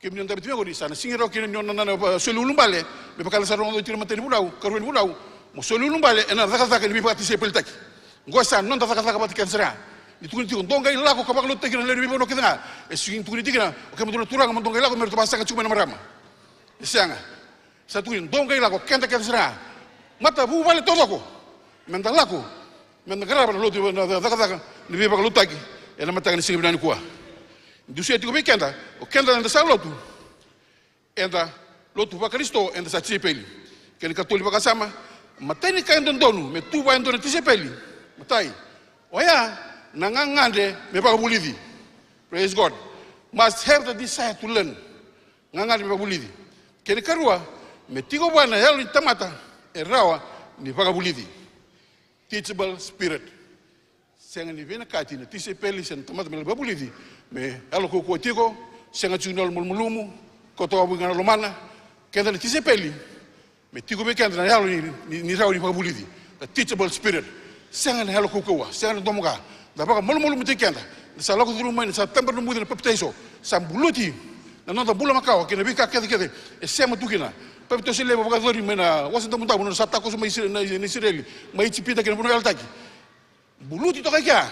Kemuni na dabe tiko mai oqori, sa na sigi rawa kina ni o na, na, na, soli ulubale, me vaka na sa rogoca tiko na matai ni vunau, karua ni vunau, mo soli ulubale ena cakacaka ni veivakatisaipelitaki. Oqo sa noda cakacaka vata kece sara. Ni tukuni tiko, dou qai lako ka vakalotutaki na lewe ni veivanua kece ga. E sigi ni tukuni tiko kina, o kemudou na turaga mo dou qai lako me ratou vakasaqara tiko mai na marama. E sega. Sa tukuni, dou qai lako, keda kece sara. Matavuvale taucoko. Meda lako. Meda qarava na lotu, na cakacaka ni veivakalotutaki ena mataka ni siga vinaka nikua. Dusia tiko vei keda, o keda eda sa lotu. Eda lotu vaKarisito, eda sa tisaipeli. Kena ikatolu ni vakasama, matai ni ka e dodonu me tu vua e dua na tisaipeli. Matai, oya na gagadre me vakavulici. Praise God. Must have the desire to learn. Gagadre me vakavulici. Kena ikarua, me tiko vua na yalo ni tamata e rawa ni vakavulici. Teachable spirit. Sega ni vinakati na tisaipeli se na tamata me lai vakavulici me yalo kaukauwa tiko, sega tiko na yalo malumalumu, koto wavoki ga na lomana. Keda na tisaipeli, me tiko vei keda na yalo ni, ni, ni rawa ni vakavulici. The teachable spirit. Sega na yalo kaukauwa, sega na domo ga. Da vakamalumalumutaki keda. Da sa lako curuma mai, da sa tabe na muci na papitaiso. Sa buluti na noda bula makawa kei na veika kecekece e sema tu kina. Papitaiso levu vakayacori mai na Wasa Damudamu, na sa takoso mai Isire-, na, na Isireli mai Ijipita kei na vanua yalataki. Buluti toka i kea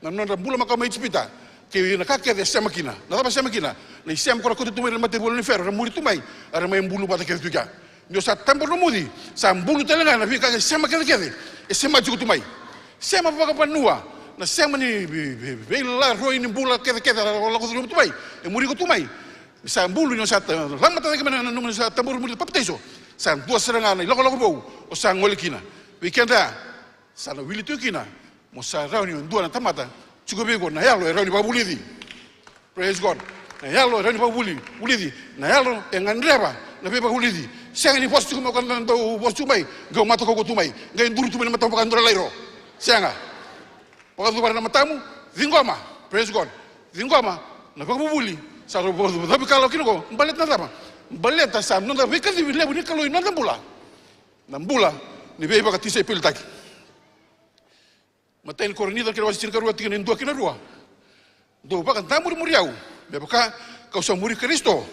na nodra bula makawa mai Ijipita, kei na ka kece e sema kina. Na cava e sema kina? Na isema ko ra kauta tu mai na mataivalu ni Fero, ra muri tu mai, era mai bulu vata kece tu i kea. Ni o sa tabe na muci, sa bulu tale ga na veika e sema kecekece e sema tiko tu mai. Sema vakavanua, na sema ni vei, vei, veilaroi ni bula kecekece era lako curuma tu mai, e muri iko tu mai. Ni sa bulu, ni o sa ta-, lamata cake mai na, na, na, ni sa tabe na muci, papitaiso, sa dua sara ga na ilakolako vou o sa gole kina. Vei keda ya, sa na wili tiko kina mo sa rawa ni o dua na tamata tiko vei iko na yalo e rawa ni vakavulici. Praise God. Na yalo e rawa ni vakavuli-, vulici. Na yalo e gadreva na veivakavulici. Sega ni vosa tiko mai o koya na dau vosa tiko mai, qai o mata kaukaua tu mai, qai duru tu mai na matamu vaka dua na lairo. Sega. Vakacuvara na matamu, ciqoma. Praise God. Ciqoma na vakavuvuli. Sa rau vakacaucavi ka lako kina qo. Baleta na cava? Baleta sa noda veikacivi levu ni Kalou i noda bula. Na bula ni veivakatisaipelitaki. Matai ni Korinica, kena wase tinikarua, tikina e dua ki na rua. Dou vakadamurimuri au, me vaka kau sa muri Karisito,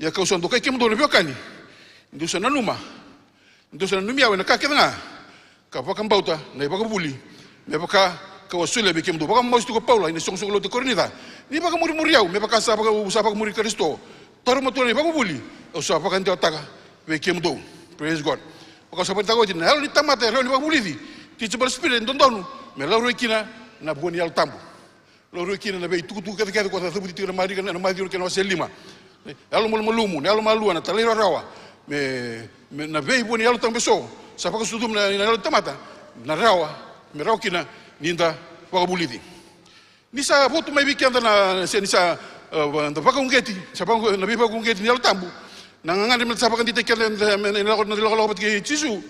ia kau sa dokai kemudou na veiwekani. Dou sa nanuma, dou sa nanumi au ena ka kece ga, ka vakabauta na ivakavuvuli, me vaka kau a solia vei kemudou. Vakamamasu tiko o Paula ena isoqosoqo lotu e Korinica. Ni vakamurimuri au, me vaka sa vaka-, sa vakamuri Karisito. Taura matua na ivakavuvuli au sa vakadewataka vei kemudou. Praise God. Vaka au sa vakataka oti, na yalo ni tamata e rawa ni vakavulici, teachable spirit, e dodonu me laurai kina na vua ni Yalo Tabu. Laurai kina na veitukutuku kecekece ko sa cavuti tiko ena Marika, na Maciu kei na wase lima. Yalo malumalumu, na yalo malua, na talairawarawa, me me na veivu ni Yalo Tabu eso sa vakasucumi na, na yalo ni tamata, na rawa, me rawa kina ni da vakavulici. Ni sa votu mai vei keda na, se ni sa, e, da vakauqeti, sa vakau-, na veivakauqeti ni Yalo Tabu, na gagadre me da sa vakadeitaki keda, me da, me da, me da lakolako vata kei Jisu,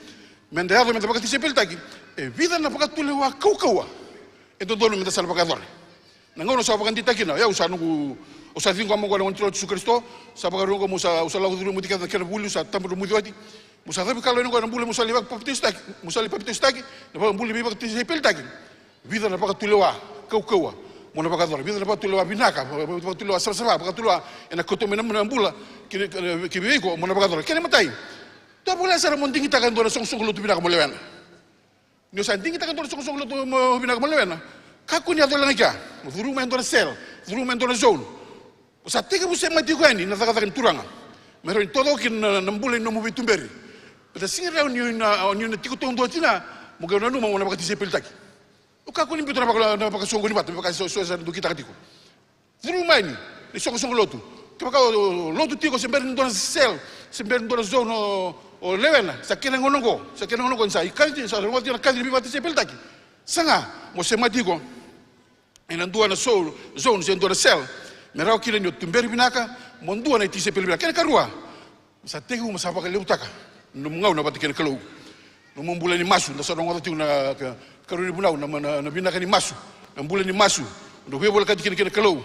me da yaco me da vakatisaipelitaki, e vica na vakatulewa kaukauwa e dodonu me da sa na vakayacora. Na gauna au sa vakadeitaka kina, o yau sa noqu, au sa ciqoma oqo na Gone Turaga o Jisu Karisito, sa vakarau oqo meu sa, au sa lako curuma oti kece na kena vuli, au sa tabadromuci oti. Meu sa cavuikalawa yani oqo ena bula meu sa lai papitaisotaki, meu sa lai papitaisotaki, na bula ni veivakatisaipelitaki. Vica na vakatulewa kaukauwa mo na vakayacora, vica na vakatulewa vinaka, vakatulewa savasava, vakatulewa ena kauta mai na bula ki, ki vei iko mo na vakayacora. Kena imatai, tovolea sara mo digitaka e dua na soqosoqo lotu vinaka mo lewena. Ni o sa digitaka e dua na soqosoqo lotu mo vinaka mo lewena, kakua ni yaco wale ga i kea. Mo curuma e dua na cell, curuma e dua na zone. O sa tekivu semati iko yani na cakacaka ni Turaga me rawa ni taucoko kina na, na bula ni nomu veituberi. Baleta sega ni rawa ni o na, ni o na tiko taudua tiko ga mo qai nanuma mo na vakatisaipelitaki. O kakua ni biuta na vaka, na vakasoqoni vata me vaka so, so sa dukitaka tiko. Curuma yani na isoqosoqo lotu. Kevaka o lotu tiko se bera ni dua na cell, se bera ni dua na zone o, o lewena, sa kena gauna oqo, sa kena gauna oqo ni sa ikaci, sa rogoci na kaci ni veivakatisaipelitaki. Saga mo semati iko ena dua na so, zone se dua na cell me rawa kina ni o tuberi vinaka mo dua na itisaipeli vinaka. Kena ikarua, sa tekivu mo sa vakalevutaka na nomu gauna vata kei na Kalou. Nomu bula ni masu, da sa rogoca tiko na ka, karua ni vunau, na, na, na vinaka ni masu. Na bula ni masu, na veivolekati kina kei na Kalou.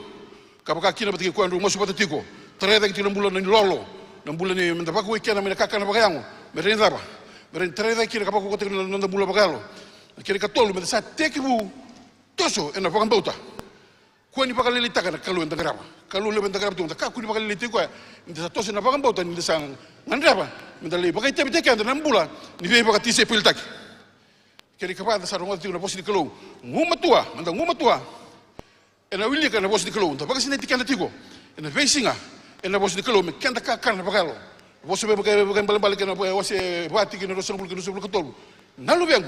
Ka vaka kina vata kei koya drau masu vata tiko. Tarai cake tiko na bula ni lolo, na bula ni, me da vakauwai keda mai na kakana vakayago. Me rawa ni cava? Me rawa ni tarai cake kina ka vakaukauwataka na noda bula vakayalo. Na kena ikatolu, me da sa tekivu toso ena vakabauta. Kua ni vakalailaitaka na Kalou eda qarava. Kalou levu eda qarava tu, da kakua ni vakalailaitaki koya. Ni da sa toso ena vakabauta, ni da sa gadreva me da lai vakaitavitaki keda na bula ni veivakatisaipelitaki. Kena ikava, da sa rogoca tiko na vosa ni Kalou. Gumatua, me da gumatua ena wilika na vosa ni Kalou. Da vakasinaiti keda tiko ena veisiga ena vosa ni Kalou me keda kakana vakayalo. Vosa vaka, vakaibalebale kei na wase va tikina ruasagavulu kei na ruasagavulu ka tolu. Na luvequ,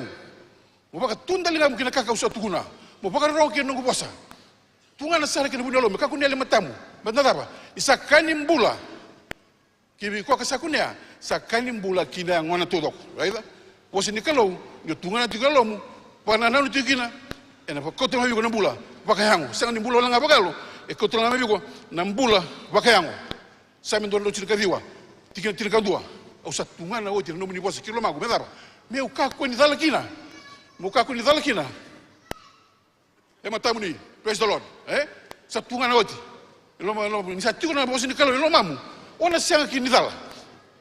mo vakatudaligamu ki na ka kau sa tukuna, mo vakarorogo ki na noqu vosa. Tugana sara ki na vu ni yalomu, me kakua ni yali matamu. Baleta na cava? Ni sa ka ni bula. Ki vei koya ka sa kunea, sa ka ni bula ki na yagona taucoko. Raica? Vosa ni Kalou, ni o tugana tiko e yalomu, vakanananu tiko kina, ena vakauta ga vei iko na bula vakayago. Sega ni bula wale ga vakayalo, e kauta ga mai vei iko na bula vakayago. Same dua na drau tinikaciwa, tikina tinikadua. Au sa tugana oti na nomuni vosa ki lomaqu, me cava? Meu kakua ni cala kina. Meu kakua ni cala kina. E matamuni, praise the Lord. E? Sa tugana oti. E loma, e loma, ni sa tiko na vosa ni Kalou e lomamu, o na sega kina ni cala.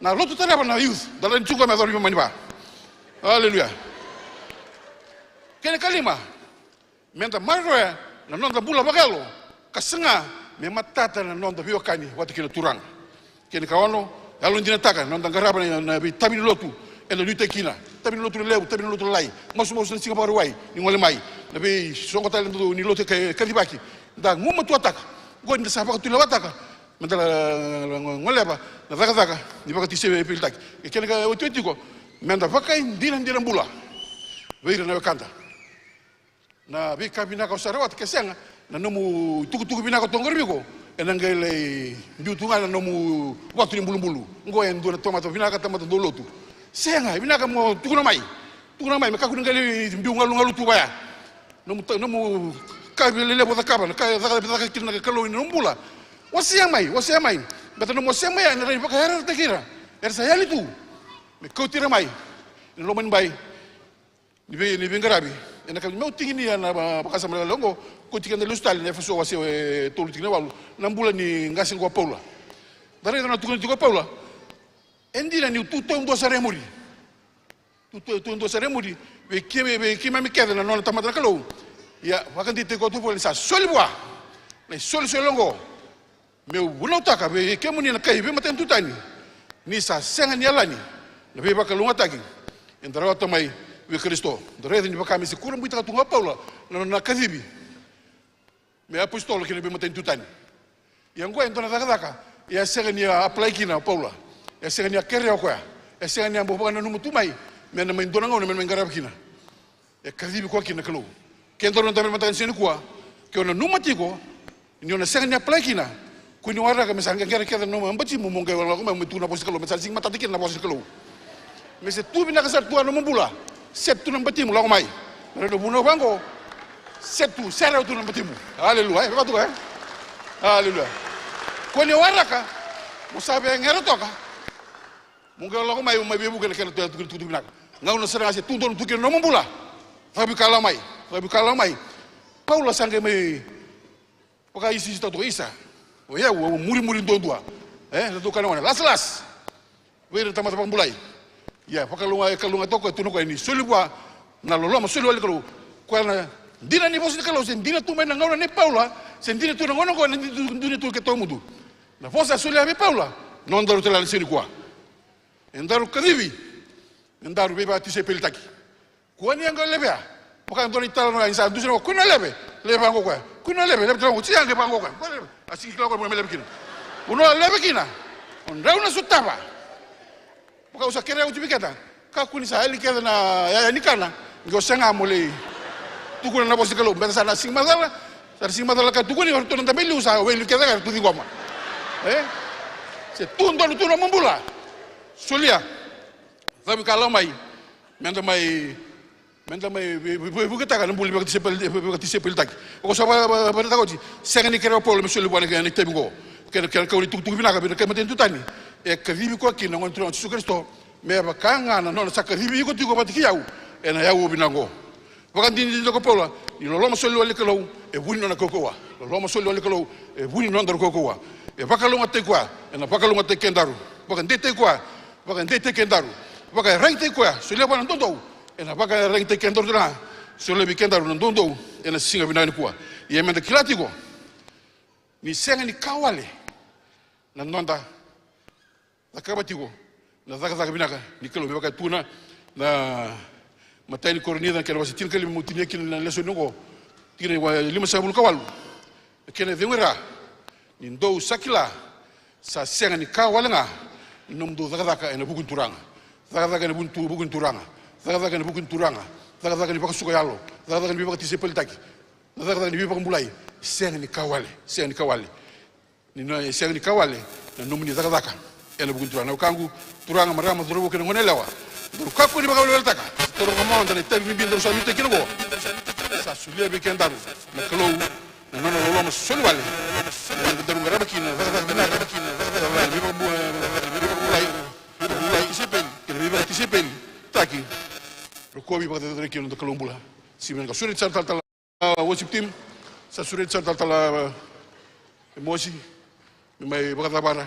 Na lotu tarava na youth, da lai ni tiko me yacova ni veimama ni va. Aleluya. Kena ikalima, me da maroroya na noda bula vakayalo, ka saga me matata na noda veiwekani vata kei na Turaga. Kena ikaono, yalodinataka na noda qarava na, na veitavi ni lotu eda nuitaki kina. Tavi ni lotu lelevu, tavi ni lotu lalai, masumasu na siga Vakarauwai ni gole mai, na veisoqo tale ni lotu e ka-, kacivaki. Da gumatuataka. Oqo ni da sa vakatulewataka me da la, la, la, goleva na cakacaka ni vakatisaipelitaki. E kena ikaotioti tiko, me da vakaidinadina bula vei ira na wekada. Na veika vinaka o sa rawata, ke sega, na nomu itukutuku vinaka o tu oqori vei iko, ena qai lai biu tu ga na nomu vatu ni bulubulu. Oqo e dua na tamata vinaka, tamata dau lotu. Sega, e vinaka mo tukuna mai. Tukuna mai, me kakua ni qai lai biu galugalu tu vaya. Nomu ta-, nomu ka lelevu o cakava, na ka e caka, caka kina na Kalou ena nomu bula. Wasea mai, wasea mai. Baleta nomu wasea mai, ena rawa ni vakayarayarataki ira era sa yali tu. Me kauti ira mai ena loma ni bai ni vei, ni veiqaravi. Ena ka meu tiginia na va-, vakasama lailai oqo, kauti keda lesu tale ena Efeso wase e tolu tikina e walu, na bula ni qase oqo o Paula. Da raica na tukuna tiko o Paula. E dina niu tu taudua sara e muri. Tu, tu, taudua sara e muri vei kei, vei, vei keimami kece na nona tamata na Kalou. Ia vakadeitaki koya tu voli ni sa soli vua na isolisoli oqo. Meu vunautaka vei kemuni na kai veimatanitu tani, ni sa sega ni yalani na veivakalougatataki eda rawata mai vei Karisito. Da raica ni vaka me se kurabuitaka tu ga o Paula na nona kacivi me apositolo ki na veimatanitu tani. Ia oqo e dua na cakacaka e a sega ni a apply kina o Paula. E a sega ni a kerea o koya. E a sega ni a bau vakananuma tu mai me na mai dua na gauna me na mai qarava kina. E kacivi koya kina na Kalou. Kedaru na dabe mataka ni siga nikua, ke o nanuma tiko ni o na sega ni apply kina, kua ni waraka me sa qaqara kece na nomu batimu mo qai lako mai mo tukuna na vosa ni Kalou, me sa sega ni matata kina na vosa ni Kalou. Me se tu vinaka sara tu ga na nomu bula. Set tu na batimu, lako mai. Na rau na vunau vaqo. Set tu, set out tu na batimu. Aleluya. E, vakatuka, e? Aleluya. Ko ni waraka, mo sa vegera toka. Mo qai lako mai, mo mai veivuke na kena tu, tu, tu, tu vinaka. Gauna sara ga se tu donu tu kina na nomu bula. Cakava ka lako mai. Cakava ka lako mai. Paula sa qai mai vakaisisitaka toka, isa. O yau, au murimuri duadua. E, na tukana gona. Lasalasa. Vei ira na tamata vakabulai. Ia, vakalouga, e kalouga toka, e tu na koya ni soli vua na loloma, soli wale Kalou. Koya na dina ni vosa ni Kalou, se dina tu mai na gauna nei Paula, se dina tu na gauna oqo, na dina tu, dina tu ke tawamudu. Na vosa solia vei Paula, nodaru tale na siga nikua. Edaru kacivi, edaru veivakatisaipelitaki. Kua ni qai levea. Vaka dua na italanoa ni sa dusi na, kua ni leve. Leve vaqo koya. Kua ni leve, leve tale vaqo. Sia qai vaqo koya. Kua ni leve. A sigi kila koya mo me leve kina. Vanua leve kina. O drau na sotava. Vaka au sa kerea oti vei keda. Kakua ni sa yali kece na yaya ni kana. Qo sega mo lai tukuna na vosa ni Kalou. Beta sa na sigi macala. Sa na sigi macala ka tukuni, o ratou na dabe liu sa wei liu kece ka tu ciqoma. E? Se tu donu tu na nomu bula. Solia. Cakava ka lako mai. Meda mai Meda mai vei, vei, veivuketaka na bula ni vakatisaipeli-, vei, vakatisaipelitaki. Ko sa va, va, vakaraitaka oti, sega ni kerea o Paula me soli vua na kena itavi oqo. Kena, kena kau ni tukutuku vinaka vei na kai matanitu tani. E kacivi koya kina na Gone Turaga o Jisu Karisito. Me vaka ga na nona sa kacivi iko tiko vata kei au. Ena yakavi vinaka oqo. Vakadinadinataka ko Paula, ni loloma soli wale ni Kalou, e vu ni nona kaukauwa. Loloma soli wale ni Kalou, e vu ni nodaru kaukauwa. E vakalougatataki koya, ena vakalougatataki kedaru. Vakadeitaki koya, vakadeitaki kedaru. Vakaiyaragitaki koya, solia vua na doudou. Ena vakaiyaragitaki kedaru tale ga. Solia vei kedaru na doudou ena siga vinaka nikua. Ia meda kila tiko ni sega ni ka wale na noda cakava tiko na cakacaka vinaka ni Kalou. Me vaka e tukuna na imatai ni Korinica, na kena wase tinikalima, meu tinia kina na lesoni oqo. Tikina e limasagavulu ka walu. Na kena cegu e ra, ni dou sa kila sa sega ni ka wale ga na nomudou cakacaka ena vuku ni Turaga. Cakacaka ena vuku ni tu-, vuku ni Turaga. Cakacaka ena vuku ni Turaga. Cakacaka ni vakasuka yalo. Cakacaka ni veivakatisaipelitaki. Na cakacaka ni veivakabulai. Sega ni ka wale. Sega ni ka wale. Ni na, e sega ni ka wale na nomuni cakacaka ena vuku ni Turaga. Na wekaqu, turaga, marama, cauravou kei na goneyalewa, daru kakua ni vakaweleweletaka. Daru vakamoda na itavi bibi daru sa nuitaki kina oqo. Sa solia vei kedaru na Kalou na nona loloma soli wale. Eda daru qarava kina na cakacaka vinaka, na cakacaka vinaka, na veivakabu-, na veivakabulai, veivakabulai, tisaipeli, kei na veivakatisaipeli taki. Rokovi, vakacaucautaki kina noda Kalou bula. Sivi na ka, sureti sara talatala. A, worship team, sa sureti sara talatala, e, Mosi, me mai vakacavara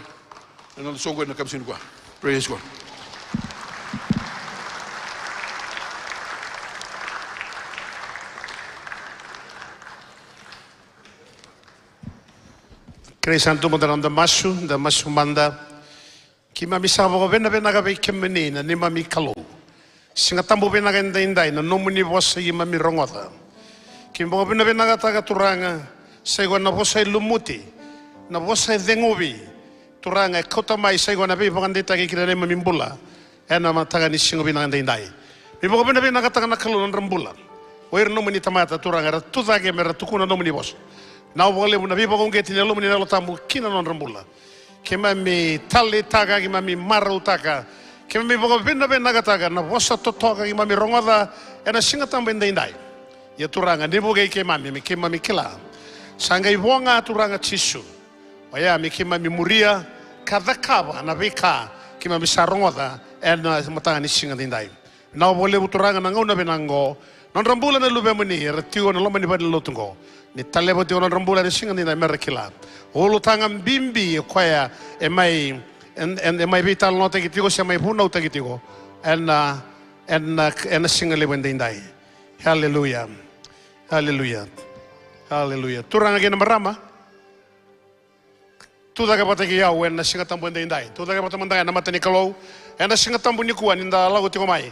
na noda soqo ena yakavi siga nikua. Praise God. Kerei sa tu mada na noda masu, da masu mada. Keimami sa vakavinavinaka vei kemuni na neimami Kalou. Siga Tabu vinaka edaidai, na nomuni vosa keimami rogoca. Keimami vakavinavinakataka Turaga, sa ikoya na vosa e lumuti, na vosa e ceguvi. Turaga e kauta mai, sa ikoya na veivakadeitaki ki na neimami bula. Ena mataka ni siga vinaka edaidai. Keimami vakavinavinakataka na Kalou na nodra bula. O ira na nomuni tamata Turaga, era tucake me ra tukuna na nomuni vosa. Vinaka vakalevu na veivakauqeti ni Yalomuni na Yalo Tabu ki na nodra bula. Keimami taleitaka, keimami marautaka, keimami vakavinavinakataka na vosa totoka keimami rogoca ena Siga Tabu edaidai. Ia Turaga, ni vukei keimami, me keimami kila sa qai vo ga Turaga Jisu. Oya me keimami muria ka cakava na veika keimami sa rogoca ena mataka ni siga edaidai. Vinaka vakalevu Turaga na gauna vinaka oqo. Nodra bula na luvemuni era tiko ena loma ni valenilotu oqo. Ni taleva tiko nodra bula ena siga edaidai me ra kila. Ulutaga bibi o koya e mai, e, e, e mai veitalanoataki tiko se mai vunautaki tiko ena, ena, ena siga levu edaidai. Haleluya. Haleluya. Haleluya. Turaga kei na marama. Tucake vata kei au ena Siga Tabu edaidai. Tucake vata mada ga ena mata ni Kalou. Ena Siga Tabu nikua ni da lako tiko mai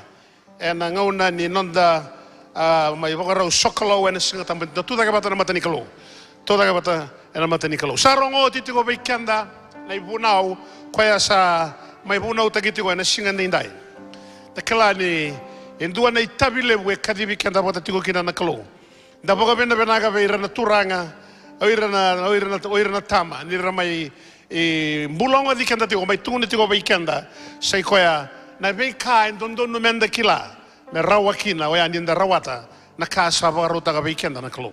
ena gauna ni noda, a, mai vakarau sokalou ena Siga Tabu, da tucake vata ena mata ni Kalou. Tucake vata ena mata ni Kalou. Sa rogo oti tiko vei keda na ivunau, koya sa mai vunautaki tiko ena siga edaidai. Da kila ni e dua na itavi levu e kacivi keda vata tiko kina na Kalou. Da vakavinavinaka vei ira na turaga, o ira na, o ira na, o ira na tama, ni ra mai, e, bula ogoci keda tiko, mai tukuna tiko vei keda, sa i koya Na veika e dodonu meda kila me rawa kina, oya ni da rawata na ka sa vakarautaka vei keda na Kalou.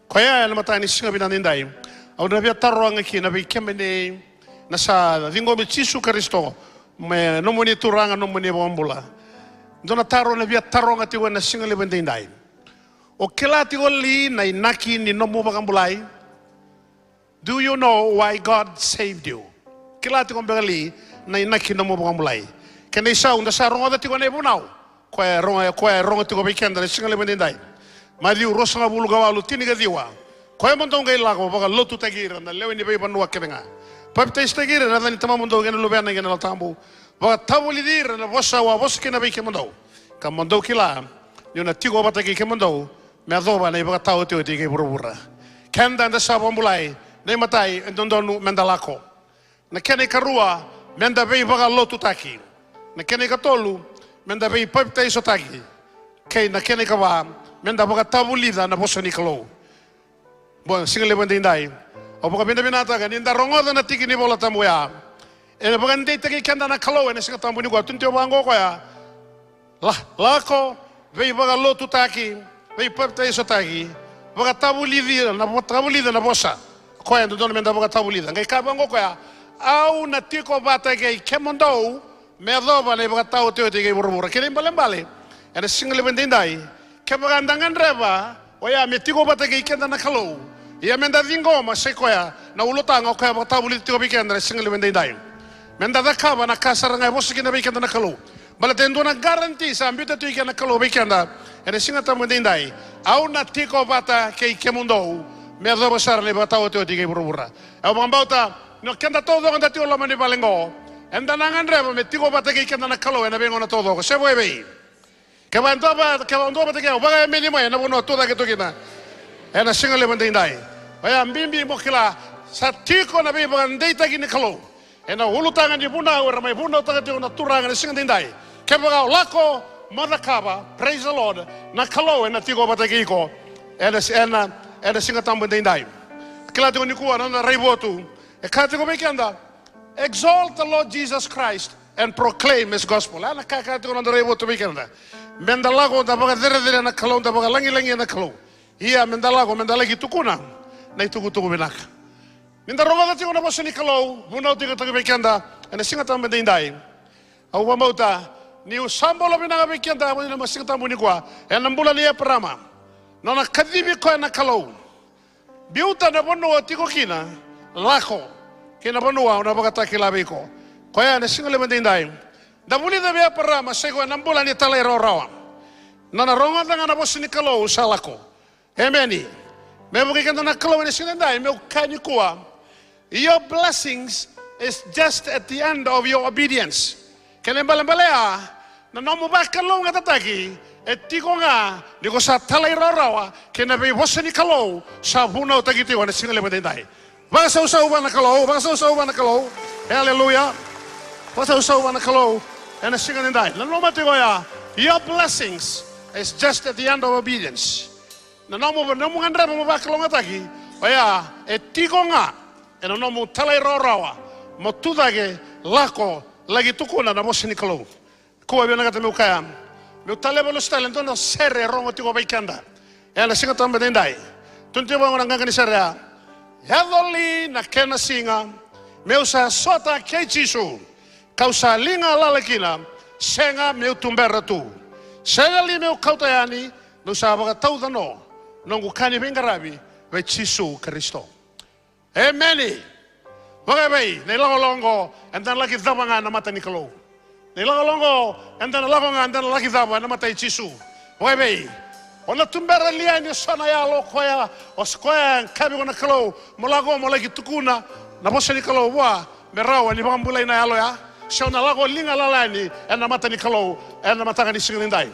Koya ena mataka ni siga vinaka edaidai, au na via taroga kina vei kemuni na sa ciqomi Jisu Karisito me nomuni Turaga, nomuni iVakabula. Dua na taro na via taroga tiko ena siga levu edaidai. O kila tiko li na inaki ni nomu vakabulai? Do you know why God saved you? Kila tiko beka li na inaki ni nomu vakabulai? Kena isau, da sa rogoca tiko na ivunau. Koya e rogo, koya e rogo tiko vei keda na siga levu edaidai. Maciu ruasagavulu ka walu, tinikaciwa. Koya mo dou qai lako vakalotutaki ira na lewe ni veivanua kece ga. Papitaisotaki ira ena yaca ni Tamamudou kei na Luvena kei na Yalo Tabu. Vakatavulici ira na vosa au a vosa kina vei kemudou. Ka mo dou kila niu na tiko vata kei kemudou me yacova na ivakataotioti kei vuravura. Keda eda sa vakabulai, na imatai, e dodonu meda lako. Na kena ikarua, meda veivakalotutaki. Na kena ikatolu, meda veipapitaisotaki. Kei na kena ikava, meda vakatavulica na vosa ni Kalou. Bua, siga levu edaidai, au vakavinavinakataka ni da rogoca na tiki ni Vola Tabu oya. E vakadeitaki keda na Kalou ena Siga Tabu nikua, tukuna tiko vaqo o koya. La, lako, veivakalotutaki, veipapitaisotaki, vakatavulici, na vakatavulica na vosa. Koya e dodonu meda vakatavulica. Qai kaya vaqo o koya, au na tiko vata kei kemudou me yacova na ivakataotioti kei vuravura. Kena ibalebale, ena siga levu edaidai, kevaka da gadreva oya me tiko vata kei keda na Kalou, ia meda ciqoma, sai koya na ulutaga o koya vakatavulica tiko vei keda ena siga levu edaidai. Meda cakava na ka sara ga e vosa kina vei keda na Kalou. Baleta e dua na guarantee sa biuta tiko kina na Kalou vei keda ena Siga Tabu edaidai. Au na tiko vata kei kemudou me yacova sara na ivakataotioti kei vuravura. Au vakabauta ni o keda taucoko da tiko loma ni vale qo, eda na gadreva me tiko vata kei keda na Kalou ena veigauna taucoko. Se vakaevei? Kevaka e dua va-, kevaka e dua vata kei au, vakaemeni mai ena vanua o tu cake tu kina ena siga levu edaidai. Oya bibi mo kila, sa tiko na veivakadeitaki ni Kalou ena ulutaga ni vunau era mai vunautaka tiko na Turaga ena siga edaidai. Kevaka o lako mo cakava, praise the Lord, na Kalou ena tiko vata kei iko ena, ena, ena Siga Tabu edaidai. Kila tiko nikua na nona raivotu e kaya tiko vei keda, exalt the Lord Jesus Christ and proclaim his gospel. Ena ka e kaya tiko na nona raivotu vei keda, meda lako, da vakacerecerea na Kalou, da vakalagilagia na Kalou. Ia meda lako, meda laki tukuna na itukutuku vinaka. Ni da rogoca tiko na vosa ni Kalou vunautikataki vei keda ena Siga Tabu edaidai, au vakabauta niu sa bula vinaka vei keda ena Siga Tabu nikua, ena bula nei Eparama, nona kacivi koya na Kalou. Biuta na vanua o tiko kina, lako ki na vanua au na vakatakila vei iko. Koya ena siga levu edaidai, da vulica vei Eparama, sai koya na bula ni talairawarawa. Nona rogoca ga na vosa ni Kalou, sa lako. Emeni. Me vukei keda na Kalou ena siga edaidai, meu kaya nikua, your blessings is just at the end of your obedience. Kena ibalebale ya, na nomu vakalougatataki e tiko ga ni ko sa talairawarawa ki na veivosa ni Kalou sa vunautaki tiko ena siga levu edaidai. Vakasausau vua na Kalou, vakasausau vua na Kalou. E, aleluya. Vakasausau vua na Kalou ena siga edaidai. Nanuma tiko oya, your blessings is just at the end of obedience. Na nomu, nomu gadreva mo vakalougatataki, oya e tiko ga ena nomu talairawarawa mo tu cake, lako, laki tukuna na vosa ni Kalou. Kua vinakata meu kaya, meu taleva lesu tale e dua na sere e rogo tiko vei keda ena Siga Tabu edaidai. Tukuna tiko vaqo na qaqa ni sere ya. Yaco li na kena siga meu sa sota kei Jisu, kau sa liga lala kina, sega meu tubera tu. Sega li meu kauta yani, meu sa vakatauca no noqu ka ni veiqaravi vei Jisu Karisito. Emeni. Vakaevei na ilakolako oqo, eda na laki cava ga ena mata ni Kalou? Na ilakolako oqo, eda na lako ga, eda na laki cava ena mata i Jisu? Vakaevei? O na tubera li yani eso na yalo koya, o s-, koya e kaya vei iko na Kalou mo lako mo laki tukuna na vosa ni Kalou vua, me rawa ni vakabulai na yalo ya? Se o na lako liga lala yani ena mata ni Kalou ena mataka ni siga nidai?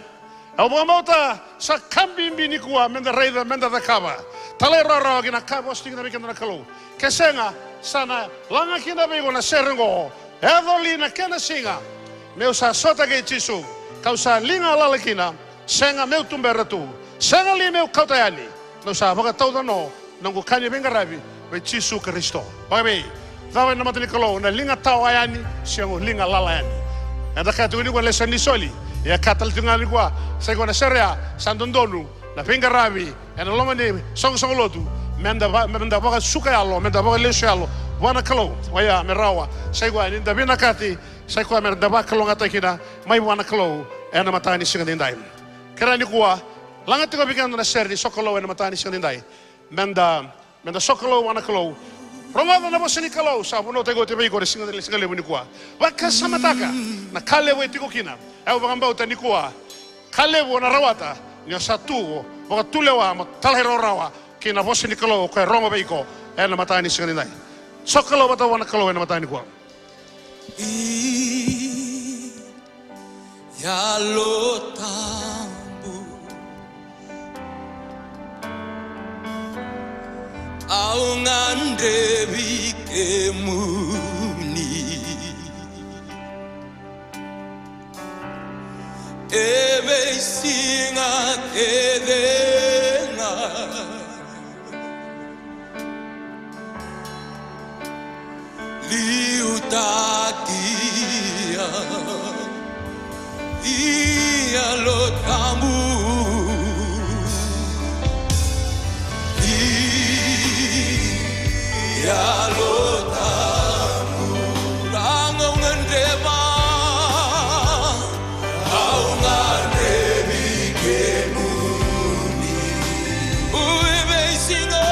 Au vakabauta sa ka bibi nikua meda raica, meda cakava. Talairawarawa ki na ka e vosa tiko kina vei keda na Kalou. Ke sega, sa na laga kina vei iko na sere oqo. Yaco li na kena siga meu sa sota kei Jisu, kau sa liga lala kina, sega meu tubera tu, sega li meu kauta yani, meu sa vakatauca no noqu ka ni veiqaravi vei Jisu Karisito. Vakaevei? Cava ena mata ni Kalou, na liga tawa yani se o liga lala yani? Eda kaya tiko nikua na lesoni ni soli. Ia ka tale tiko ga nikua, sa i koya na sere ya, sa dodonu na veiqaravi ena loma ni soqosoqo lotu, meda va-, meda vakasuka yalo, meda vakalesu yalo vua na Kalou. Oya me rawa, sa i koya ni da vinakati, sa i koya meda vakalougatataki kina mai vua na Kalou ena mataka ni siga nidai. Kerea nikua, laga tiko vei keda na sere ni sokalou ena mataka ni siga nidai. Meda, meda sokalou vua na Kalou. Rogoca na vosa ni Kalou sa vunautaki oti vei iko na siga, siga levu nikua. Vakasamataka na ka levu e tiko kina. Au vakabauta nikua, ka levu o na rawata ni o sa tu vakatulewa mo talairawarawa ki na vosa ni Kalou ko e rogo vei iko ena mataka ni siga nidai. Sokalou vata vua na Kalou ena mataka nikua. Yalo Tabu, au gadrevi kemuni. E veisiga kece ga liutaki au, Yalo Tabu. Yalo Tabu. Au gadreva, au gadrevi kemuni. Ui, veisiga.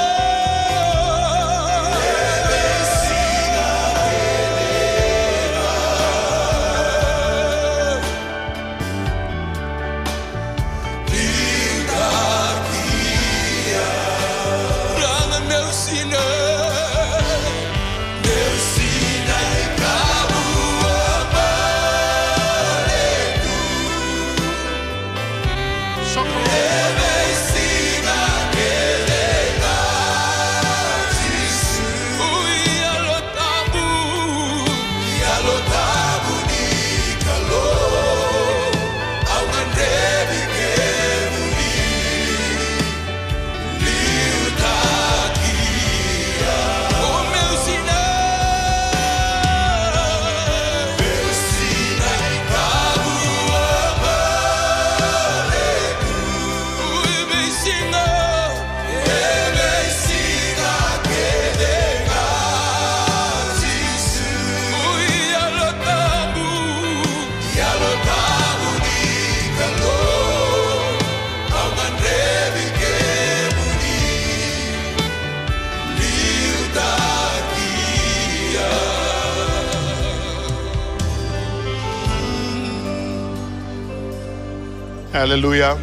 Aleluya.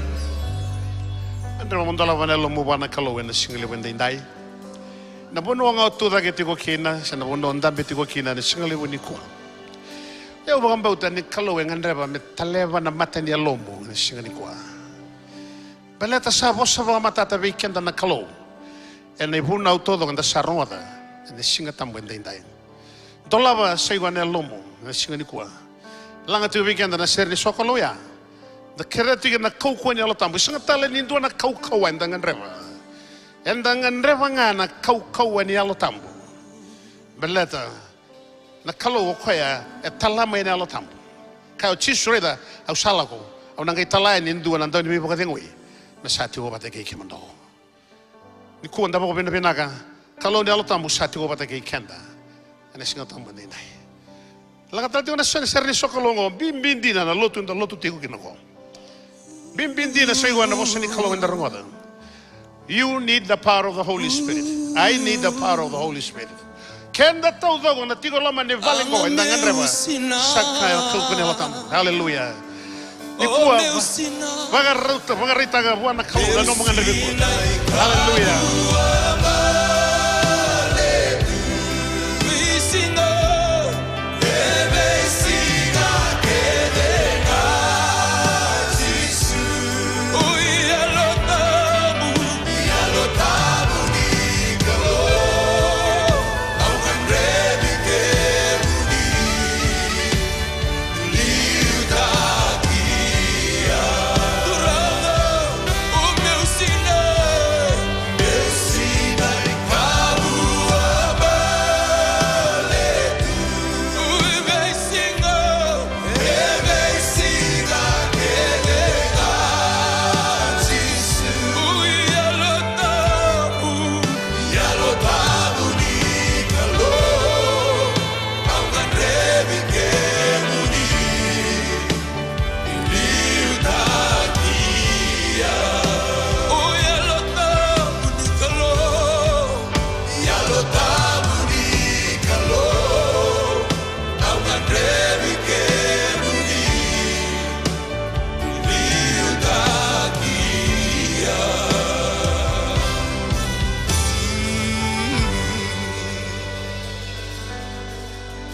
Gadreva mo dolava na yalomu vua na Kalou ena siga levu edaidai. Na vanua ga o tu cake tiko kina se na vanua o dabe tiko kina ena siga levu nikua, au vakabauta ni Kalou e gadreva me taleva na mata ni yalomu ena siga nikua. Baleta sa vosa vakamatata vei keda na Kalou ena ivunau taucoko eda sa rogoca ena Siga Tabu edaidai. Dolava sa i koya na yalomu ena siga nikua. Laga tiko vei keda na sere ni sokalou ya. Da kerea tiko na kaukauwa ni Yalo Tabu. Sega tale ni dua na kaukauwa eda gadreva. Eda gadreva ga na kaukauwa ni Yalo Tabu. Baleta na Kalou o koya e tala mai na Yalo Tabu. Kaya o Jisu, raica, au sa lako, au na qai tala yani e dua na dauniveivakacegui me sa tiko vata kei kemudou. Nikua da vakavinavinaka, Kalou ni Yalo Tabu sa tiko vata kei keda ena Siga Tabu edaidai. Laga tale tiko na sere, sere ni sokalou oqo, bibi dina na lotu eda lotu tiko kina oqo. Bibi dina sa i koya na vosa ni Kalou eda rogoca. You need the power of the Holy Spirit. I need the power of the Holy Spirit. Keda taucoko na tiko loma ni vale oqo eda gadreva sa ka e kaukauwa ni Yalo Tabu. Aleluya. Nikua, vakarauta, vakaraitaka vua na Kalou na nomu gadrevi nikua. Aleluya.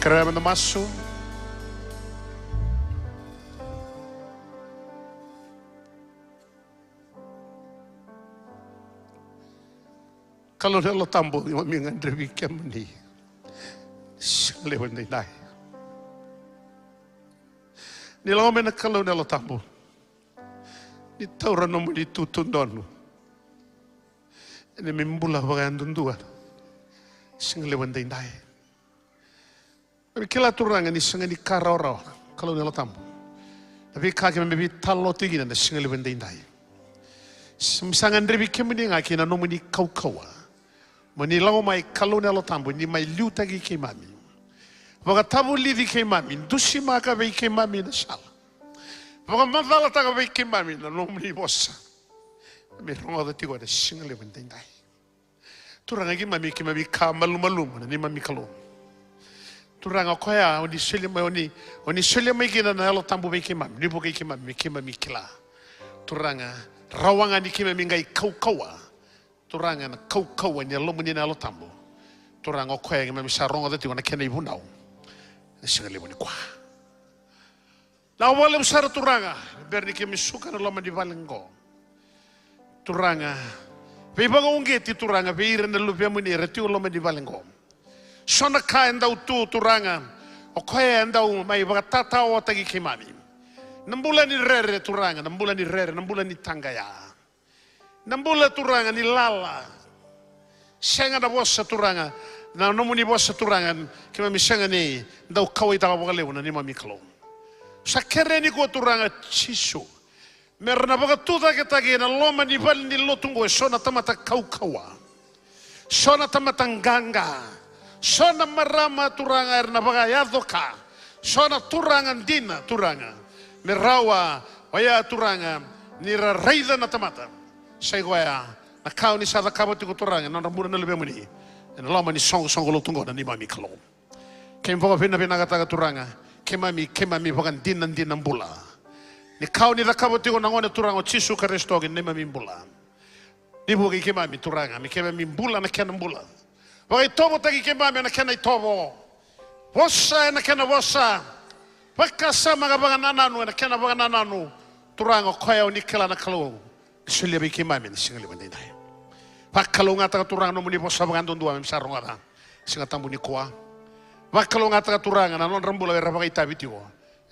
Kerea meda masu. Kalou na Yalo Tabu, keimami gadrevi kemuni. Siga levu edaidai. Ni lako mai na Kalou na Yalo Tabu. Ni taura nomuni itutu donu. Ena neimami bula vakayadudua. Siga levu edaidai. Keimami kila Turaga ni sega ni ka rawarawa, Kalou na Yalo Tabu, na veika keimami veitalanoa tiko kina ena siga levu edaidai. Keimami sa gadrevi kemuni ga kei na nomuni kaukauwa. Mo ni lako mai Kalou na Yalo Tabu, ni mai liutaki keimami. Vakatavulici keimami, dusimaka vei keimami na sala. Vakamacalataka vei keimami na nomuni vosa. Keimami rogoca tiko ena siga levu edaidai. Turaga keimami, keimami ka malumalumu na neimami Kalou. Turaga o koya, o ni solia mai, o ni, o ni solia mai kina na Yalo Tabu vei keimami, ni vukei keimami, me keimami kila. Turaga, rawa ga ni keimami qai kaukauwa. Turaga na kaukauwa ni Yalomuni na Yalo Tabu. Turaga o koya keimami sa rogoca tiko na kena ivunau. Na siga levu nikua. Na vakalevu sara Turaga, bera ni keimami suka na loma ni vale qo. Turaga, veivakauqeti Turaga, vei ira na luvemuni era tiko loma ni vale qo. So na ka e dau tu Turaga, o koya e dau mai vakatatawataki keimami. Na bula ni rere Turaga, na bula ni rere, na bula ni taqaya. Na bula Turaga ni lala. Sega na vosa Turaga, na nomuni vosa Turaga, keimami sega ni dau kauwaitaka vakalevu na neimami Kalou. Sa kerea nikua Turaga Jisu, me ra na vakatucaketaki ena loma ni vale ni lotu oqo eso na tamata kaukauwa. So na tamata qaqa. So na marama Turaga era na vakayaco ka. So na turaga dina Turaga. Me rawa, oya Turaga, ni ra raica na tamata. Sa i koya, na ka o ni sa cakava tiko Turaga, na nodra bula na luvemuni. Ena loma ni soqosoqo lotu oqo na neimami Kalou. Keimami vakavinavinakataka Turaga, keimami, keimami vakadinadina bula. Ni ka o ni cakava tiko na gone Turaga o Jisu Karisito ki na neimami bula. Ni vukei keimami Turaga, me keimami bula na kena bula. Vakaitovotaki keimami ena kena itovo. Vosa ena kena vosa. Vakasama ka vakanananu ena kena vakanananu. Turaga o koya o ni kila na Kalou. Ni solia vei keimami ena siga levu edaidai. Vakalougatataka Turaga nomuni vosa vakayadudua me sa rogoca. Siga tabu nikua. Vakalougatataka Turaga na nodra bula era vakaitavi tiko.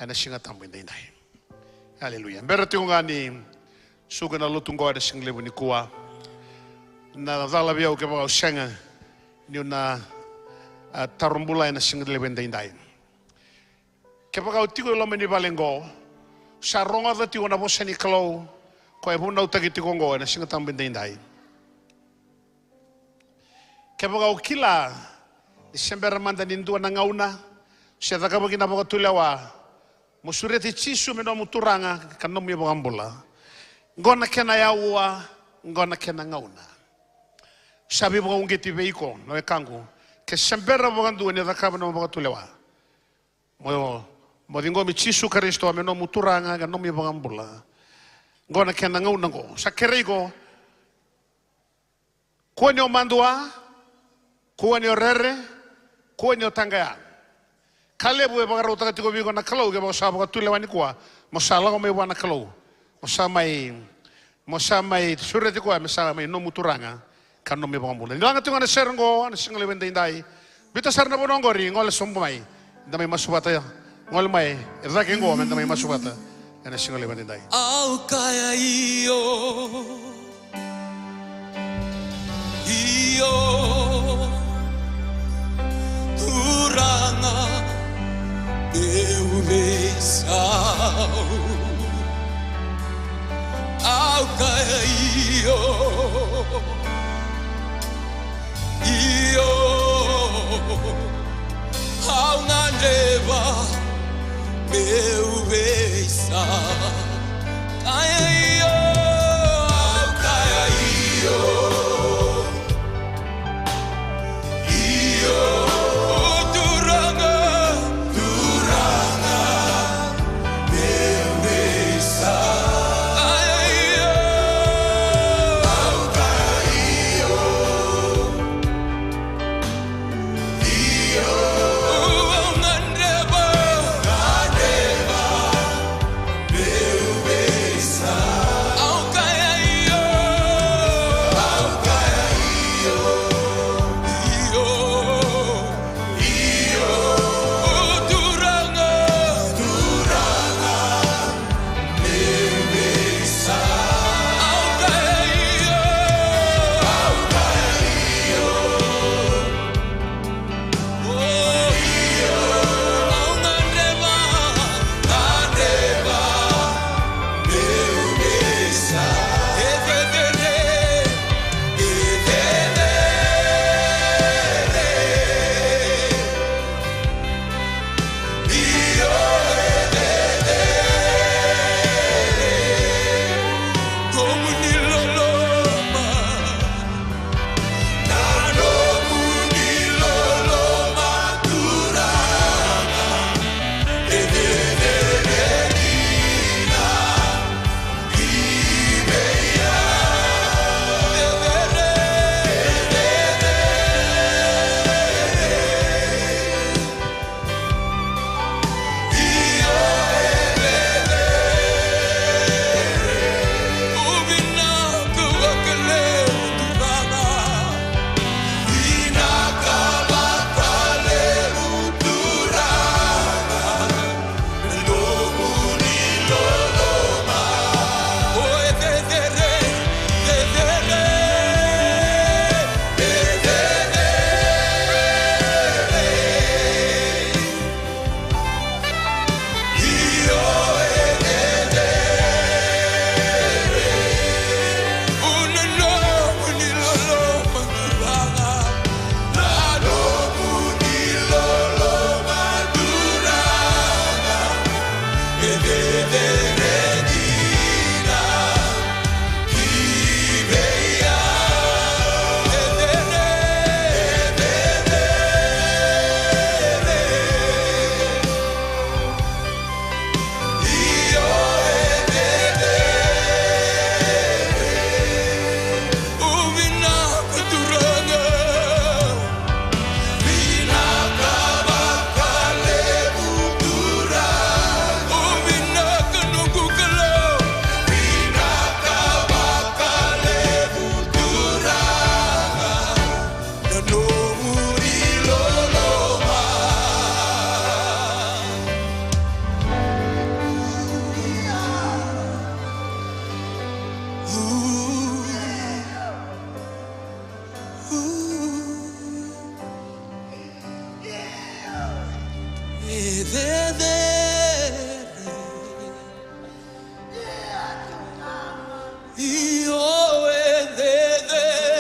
Ena siga tabu edaidai. Aleluya. Bera tiko ga ni suka na lotu qo ena siga levu nikua. Na cala vei au kevaka au sega niu na, a, taro bula ena siga levu edaidai. Kevaka o tiko e loma ni vale qo, sa rogoca tiko na vosa ni Kalou, koya e vunautaki tiko qo ena siga tabu edaidai. Kevaka o kila ni se bera mada ni dua na gauna se cakava kina vakatulewa, mo sureti Jisu me nomu Turaga ka nomu iVakabula. Qo na kena aua, qo na kena gauna. Sa veivakauqeti vei iko na wekaqu, ke se bera vakadua ni cakava na nomu vakatulewa. Mo, mo ciqomi Jisu Karisito me nomu Turaga ka nomu iVakabula. Qo na kena gauna qo. Sa kerei iko. Kua ni o madua, kua ni o rere, kua ni o taqaya. Ka levu e vakarautaka tiko vei iko na Kalou kevaka o sa vakatulewa nikua, mo sa lako mai vua na Kalou. Mo sa mai, mo sa mai sureti koya me sa mai nomu Turaga ka nomu iVakabula. Ni laga tiko ga na sere oqo ena siga levu edaidai. Biuta sara na vanua oqori, gole sobu mai. Da mai masu vata, gole mai e cake oqo me da mai masu vata ena siga levu edaidai. Au kaya io, io, Turaga, meu veisau. Au kaya io, io, au gadreva meu veisau. Kaya io, au kaya io. Io, Turaga, Turaga, meu veisau. Au kaya io, io, au E cecere. Io, e cecere.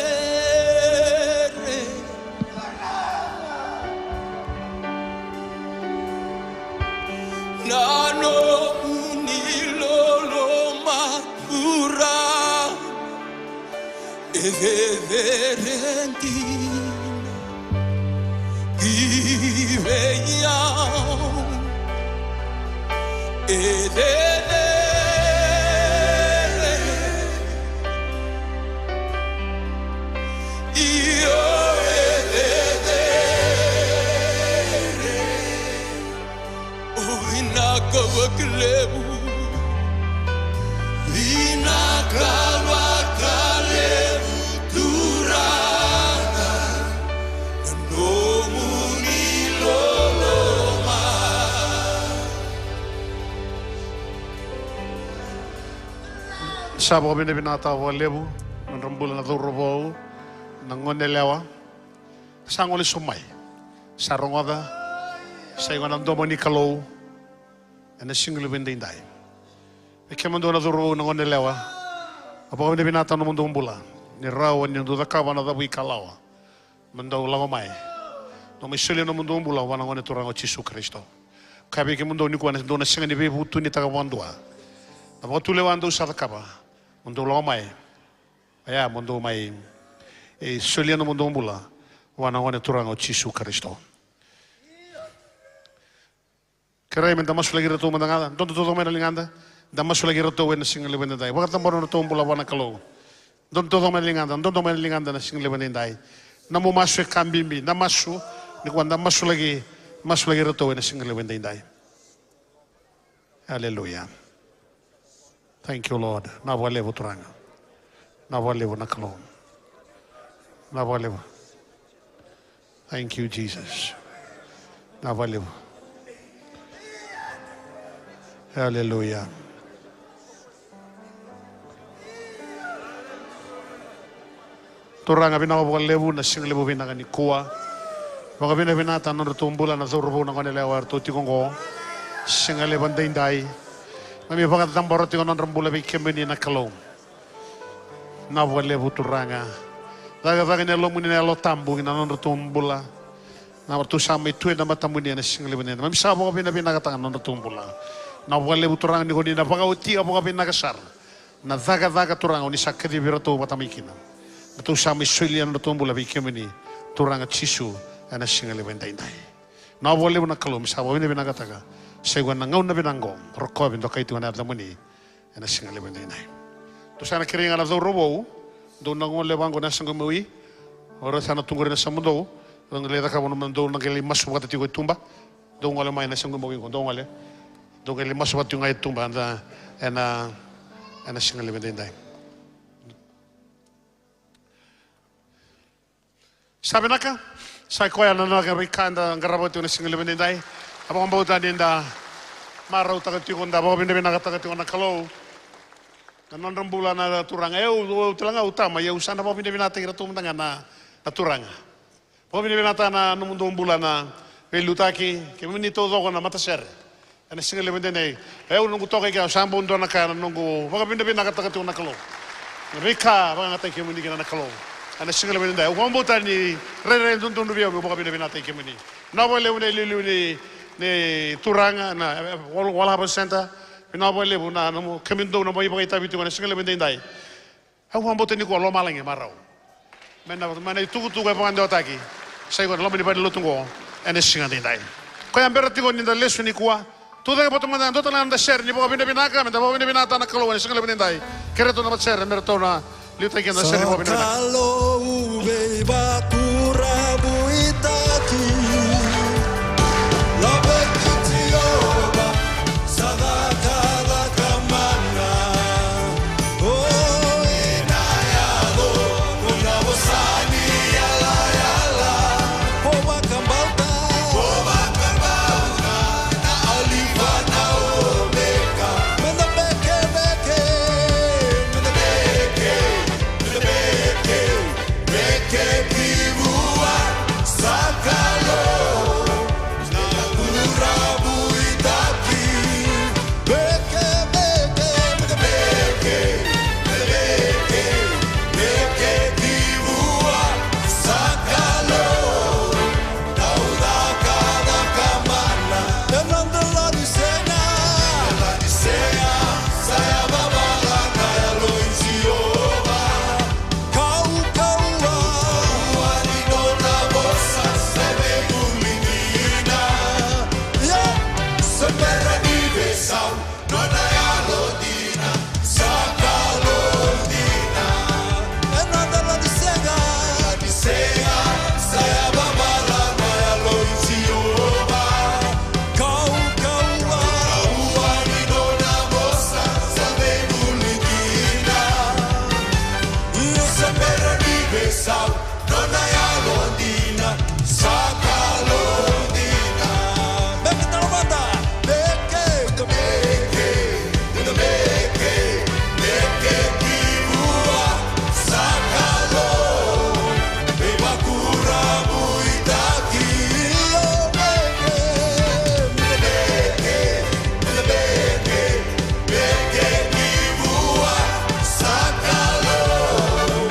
Na nomuni loloma, Turaga, e cecere dina ki vei au. E cecere, io, e cecere. O vinaka vakalevu, vinaka vakalevu Turaga, na nomuni loloma. Sa vakavinavinakataka vakalevu na nodra bula na cauravou, na goneyalewa. Sa gole sobu mai. Sa rogoca. Sa iko na domo ni Kalou ena siga levu edaidai. Vei kemudou na cauravou, na goneyalewa, au vakavinavinakataka na nomudou bula ni rawa ni dou cakava na cavuikalawa. Mo dou lako mai, dou mai solia na nomudou bula vua na Gone Turaga o Jisu Karisito. Kaya vei kemudou nikua, dou na sega ni veivutunitaka vakadua na vakatulewa dou sa cakava. Mo dou lako mai. Oya, mo dou mai, e, solia na nomudou bula vua na Gone Turaga o Jisu Karisito. Kerei me da masulaki iratou mada ga. Dodo taucoko mai na ligada. Da masulaki iratou ena siga levu edaidai. Vakacabora na nodratou bula vua na Kalou. Dodo taucoko mai na ligada. Dodo mai na ligada ena siga levu edaidai. Na nomu masu e ka bibi. Na masu nikua, da masulaki, masulaki iratou ena siga levu edaidai. Aleluya. Thank you, Lord. Vinaka vakalevu Turaga. Vinaka vakalevu na Kalou. Vinaka vakalevu. Thank you, Jesus. Vinaka vakalevu. Aleluya. Turaga, vinaka vakalevu na siga levu vinaka nikua. Vakavinavinakataka na nodratou bula na cauravou, na goneyalewa eratou tiko oqo. Siga levu edaidai, keimami vakacabora tiko na nodra bula vei kemuni na Kalou. Vinaka vakalevu Turaga. Cakacaka ni Yalomuni na Yalo Tabu ki na nodratou bula. Na ratou sa mai tu ena matamuni ena siga levu edaidai. Keimami sa vakavinavinakataka na nodratou bula. Vinaka vakalevu Turaga ni ko ni na vakaotia vakavinaka sara na cakacaka, Turaga, o ni sa kacivi iratou vata mai kina. Ratou sa mai solia na nodratou bula vei kemuni, Turaga Jisu, ena siga levu edaidai. Vinaka vakalevu na Kalou, keimami sa vakavinavinakataka. Sa iko ena gauna vinaka oqo, rokovi, dokai tiko na yacamuni ena siga levu edaidai. Ratou sa na kerei ga na cauravou, dou na gole vaqo na yasaqu imawi. O ira sa na tu qori na yasamudou, dou na qai lai cakava na nomudou, na qai lai masu vata tiko e tuba. Dou gole mai na yasaqu imawi qo, dou gole. Dou qai lai masu vata tiko ga e tuba ena, ena, ena siga levu edaidai. Sa vinaka. Sa i koya na nona veika eda qarava tiko na siga levu edaidai. Au vakabauta ni da marautaka tiko, da vakavinavinakataka tiko na Kalou. Na nodra bula na turaga. Au, au tale ga au tama, ia au sa na vakavinavinakataki iratou mada ga na, na turaga. Vakavinavinakataka na nomudou bula na veiliutaki, kemuni taucoko na matasere. Ena siga levu edaidai. Au noqu toka i ke, au sa bau dua na ka na noqu vakavinavinakataka tiko na Kalou. Na veika vakayagataki kemuni kina na Kalou. Ena siga levu edaidai. Au vakabauta ni rairai dodonu vei au meu vakavinavinakataki kemuni. Vinaka vakalevu na iliuliu ni, ni turaga, na, e, World, World Harvest Centre. Vinaka vakalevu na, na mo-, kemudou na mai vakaitavi tiko ena siga levu edaidai. Au vakabauta ni ko lomalagi e marau. Me na, me na itukutuku e vakadewataki. Sa i koya na loma ni valenilotu oqo ena siga edaidai. Koya bera tiko ni da lesu nikua. Tucake vata mada, dua tale ga na noda sere ni vakavinavinaka, me da vakavinavinakataka na Kalou ena siga levu edaidai. Kerei iratou na matasere me ratou na liutaki keda na sere ni vakavinavinaka. Sa Kalou veivakurabuitaki. Laveti Jiova. Sa cakacaka mana. O ena yaco, o na vosa ni yalayala. O vakabauta, o vakabauta, na Alifa na Omeka. Meda vekeveke, meda veke, meda veke, veke ki Sau, nona yalo dina, sa Kalou dina. Ena dela ni sega, ni sega, sa yavavala na Yalo i Jiova. Kaukauwa, kaukauwa ni nona vosa, sa veivuli kina. Io, sa bera ni veisau, nona yalo dina, sa Kalou dina. Meke tale mada, meke, meke, meke, meke ki vua, sa Kalou. Veivakurabuitaki, io, meke, meke, meke, meke ki vua, sa Kalou.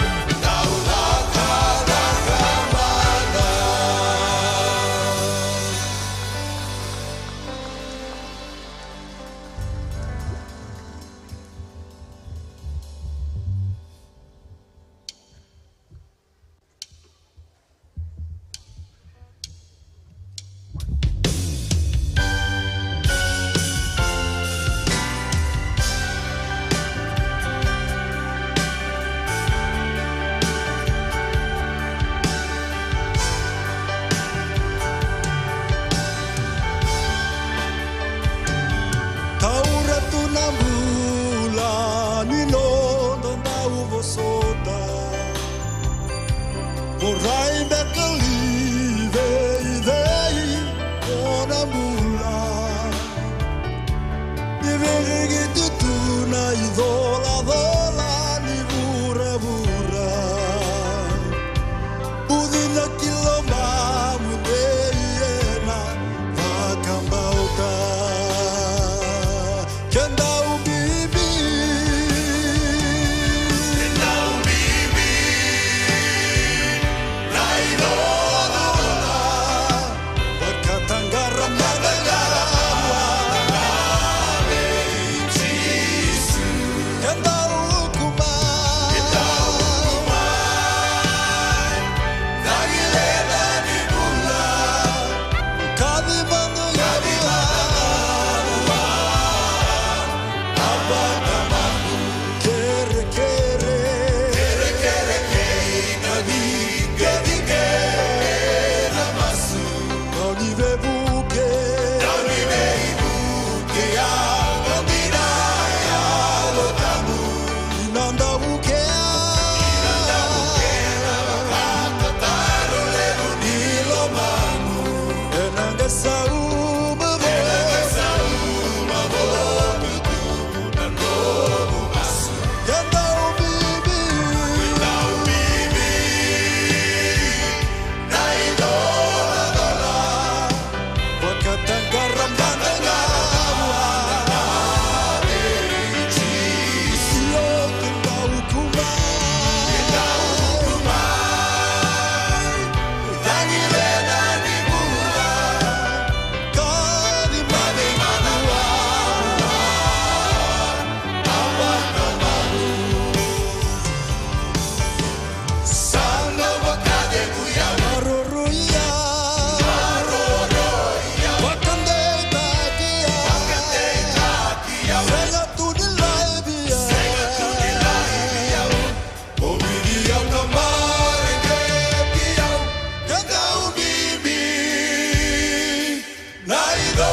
Taura tu na bula ni noda dau vosota. Vorai beka li vei, vei o na bula. Ni veirigiti tu na icolacola ni vuravura. Bucina ki lomamu nei ena vakabauta. Ke dau bibi. Ke dau bibi. Na icolacola. Vakataqara mada ga vei Jisu. Ke dau uku mai. Ke dau uku mai. Cagi leda ni bula. Kaci mada ga vua. Kerekere. Kerekere kei na dikadika na masu. Dau ni veivuke. Dau ni veivuke, yaga dina, Yalo Tabu. Ni na dau vukea. Ni na dau vukea, vakatataro levu ni lomamu. Ena qai sauma vou. Ena qai sauma vou. Ke dau bibi. Ke dau bibi. Na icolacola. Vakataqara mada ga vua. Io, ke dau uku mai. Ke dau uku mai. Cagi leda ni bula. Kaci mada ga vua. Sa dau vakacegu au. Maroroi au. Maroroi au. Vakadeitaki au. Vakadeitaki au. Sega tu ni laivi au. Sega tu ni laivi au. Kovidi au ka mareqeti au. Ke dau bibi. Na ido